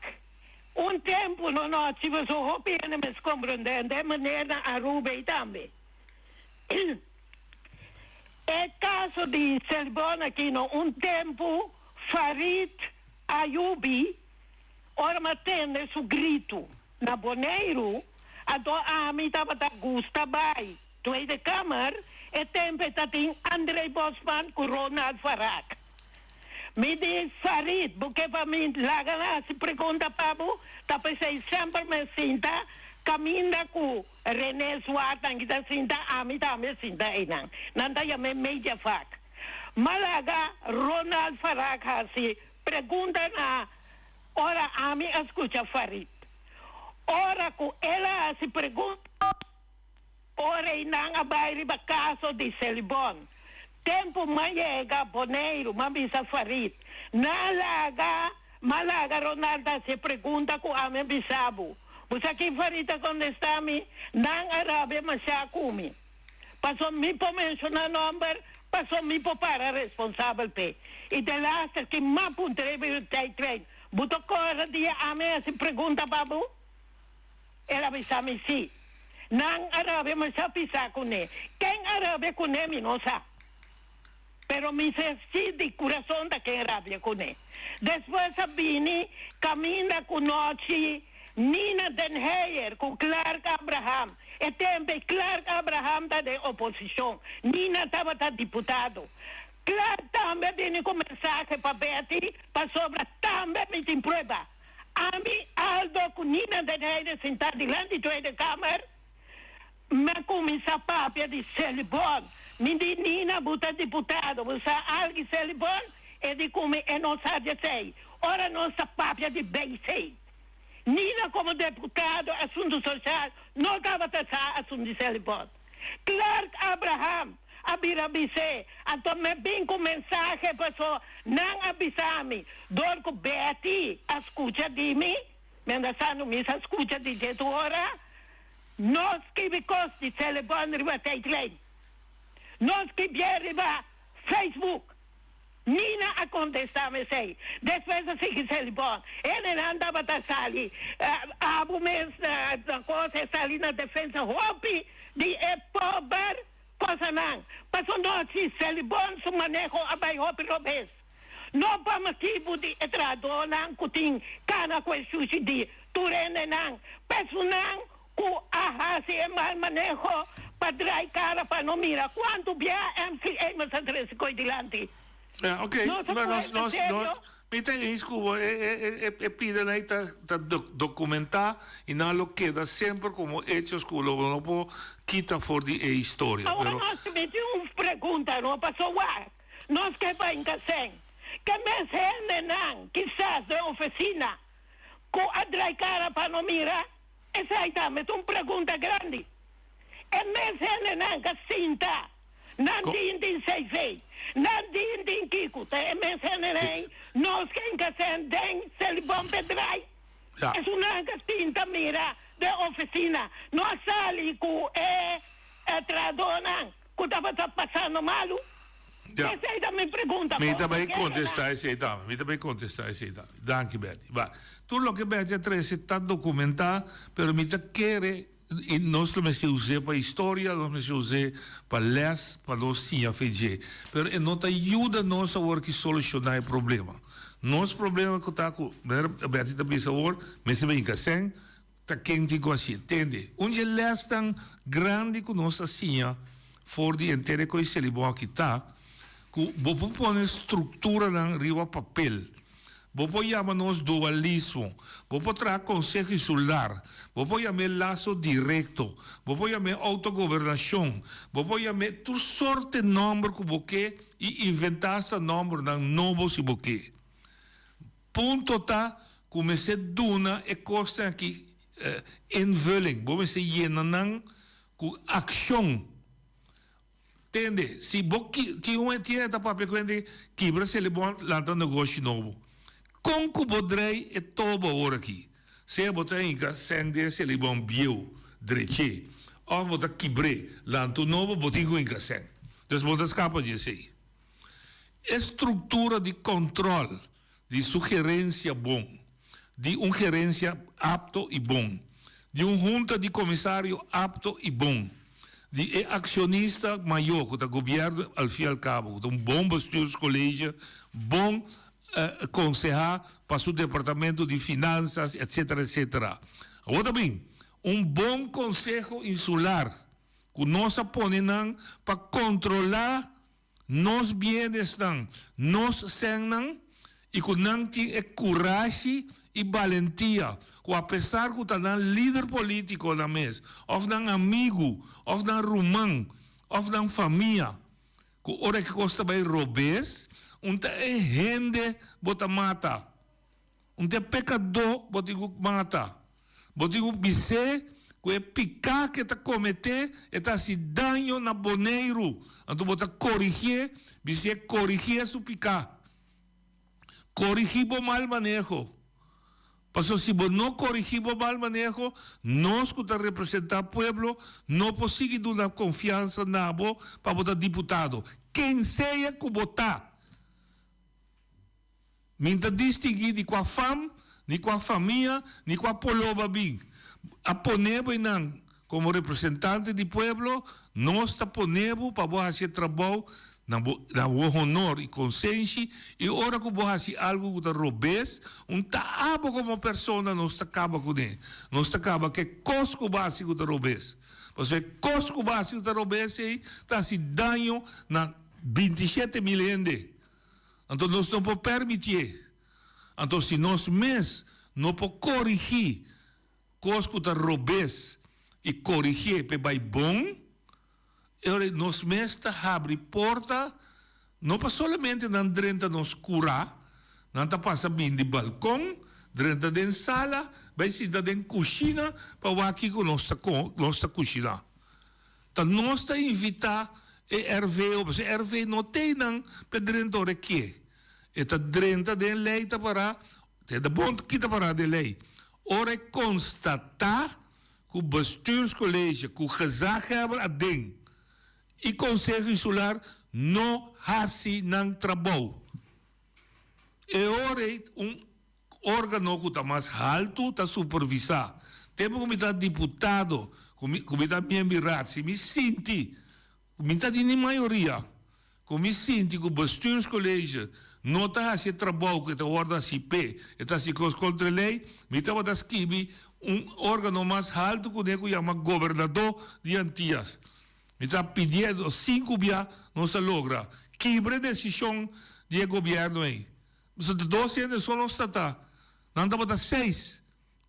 un tempo no nochi paso hopi hende mes comprende den manera na Aruba y tambe. E caso di Selbon aki no un tempo Farid Ayubi Ora m'a tende su gritu na Boneiru, anto ami tabata gusta bai Tweede Kamer, e tempu e ta tin André Bosman ku Ronald Farag. Mi di, Farid, bo ke pa mi laga nan hasi pregunta pa bo? Ta p'esei semper mi a sinta kaminda ku René Zwart nan ki ta sinta, ami tambe a sinta einan. Nan ta yam'é mediavak. M'a laga Ronald Farag hasi Pregunta na ora ami a scucha Farid. Ora cu el a haci pregunta, ora y nan a bay riba caso di Selibon. Tempo m'a yega Boneiru, m'a bisa Farid, nan laga, m'a laga Ronald haci e pregunta cu ami a bisa bo. Bo sa kin Farid a contesta mi? Nan a rabia masha cu mi. Paso mi por menciona nomber, paso mi por para responsabel p'e. Y de laster ki m'a puntra e biu tijdlijn, bo ta corda dia ami a haci pregunta pa bo? El a bisa mi si. Nan a rabia masha pisa cune. Ken a rabia cune mi no sa. Pero mi sa si di curason ta ken rabia cune. Despues a bini caminda cu nochi Nina den Heyer cu Clark Abraham. E tempo ey Clark Abraham ta den oposicion. Nina tabata diputado. Clark tambe a bini cu mensahe pa Betty pasobra tambe mi tin prueba. Ami, Aldo cu Nina den Heyer sinta dilanti Tweede Kamer. Mi a cuminsa papia di Selibon. Mi di, Nina, bo ta diputado, bo sa algo di Selibon? E di cu mi, e no sa di esey. Ora nos ta papia di BC. Nina como deputado asunto social no tabata sa asunto di Selibon. Clark Abraham a bira bis'é, anto mi a bin cu mensahe paso nan a bisa mi dor cu Betty a scucha di mi, mi anda sa no mi sa scucha di dje tur ora. No skibi kos di telefòn riba tijdlijn. No skibié riba Facebook. Nina a kontestá mesei. Despues a sigui telefòn. Hendenan tabata sali abu mes na kos e sali na defensa hopi di e pober kosanan. Pasobra nochi Selibon su maneho a bai hopi robes. No pa motibu di e trahadónan ku tin kana ku e shushi di tur hendenan, personan ku a hasi e mal maneho pa drai kara pa no mira kuantu bia MC Amos a trese koe dilanti. Ja, oké. Nos a Maar nos, puesta nos, serio. nos, mi ta eens ku bo, e, e, e, e, e pidanan ei ta, ta dokumentá i nan lo keda semper komo hechos ku lo no por kita for di e historia. Awor Pero. nos mi tin un pregunta, no paso wak. Nos ke bai Nkaseng. Ke mes hendenan kisas den ofisina ku a drai kara pa no mira? Esei tambe ta un pregunta grandi. E mes hendenan ka sinta nan tin tin CV, nan tin tin kiko, ta e mes hendenan ei nos ke Nkaseng den Selibon pe drai? Esunnan ka sinta mira den ofisina no a sali ku e trahadónan. Ku tabata pasando malu? Ja. Esei ta mi pregunta. Mi ta bai Bo ta kontestá esei tambe. Mi ta bai kontestá esei tambe. Danki, Betty. Ba, tur loke Betty a trese ta dokumentá, pero mi ta kere i nos lo mester us'é pa historia, nos mester us'é pa lès, pa nos siña fe dje. Pero e no ta yuda nos awor ki solushoná e problema. Nos problema ku ta ku, manera Betty ta bisa awor, mester bai hinka sèn, Ta ken tin ku hasié? Tende, un dje lèsnan grandi ku nos a siña for di henter e koe Selibon aki ta ku bo por pone strukturanan riba papel. Bo por yama nos dualismo, bo por traha konseho insular, bo por yam'é laso direkto, bo por yam'é outogobernashon, bo por yam'é tur sorte nòmber ku bo ke i inventá asta nòmbernan nobo si bo ke. Punto ta ku mester duna e kosnan aki invulling, bo mester yena nan ku akshon. Tende, si bo ki, tin un tin e ta papia ku hende kibra Selibon lanta negoshi nobo. Kon ku bo drei e tobo awor aki? Sea bo ta hinka sèn den Selibon bieu, drech'é, òf bo ta kibr'é, lanta un nobo, bo tin ku hinka sèn. Dus bo no ta skapa di esei. E struktura di kòntròl di su gerencia bon, di un gerencia apto y bon, di un hunta di comisario apto y bon, di e accionista mayor cu ta gobierno al fin y al cabo, cu ta un bon bestuurscollege, bon conseha pa su departamento di finanzas, etcetera, etcetera. Awor ta bin un bon conseho insular cu nos a pone nan pa controla Nos bienesnan, nos sènnan, i ku nan tin e kurashi i balentia ku apesar ku ta nan lider polítiko nan mes, òf nan amigu, òf nan ruman, òf nan famia, ku ora e kos ta bai robes, un ta e hende bo ta mata. Un ta e pekadó bo tin ku mata. Bo tin ku bis'é ku e piká ku e ta kometé e ta hasi daño na Boneiru. Anto bo ta korigié, bis'é korigié su piká. Korigí bo mal maneho. Pasobra si bo no korigí bo mal maneho, nos ku ta representá pueblo no por sigui duna konfiansa na bo pa bo ta diputado, ken sea ku bo ta. Mi ta distinguí di kua fam, ni kua famia, ni kua poloba bin. A pone bo einan komo representante di pueblo, nos ta pone bo pa bo hasi e trabou na bo na bo honor i konsenshi, i ora ku bo hasi algu ku ta robes, un ta abo komo persona nos ta kaba kuné. Nos ta kaba ku e kos ku bo hasi ku ta robes. Pasobra e kos ku bo hasi ku ta robes ei ta hasi daño na 27 mil hende. Anto nos no por permitié. Anto si nos mes no por korigí kos ku ta robes i korigié p'e bai bon, e ora ei nos mes ta habri porta no pa solamente nan drenta nos kurá, nan ta pasa bin di balkon, drenta den sala, bai sinta den kushina pa wak kiko nos ta nos ta kushiná. Ta nos ta invitá e RVO, pasobra e RV no t'ei nan p'e drenta ora e ke. E ta drenta den lei ta pará, te ta bon ki ta pará den lei. Ora e konstatá ku Bestuurscollege, ku gezaghebber aden i Konseho Insular no hasi nan trabou. E ora ei un Organo ku ta mas haltu ta supervisá. Tempu ku mi ta diputado, ku mi ku mi ta miembro di Raad, si mi sinti ku mi ta di ni mayoria, ku mi sinti ku Bestuurscollege no ta hasi e trabou ku e ta wòrdu hasi p'e, e ta hasi kos kontra e lei, mi tabata skibi un organo mas haltu kuné ku yama Gobernadó di Antias. Mi ta pidiendo sinku bia nos a logra kibra e desishon di e gobièrnu ei. Pasobra ta dos hende so nos ta ta. Nan tabata seis.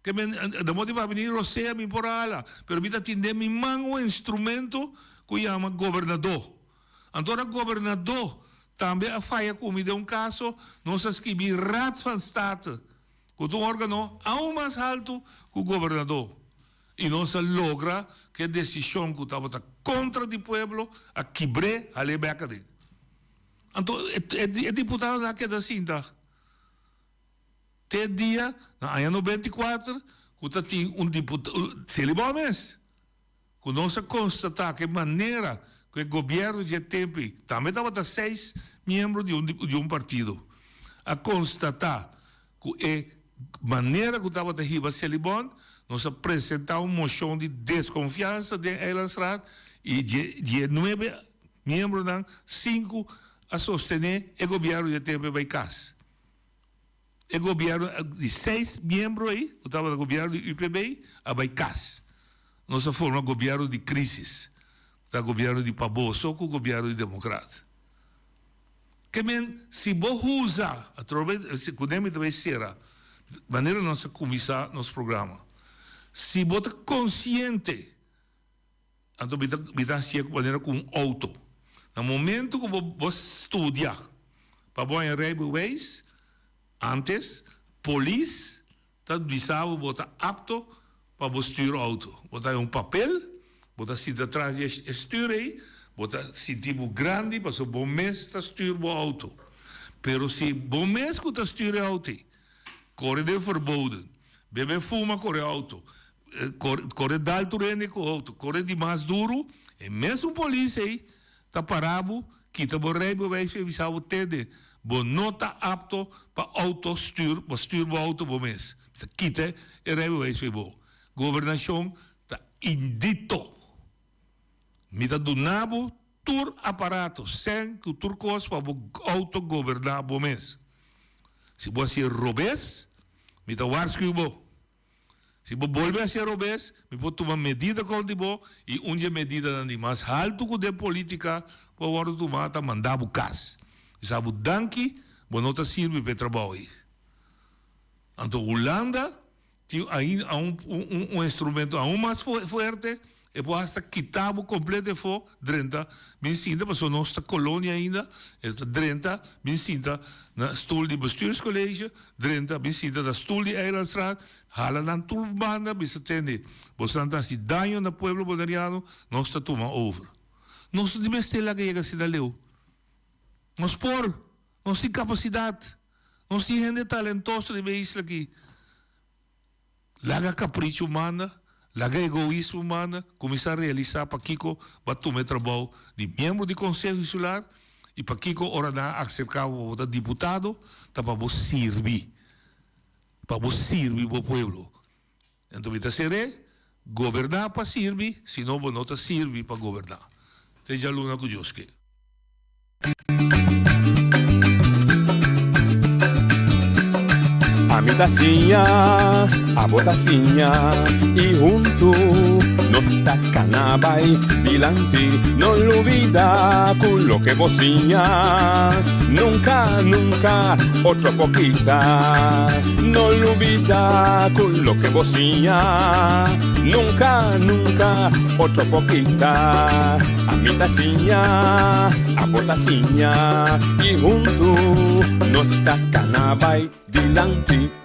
Ke men, de modo pa bini rosea mi por hala, pero mi ta tin den mi man un instrumento ku yama gobernadó. Anto ora gobernadó tambe a faya ku mi den un kaso, nos a skibi Raad van State, ku ta un organo aun mas haltu ku gobernadó. I nos a logra ku e desishon ku tabata kontra di pueblo a kibr'é, hal'é bèk aden. Anto e diputadonan a keda sinta te dia na aña 94 ku ta tin un diputado, Selibon mes, ku nos a konstatá ku e manera ku e gobièrnu dje tempu ei, tambe tabata seis miembro di un di un partido, a konstatá ku e manera ku tabata hiba Selibon, nos a presentá un moshon di deskonfiansa den Eilandsraad i dje dje nuebe Miembronan sinku a sostené e gobièrnu di e tempu e bai kas. E gobièrnu di seis miembro ei, ku tabata gobièrnu di UPB, a bai kas. Nos a forma gobièrnu di krísis, ku ta gobièrnu di Paboso ku gobièrnu di Demokrat. Ke men, si bo usa, atrobe, kuné mi ta bai sera, manera nos a kuminsá nos programa, si bo ta konsiente, anto mi ta mi ta hasié manera ku un outo. Na momento ku bo bo studia pa bo haña rijbewijs, antes polis ta bisa bo bo ta apto pa bo stuur outo. Bo ta haña un papel, bo ta sinta tras di e stuur ei, bo ta sinti bo grandi pasobra bo mes ta stuur bo outo. Pero si bo mes ku ta stuur e outo ei, kore den verboden, bebe fuma kore outo, Kore dal tur hende ku outo, kore di mas duru, e mesun polis ei ta para bo, kita bo rijbewijs i bisa bo tende, bo no ta apto pa outo stuur, bo stuur bo outo bo mes. Ta kita e rijbewijs fo'i bo. Gobernashon ta indito. Mi ta duna bo tur aparato, sèn ku tur kos pa bo outo goberná bo mes. Si bo hasié robes, mi ta warskiu bo. Si bo bolbe hacia robes, mi por tuma medida contra bo y un di e medidanan di mas halto cu den politica por wordo tuma ta manda bo cas. Mi sa bo danki, bo no ta sirbi pa e trabao ey. Anto Hulanda tin ainda un un instrumento aun mas fuerte, e por hasta kita bo completo efo, drenta bin sinta, pasobra nos ta colonia ainda, e ta drenta bin sinta na stoel di bestuurscollege, drenta bin sinta na stoel di eilandsraad, hala nan tur banda bisa tende, bosonan ta haci daño na pueblo Boneriano, nos ta tuma over. Nos no di mester laga yega asina leu. Nos por, nos tin capacidad, nos tin hende talentoso riba e isla aki. Laga capricho manda, laga egoismo manda, cuminsa realisa pakico bo a tuma e trabou di miembro di Conseho Insular y pakico ora nan a acerca bo pa bo ta diputado ta pa bo sirbi, pa bo sirbi bo pueblo. Enton mi ta ser'e, goberna pa sirbi, si no bo no ta sirbi pa goberna. Te djaluna cu Dios ke. Ami ta siña, abo ta siña y huntu nos ta cana bay dilanti. No lubida cu loke bo siña nunca, nunca otro por kita. No lubida cu loke bo siña nunca, nunca otro por kita. Ami ta siña, abo ta siña y huntu nos ta cana bay dilanti.